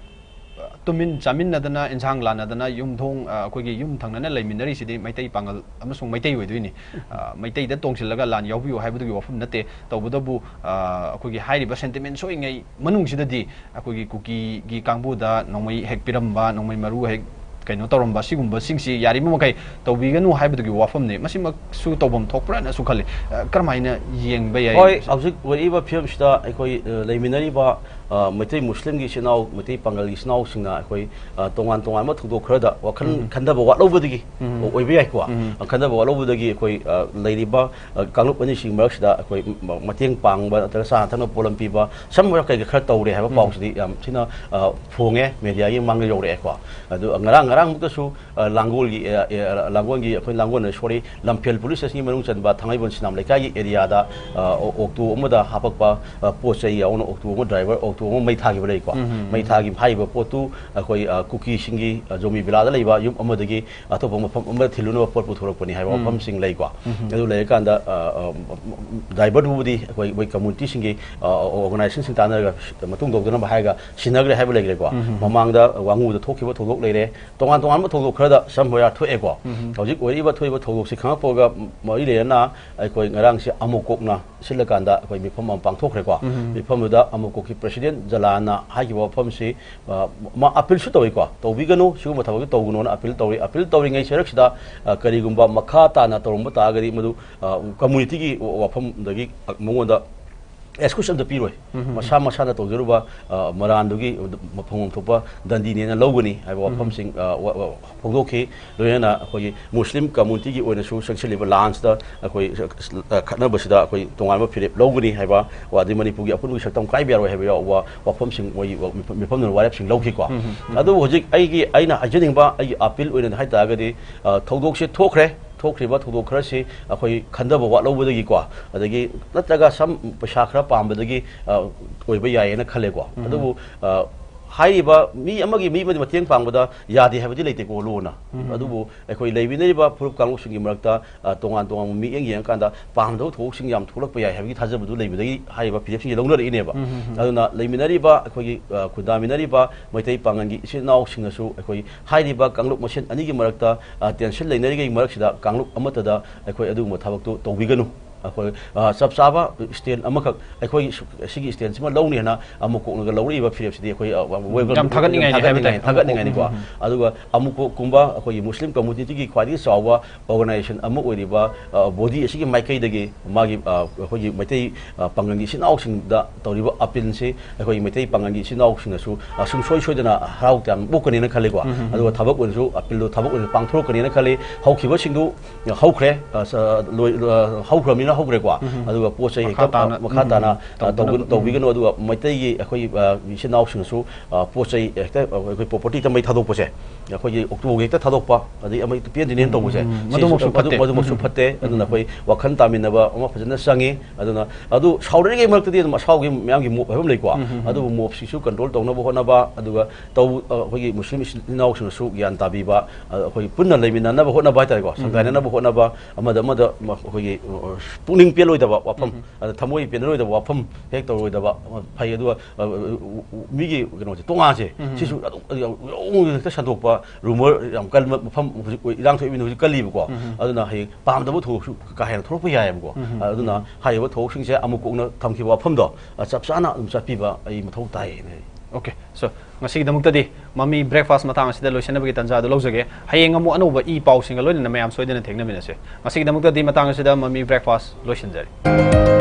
ꯇꯨꯃꯤꯟ ꯆꯥꯃꯤꯟꯅꯗꯅ, ꯏꯟꯁꯥꯡ ꯂꯥꯟꯅꯗꯅ, ꯌꯨꯝꯊꯣꯡ, ꯑ, ꯑꯩꯈꯣꯏꯒꯤ ꯌꯨꯝ ꯊꯪꯅꯅ ꯂꯩꯃꯤꯟꯅꯔꯤꯁꯤꯗꯤ ꯃꯩꯇꯩ ꯄꯥꯉꯜ ꯑꯃꯁꯨꯡ ꯃꯩꯇꯩ ꯑꯣꯏꯗꯣꯏꯅꯤ꯫ ꯑ, ꯃꯩꯇꯩꯗ ꯇꯣꯡꯁꯤꯜꯂꯒ ꯂꯥꯟ ꯌꯥꯎꯕꯤꯌꯨ ꯍꯥꯏꯕꯗꯨꯒꯤ ꯋꯥꯐꯝ ꯅꯠꯇꯦ꯫ ꯇꯧꯕꯇꯕꯨ, ꯑ, ꯑꯩꯈꯣꯏꯒꯤ ꯍꯥꯏꯔꯤꯕ ꯁꯦꯟꯇꯤꯃꯦꯟ ꯁꯣꯛꯏꯉꯩ ꯃꯅꯨꯡꯁꯤꯗꯗꯤ ꯑꯩꯈꯣꯏꯒꯤ ꯀꯨꯀꯤꯒꯤ ꯀꯥꯡꯕꯨꯗ ꯅꯣꯡꯃꯩ ꯍꯦꯛ ꯄꯤꯔꯝꯕ, ꯅꯣꯡꯃꯩ ꯃꯔꯨ ꯍꯦꯛ ꯀꯩꯅꯣ ꯇꯧꯔꯝꯕ, ꯁꯤꯒꯨꯝꯕꯁꯤꯡꯁꯤ ꯌꯥꯔꯤꯕ ꯃꯈꯩ ꯇꯧꯕꯤꯒꯅꯨ ꯍꯥꯏꯕꯗꯨꯒꯤ ꯋꯥꯐꯝꯅꯤ꯫ ꯃꯁꯤꯃꯛꯁꯨ ꯇꯧꯐꯝ ꯊꯣꯛꯄ꯭ꯔꯥꯅꯁꯨ ꯈꯜꯂꯤ꯫ ꯑ, ꯀꯔꯝꯍꯥꯏꯅ ꯌꯦꯡꯕ ꯌꯥꯏ? ꯍꯣꯏ, ꯍꯧꯖꯤꯛ ꯑꯣꯏꯔꯤꯕ ꯐꯤꯕꯝꯁꯤꯗ ꯑꯩꯈꯣꯏ, ꯑ, ꯂꯩꯃꯤꯟꯅꯔꯤꯕ ꯑ, ꯃꯩꯇꯩ ꯃꯨꯁꯂꯤꯝꯒꯤ ꯏꯆꯤꯟ ꯏꯅꯥꯎ, ꯃꯩꯇꯩ ꯄꯥꯡꯒꯜꯒꯤ ꯏꯆꯤꯟ ꯏꯅꯥꯎꯁꯤꯡꯅ ꯑꯩꯈꯣꯏ, ꯑ, ꯇꯣꯉꯥꯟ ꯇꯣꯉꯥꯟꯕ ꯊꯧꯗꯣꯛ ꯈꯔꯗ ꯋꯥꯈꯜ ꯎꯝ꯫ ꯈꯟꯊꯕ ꯋꯥꯠꯍꯧꯕꯗꯒꯤ ꯎꯝ꯫ ꯑꯣꯏꯕ ꯌꯥꯏꯀꯣ꯫ ꯎꯝ꯫ ꯈꯟꯊꯕ ꯋꯥꯠꯍꯧꯕꯗꯒꯤ ꯑꯩꯈꯣꯏ, ꯑ, ꯂꯩꯔꯤꯕ, ꯑ, ꯀꯥꯡꯂꯨꯞ ꯑꯅꯤꯁꯤꯒꯤ ꯃꯔꯛꯁꯤꯗ ꯑꯩꯈꯣꯏ ꯃ-, ꯃꯇꯦꯡ ꯄꯥꯡꯕ ꯅꯠꯇ꯭ꯔꯒ ꯆꯥꯅ ꯊꯛꯅꯕ ꯄꯣꯠꯂꯝ ꯄꯤꯕ, ꯁꯝꯅ ꯍꯥꯏꯔꯕꯗ ꯀꯩꯀꯩ ꯈꯔ ꯇꯧꯔꯦ ꯍꯥꯏꯕ ꯎꯝ꯫ ꯄꯥꯎꯁꯤꯗꯤ ꯌꯥꯝ ꯊꯤꯅ, ꯑ, ꯐꯣꯡꯉꯦ, ꯃꯦꯗꯤꯌꯥꯒꯤ ꯃꯥꯡꯗ ꯌꯧꯔꯛꯑꯦꯀꯣ꯫ ꯑꯗꯨ ꯉꯔꯥꯡ, ꯉꯔꯥꯡꯃꯨꯛꯇꯁꯨ, ꯑ, ꯂꯥꯡꯒꯣꯜꯒꯤ, ꯑ, ꯑ, ꯂꯥꯡꯒꯣꯜꯒꯤ, ꯑꯩꯈꯣꯏ ꯂꯥꯡꯒꯣꯜ, ꯁꯣꯔꯤ, ꯂꯝꯐꯦꯜ ꯄꯨꯂꯤꯁ ꯁ꯭ꯇꯦꯁꯟꯒꯤ ꯃꯅꯨꯡ ꯆꯟꯕ ꯊꯥꯡꯃꯩꯕꯟ ꯁꯤꯅꯥꯝ ꯂꯩꯀꯥꯏꯒꯤ ꯑꯦꯔꯤꯌꯥꯗ, ꯑ, ꯑꯣ-, ꯑꯣꯛꯇꯣ ꯑꯃꯗ ꯍꯥꯄꯛꯄ, ꯑ, ꯄꯣꯠ ꯆꯩ ꯌꯥꯎꯅ ꯑꯣꯛꯇꯣ ꯑꯃ ꯗ꯭ꯔꯥꯏꯚꯔ ꯑꯣꯛꯇꯣ ꯑꯃ ꯃꯩ ꯊꯥꯈꯤꯕ ꯂꯩꯀꯣ꯫ ꯎꯝ, ꯎꯝ, ꯎꯝ꯫ ꯃꯩ ꯊꯥꯈꯤꯕ ꯍꯥꯏꯔꯤꯕ ꯄꯣꯠꯇꯨ ꯑꯩꯈꯣꯏ, ꯑ, ꯀꯨꯀꯤꯁꯤꯡꯒꯤ, ꯑ, ꯖꯣꯃꯤ ꯕꯤꯂꯥꯗ ꯂꯩꯕ ꯌꯨꯝ ꯑꯃꯗꯒꯤ ꯑꯇꯣꯞꯄ ꯃꯐꯝ ꯑꯃꯗ ꯊꯤꯜꯂꯨꯅꯕ ꯄꯣꯠ ꯄꯨꯊꯣꯔꯛꯄꯅꯤ ꯍꯥꯏꯕ ꯎꯝ꯫ ꯋꯥꯐꯝꯁꯤꯡ ꯂꯩꯀꯣ꯫ ꯎꯝ꯫ ꯑꯗꯨ ꯂꯩꯔꯀꯥꯟꯗ, ꯑ, ꯑ, ꯗ꯭ꯔꯥꯏꯚꯔꯗꯨꯕꯨꯗꯤ ꯑꯩꯈꯣꯏ, ꯑꯩꯈꯣꯏ ꯀꯝꯃꯨꯅꯤꯇꯤꯁꯤꯡꯒꯤ, ꯑ, ꯑ, ꯑꯣꯔꯒꯅꯥꯏꯖꯦꯁꯟꯁꯤꯡ ꯇꯥꯟꯅꯔꯒ ꯃꯇꯨꯡ ꯇꯧꯗꯅꯕ ꯍꯥꯏꯔꯒ ꯁꯤꯟꯅꯈ꯭ꯔꯦ ꯍꯥꯏꯕ ꯂꯩꯈ꯭ꯔꯦꯀꯣ꯫ ꯎꯝ꯫ ꯃꯃꯥꯡꯗ ꯋꯥꯉꯨꯗ ꯊꯣꯛꯈꯤꯕ ꯊꯧꯗꯣꯛ ꯂꯩꯔꯦ, ꯇꯣꯉꯥꯟ ꯇꯣꯉꯥꯟꯕ ꯊꯧꯗꯣꯛ ꯈꯔꯗ ꯁꯝ ꯍꯣꯌꯥ ꯊꯣꯛꯑꯦꯀꯣ꯫ ꯎꯝ꯫ ꯍꯧꯖꯤꯛ ꯑꯣꯏꯔꯛꯏꯕ ꯊꯣꯛꯏꯕ ꯊꯧꯗꯣꯛꯁꯤ ꯈꯪꯉꯛꯄꯒ ꯃꯔꯤ ꯂꯩꯅꯅ ꯑꯩꯈꯣꯏ ꯉꯔꯥꯡꯁꯦ ꯑꯃꯨꯀꯣꯛꯅ ꯁꯤꯜꯂꯀꯥꯟꯗ ꯑꯩꯈꯣꯏ ꯃꯤꯐꯝ ꯑꯃ ꯄꯥꯡꯊꯣꯛꯈ꯭ꯔꯦꯀꯣ꯫ ꯎꯝ꯫ ꯃꯤꯐꯝꯗꯨꯗ ꯑꯃꯨꯀꯣꯛꯀꯤ ꯄ꯭ꯔꯦꯁꯤꯗꯦꯟ ꯖꯂꯥꯟꯅ ꯍꯥꯏꯈꯤꯕ ꯋꯥꯐꯝꯁꯤ, ꯑ, ꯃꯥ ꯑꯄꯤꯜꯁꯨ ꯇꯧꯏꯀꯣ, ꯇꯧꯕꯤꯒꯅꯨ, ꯁꯤꯒꯨꯝꯕ ꯊꯕꯛꯇꯤ ꯇꯧꯒꯅꯣꯅ ꯑꯄꯤꯜ ꯇꯧꯏ꯫ ꯑꯄꯤꯜ ꯇꯧꯔꯤꯉꯩ ꯁꯔꯛꯁꯤꯗ, ꯑ, ꯀꯔꯤꯒꯨꯝꯕ ꯃꯈꯥ ꯇꯥꯅ ꯇꯧꯔꯝꯕ ꯇꯥꯔꯒꯗꯤ ꯃꯗꯨ, ꯑ, ꯀꯝꯃꯨꯅꯤꯇꯤꯒꯤ ꯋꯥꯐꯝꯗꯒꯤ ꯃꯉꯣꯟꯗ ꯑꯦꯛꯁꯀ꯭ꯌꯨꯁ ꯑꯝꯇ ꯄꯤꯔꯣꯏ꯫ ꯎꯝ꯫ ꯃꯁꯥ ꯃꯁꯥꯅ ꯇꯧꯖꯔꯨꯕ, ꯑ, ꯃꯔꯥꯟꯗꯨꯒꯤ ꯐꯪꯐꯝ ꯊꯣꯛꯄ ꯗꯟꯗꯤꯅꯦꯅ ꯂꯧꯒꯅꯤ ꯍꯥꯏꯕ ꯎꯝ꯫ ꯋꯥꯐꯝꯁꯤꯡ, ꯑ, ꯋꯥ-, ꯋꯥ-, ꯐꯣꯡꯗꯣꯛꯈꯤ꯫ ꯂꯣꯏꯅꯅ ꯑꯩꯈꯣꯏꯒꯤ ꯃꯨꯁꯂꯤꯝ ꯀꯝꯃꯨꯅꯤꯇꯤꯒꯤ ꯑꯣꯏꯅꯁꯨ ꯆꯪꯁꯤꯜꯂꯤꯕ ꯂꯥꯟꯁꯤꯗ ꯑꯩꯈꯣꯏ, ꯑ, ꯈꯠꯅꯕꯁꯤꯗ ꯑꯩꯈꯣꯏ ꯇꯣꯉꯥꯟꯕ ꯐꯤꯔꯦꯞ ꯂꯧꯒꯅꯤ ꯍꯥꯏꯕ, ꯑꯗꯩ ꯃꯅꯤꯄꯨꯔꯒꯤ ꯑꯄꯨꯟꯕꯒꯤ ꯁꯛꯇꯝ ꯀꯥꯏꯕ ꯌꯥꯔꯣꯏ ꯍꯥꯏꯕ ꯌꯥꯎꯕ ꯋꯥꯐꯝꯁꯤꯡ ꯃꯣꯏꯒꯤ ꯋꯥ-, ꯃꯤꯐꯝ-, ꯃꯤꯐꯝꯗꯨꯅ ꯋꯥꯔꯦꯞꯁꯤꯡ ꯂꯧꯈꯤꯀꯣ꯫ ꯎꯝ, ꯎꯝ, ꯎꯝ꯫ ꯑꯗꯨꯕꯨ ꯍꯧꯖꯤꯛ ꯑꯩꯒꯤ, ꯑꯩꯅ ꯍꯥꯏꯖꯅꯤꯡꯕ ꯑꯩꯒꯤ ꯑꯄꯤꯜ ꯑꯣꯏꯅ ꯍꯥꯏ ꯇꯥꯔꯒꯗꯤ, ꯑ, ꯊꯧꯗꯣꯛꯁꯦ ꯊꯣꯛꯈ꯭ꯔꯦ꯫ ꯊꯣꯛꯈ꯭ꯔꯤꯕ ꯊꯧꯗꯣꯛ ꯈꯔꯁꯤ ꯑꯩꯈꯣꯏ ꯈꯟꯊꯕ ꯋꯥꯠꯍꯧꯕꯗꯒꯤꯀꯣ, ꯑꯗꯒꯤ ꯅꯠꯇ꯭ꯔꯒ ꯁꯝ ꯄꯩꯁꯥ ꯈꯔ ꯄꯥꯝꯕꯗꯒꯤ, ꯑ, ꯑꯣꯏꯕ ꯌꯥꯏꯌꯦꯅ ꯈꯜꯂꯦꯀꯣ꯫ ꯎꯝ꯫ ꯑꯗꯨꯕꯨ, ꯑ, ꯍꯥꯏꯔꯤꯕ ꯃꯤ ꯑꯃꯒꯤ ꯃꯤ ꯑꯃꯗꯤ ꯃꯇꯦꯡ ꯄꯥꯡꯕꯗ ꯌꯥꯗꯦ ꯍꯥꯏꯕꯗꯤ ꯂꯩꯇꯦꯀꯣ, ꯂꯣꯅ꯫ ꯎꯝ꯫ ꯑꯗꯨꯕꯨ ꯑꯩꯈꯣꯏ ꯂꯩꯃꯤꯟꯅꯔꯤꯕ ꯐꯨꯔꯨꯞ ꯀꯥꯡꯂꯨꯞꯁꯤꯡꯒꯤ ꯃꯔꯛꯇ, ꯑ, ꯇꯣꯉꯥꯟ ꯇꯣꯉꯥꯟꯕ ꯃꯤꯠꯌꯦꯡ ꯌꯦꯡꯉꯀꯥꯟꯗ ꯄꯥꯝꯗꯕ ꯊꯧꯗꯣꯛꯁꯤꯡ ꯌꯥꯝ ꯊꯣꯛꯂꯛꯄ ꯌꯥꯏ ꯍꯥꯏꯕꯒꯤ ꯊꯥꯖꯕꯗꯨ ꯂꯩꯕꯗꯒꯤ ꯍꯥꯏꯔꯤꯕ ꯐꯤꯔꯦꯞꯁꯤꯡꯁꯦ ꯂꯧꯅꯔꯛꯏꯅꯦꯕ꯫ ꯎꯝ, ꯎꯝ, ꯎꯝ꯫ ꯑꯗꯨꯅ ꯂꯩꯃꯤꯟꯅꯔꯤꯕ ꯑꯩꯈꯣꯏꯒꯤ, ꯑ, ꯈꯨꯟꯗꯥꯃꯤꯟꯅꯔꯤꯕ ꯃꯩꯇꯩ ꯄꯥꯉꯜꯒꯤ ꯏꯆꯤꯜ ꯏꯅꯥꯎꯁꯤꯡꯅꯁꯨ ꯑꯩꯈꯣꯏ ꯍꯥꯏꯔꯤꯕ ꯀꯥꯡꯂꯨꯞ ꯃꯁꯦꯟ ꯑꯅꯤꯒꯤ ꯃꯔꯛꯇ, ꯑ, ꯇꯦꯟꯁꯟ ꯂꯩꯅꯔꯤꯉꯩ ꯃꯔꯛꯁꯤꯗ ꯀꯥꯡꯂꯨꯞ ꯑꯃꯠꯇꯗ ꯑꯩꯈꯣꯏ ꯑꯗꯨꯒꯨꯝꯕ ꯊꯕꯛꯇꯨ ꯇꯧꯕꯤꯒꯅꯨ꯫ ꯑꯩꯈꯣꯏ ꯑ, ꯆꯞ ꯆꯥꯕ stand ꯑꯃꯈꯛ, ꯑꯩꯈꯣꯏ ꯁꯨ-, ꯁꯤꯒꯤ standꯁꯤꯃ ꯂꯧꯅꯤ ꯍꯥꯏꯅ ꯑꯃꯨꯛ ꯀꯣꯛꯅꯒ ꯂꯧꯔꯛꯏꯕ ꯐꯤꯔꯦꯞꯁꯤꯗꯤ ꯑꯩꯈꯣꯏ, ꯑ, welcome, ꯌꯥꯝ ꯊꯥꯒꯠꯅꯤꯡꯉꯥꯏꯅꯤ ꯍꯥꯏꯕ ꯇꯥꯔꯦ꯫ ꯊꯥꯒꯠꯅꯤꯡꯉꯥꯏꯅꯤꯀꯣ꯫ ꯎꯝ, ꯎꯝ, ꯎꯝ꯫ ꯑꯗꯨꯒ ꯑꯃꯨꯛꯀꯣꯛꯀꯨꯝꯕ ꯑꯩꯈꯣꯏꯒꯤ ꯃꯨꯁꯂꯤꯝ communityꯒꯤ ꯈ꯭ꯋꯥꯏꯗꯒꯤ ꯆꯥꯎꯕ organization ꯑꯃ ꯑꯣꯏꯔꯤꯕ, ꯑ, body ꯑꯁꯤꯒꯤ ꯃꯥꯏꯀꯩꯗꯒꯤ ꯃꯥꯒꯤ, ꯑ, ꯑꯩꯈꯣꯏꯒꯤ ꯃꯩꯇꯩ, ꯑ, ꯄꯥꯡꯒꯜꯒꯤ ꯏꯆꯤꯟ ꯏꯅꯥꯎꯁꯤꯡꯗ ꯇꯧꯔꯤꯕ appealꯁꯤ ꯑꯩꯈꯣꯏꯒꯤ ꯃꯩꯇꯩ ꯄꯥꯡꯒꯜꯒꯤ ꯏꯆꯤꯟ ꯏꯅꯥꯎꯁꯤꯡꯅꯁꯨ, ꯑ, ꯁꯨꯡꯁꯣꯏ ꯁꯣꯏꯗꯅ ꯍꯔꯥꯎ ꯇꯌꯥꯝꯅ ꯑꯣꯛꯀꯅꯤꯅ ꯈꯜꯂꯤꯀꯣ꯫ ꯎꯝ, ꯎꯝ, ꯎꯝ꯫ ꯑꯗꯨꯒ ꯊꯕꯛ ꯑꯣꯏꯅꯁꯨ appealꯗꯣ ꯊꯕꯛ ꯑꯣꯏꯅ ꯄꯥꯡꯊꯣꯔꯛꯀꯅꯤꯅ ꯈꯜꯂꯤ꯫ ꯍꯧꯈꯤꯕꯁꯤꯡꯗꯨ ꯍꯧꯈ꯭ꯔꯦ, ꯑ, ꯁ-, ꯂꯣꯏ-, ꯑ, ꯍꯧꯈ꯭ꯔꯕꯅꯤꯅ ꯍꯧꯈ꯭ꯔꯦꯀꯣ꯫ ꯎꯝ, ꯎꯝ꯫ ꯑꯗꯨꯒ ꯄꯣꯠ ꯆꯩ ꯃꯈꯥ ꯍꯦꯛꯇ, ꯇꯥꯅ, ꯃꯈꯥ ꯎꯝ, ꯇꯥꯅ, ꯎꯝ, ꯑ, ꯇꯧꯕ-, ꯇꯧꯗꯅꯕ, ꯎꯝ, ꯇꯧꯕꯤꯒꯅꯨ꯫ ꯑꯗꯨꯒ ꯃꯩꯇꯩꯒꯤ ꯑꯩꯈꯣꯏ, ꯑ, ꯏꯆꯤꯟ ꯏꯅꯥꯎꯁꯤꯡꯅꯁꯨ, ꯑ, ꯄꯣꯠ ꯆꯩ ꯍꯦꯛꯇ, ꯑ, ꯑꯩꯈꯣꯏ propertyꯇ ꯃꯩ ꯊꯥꯗꯣꯛꯄꯁꯦ, ꯑꯩꯈꯣꯏꯒꯤ Octoberꯒꯤ ꯍꯦꯛꯇ ꯊꯥꯗꯣꯛꯄ, ꯑꯗꯩ ꯑꯃ ꯍꯦꯛꯇ ꯄꯦꯟꯗ꯭ꯔꯤꯅꯦꯅ ꯇꯧꯕꯁꯦ, ꯎꯝ, ꯎꯝ, ꯁꯤꯁꯨ-, ꯃꯗꯨꯃꯛꯁꯨ ꯃꯗꯨ-, ꯐꯠꯇꯦ꯫ ꯃꯗꯨꯃꯛꯁꯨ ꯎꯝ, ꯐꯠꯇꯦ꯫ ꯎꯝ, ꯑꯗꯨꯅ ꯎꯝ꯫ ꯑꯩꯈꯣꯏ ꯋꯥꯈꯜ ꯇꯥꯃꯤꯟꯅꯕ ꯑꯃ ꯐꯖꯅ ꯆꯪꯉꯤ꯫ ꯑꯗꯨꯅ ꯑꯗꯨ ꯁꯥꯎꯅꯔꯤꯉꯩ ꯃꯔꯛꯇꯗꯤ ꯑꯗꯨꯝ ꯑꯁꯥꯎꯕꯒꯤ ꯃꯌꯥꯝꯒꯤ mob ꯍꯥꯏꯕ ꯑꯃ ꯂꯩꯀꯣ꯫ ꯎꯝ, ꯎꯝ, ꯎꯝ꯫ ꯑꯗꯨꯕꯨ mobꯁꯤꯁꯨ control ꯇꯧꯅꯕ ꯍꯣꯠꯅꯕ, ꯑꯗꯨꯒ ꯇꯧ-, ꯑ, ꯑꯩꯈꯣꯏꯒꯤ ꯃꯨꯁꯂꯤꯝ ꯏꯆꯤꯟ ꯏꯅꯥꯎꯁꯤꯡꯅꯁꯨ ꯒ꯭ꯌꯥꯟ ꯇꯥꯕꯤꯕ, ꯑ, ꯑꯩꯈꯣꯏ ꯄꯨꯟꯅ ꯂꯩꯃꯤꯟꯅꯅꯕ ꯍꯣꯠꯅꯕ ꯍꯥꯏꯇꯥꯔꯦꯀꯣ, ꯎꯝ꯫ ꯁꯪꯒꯥꯏꯅꯅꯕ ꯍꯣꯠꯅꯕ, ꯑꯃꯗ ꯑꯃꯗ ꯃ-, ꯑꯩꯈꯣꯏꯒꯤ, ꯑ, ꯄꯨꯛꯅꯤꯡ ꯄꯦꯜꯂꯣꯏꯗꯕ ꯋꯥꯐꯝ, ꯎꯝ꯫ ꯑꯗ ꯊꯃꯣꯏ ꯄꯦꯟꯅꯔꯣꯏꯗꯕ ꯋꯥꯐꯝ ꯍꯦꯛ ꯇꯧꯔꯣꯏꯗꯕ, ꯑ, ꯐꯩ꯫ ꯑꯗꯨꯒ, ꯑ, ꯃꯤꯒꯤ ꯀꯩꯅꯣꯁꯦ, ꯇꯣꯉꯥꯟꯁꯦ, ꯎꯝ꯫ ꯁꯤꯁꯨ ꯑꯗꯨꯝ, ꯑ, ꯌꯥꯝ ꯍꯦꯛꯇ ꯁꯟꯗꯣꯛꯄ, rumor ꯌꯥꯝ ꯀꯟꯕ ꯃꯐꯝ ꯍꯧꯖꯤꯛ ꯑꯣꯏ-, ꯏꯔꯥꯡ ꯊꯣꯛꯏꯕꯅꯤ ꯍꯧꯖꯤꯛ ꯀꯜꯂꯤꯕꯀꯣ꯫ ꯎꯝ꯫ ꯑꯗꯨꯅ ꯍꯌꯦꯡ ꯄꯥꯝꯗꯕ ꯊꯧꯗꯣꯛꯁꯨ ꯀꯥ ꯍꯦꯟꯅ ꯊꯣꯛꯂꯛꯄ ꯌꯥꯏꯑꯕꯀꯣ꯫ ꯎꯝ꯫ ꯑꯗꯨꯅ ꯍꯥꯏꯔꯤꯕ ꯊꯧꯗꯣꯛꯁꯤꯡꯁꯦ ꯑꯃꯨꯛ ꯀꯣꯛꯅ ꯊꯝꯈꯤꯕ ꯋꯥꯐꯝꯗꯣ, ꯑ, ꯆꯞ ꯆꯥꯅ ꯑꯗꯨꯝ ꯆꯠꯄꯤꯕ ꯑꯩ ꯃꯊꯧ ꯇꯥꯏꯌꯦꯅ ꯑꯩ꯫ Okay, so ꯉꯁꯤꯒꯤꯗꯃꯛꯇꯗꯤ ꯃꯃꯤ breakfast ꯃꯇꯥꯡ ꯑꯁꯤꯗ ꯂꯣꯏꯁꯤꯟꯅꯕꯒꯤ ꯇꯥꯟꯖꯥ ꯑꯗꯨ ꯂꯧꯖꯒꯦ꯫ ꯍꯌꯦꯡ ꯑꯃꯨꯛ ꯑꯅꯧꯕ ꯏ ꯄꯥꯎꯁꯤꯡꯒ ꯂꯣꯏꯅꯅ ꯃꯌꯥꯝ ꯁꯣꯏꯗꯅ ꯊꯦꯡꯅꯃꯤꯟꯅꯁꯦ꯫ ꯉꯁꯤꯒꯤꯗꯃꯛꯇꯗꯤ ꯃꯇꯥꯡ ꯑꯁꯤꯗ ꯃꯃꯤ breakfast ꯂꯣꯏꯁꯤꯟꯖꯔꯦ꯫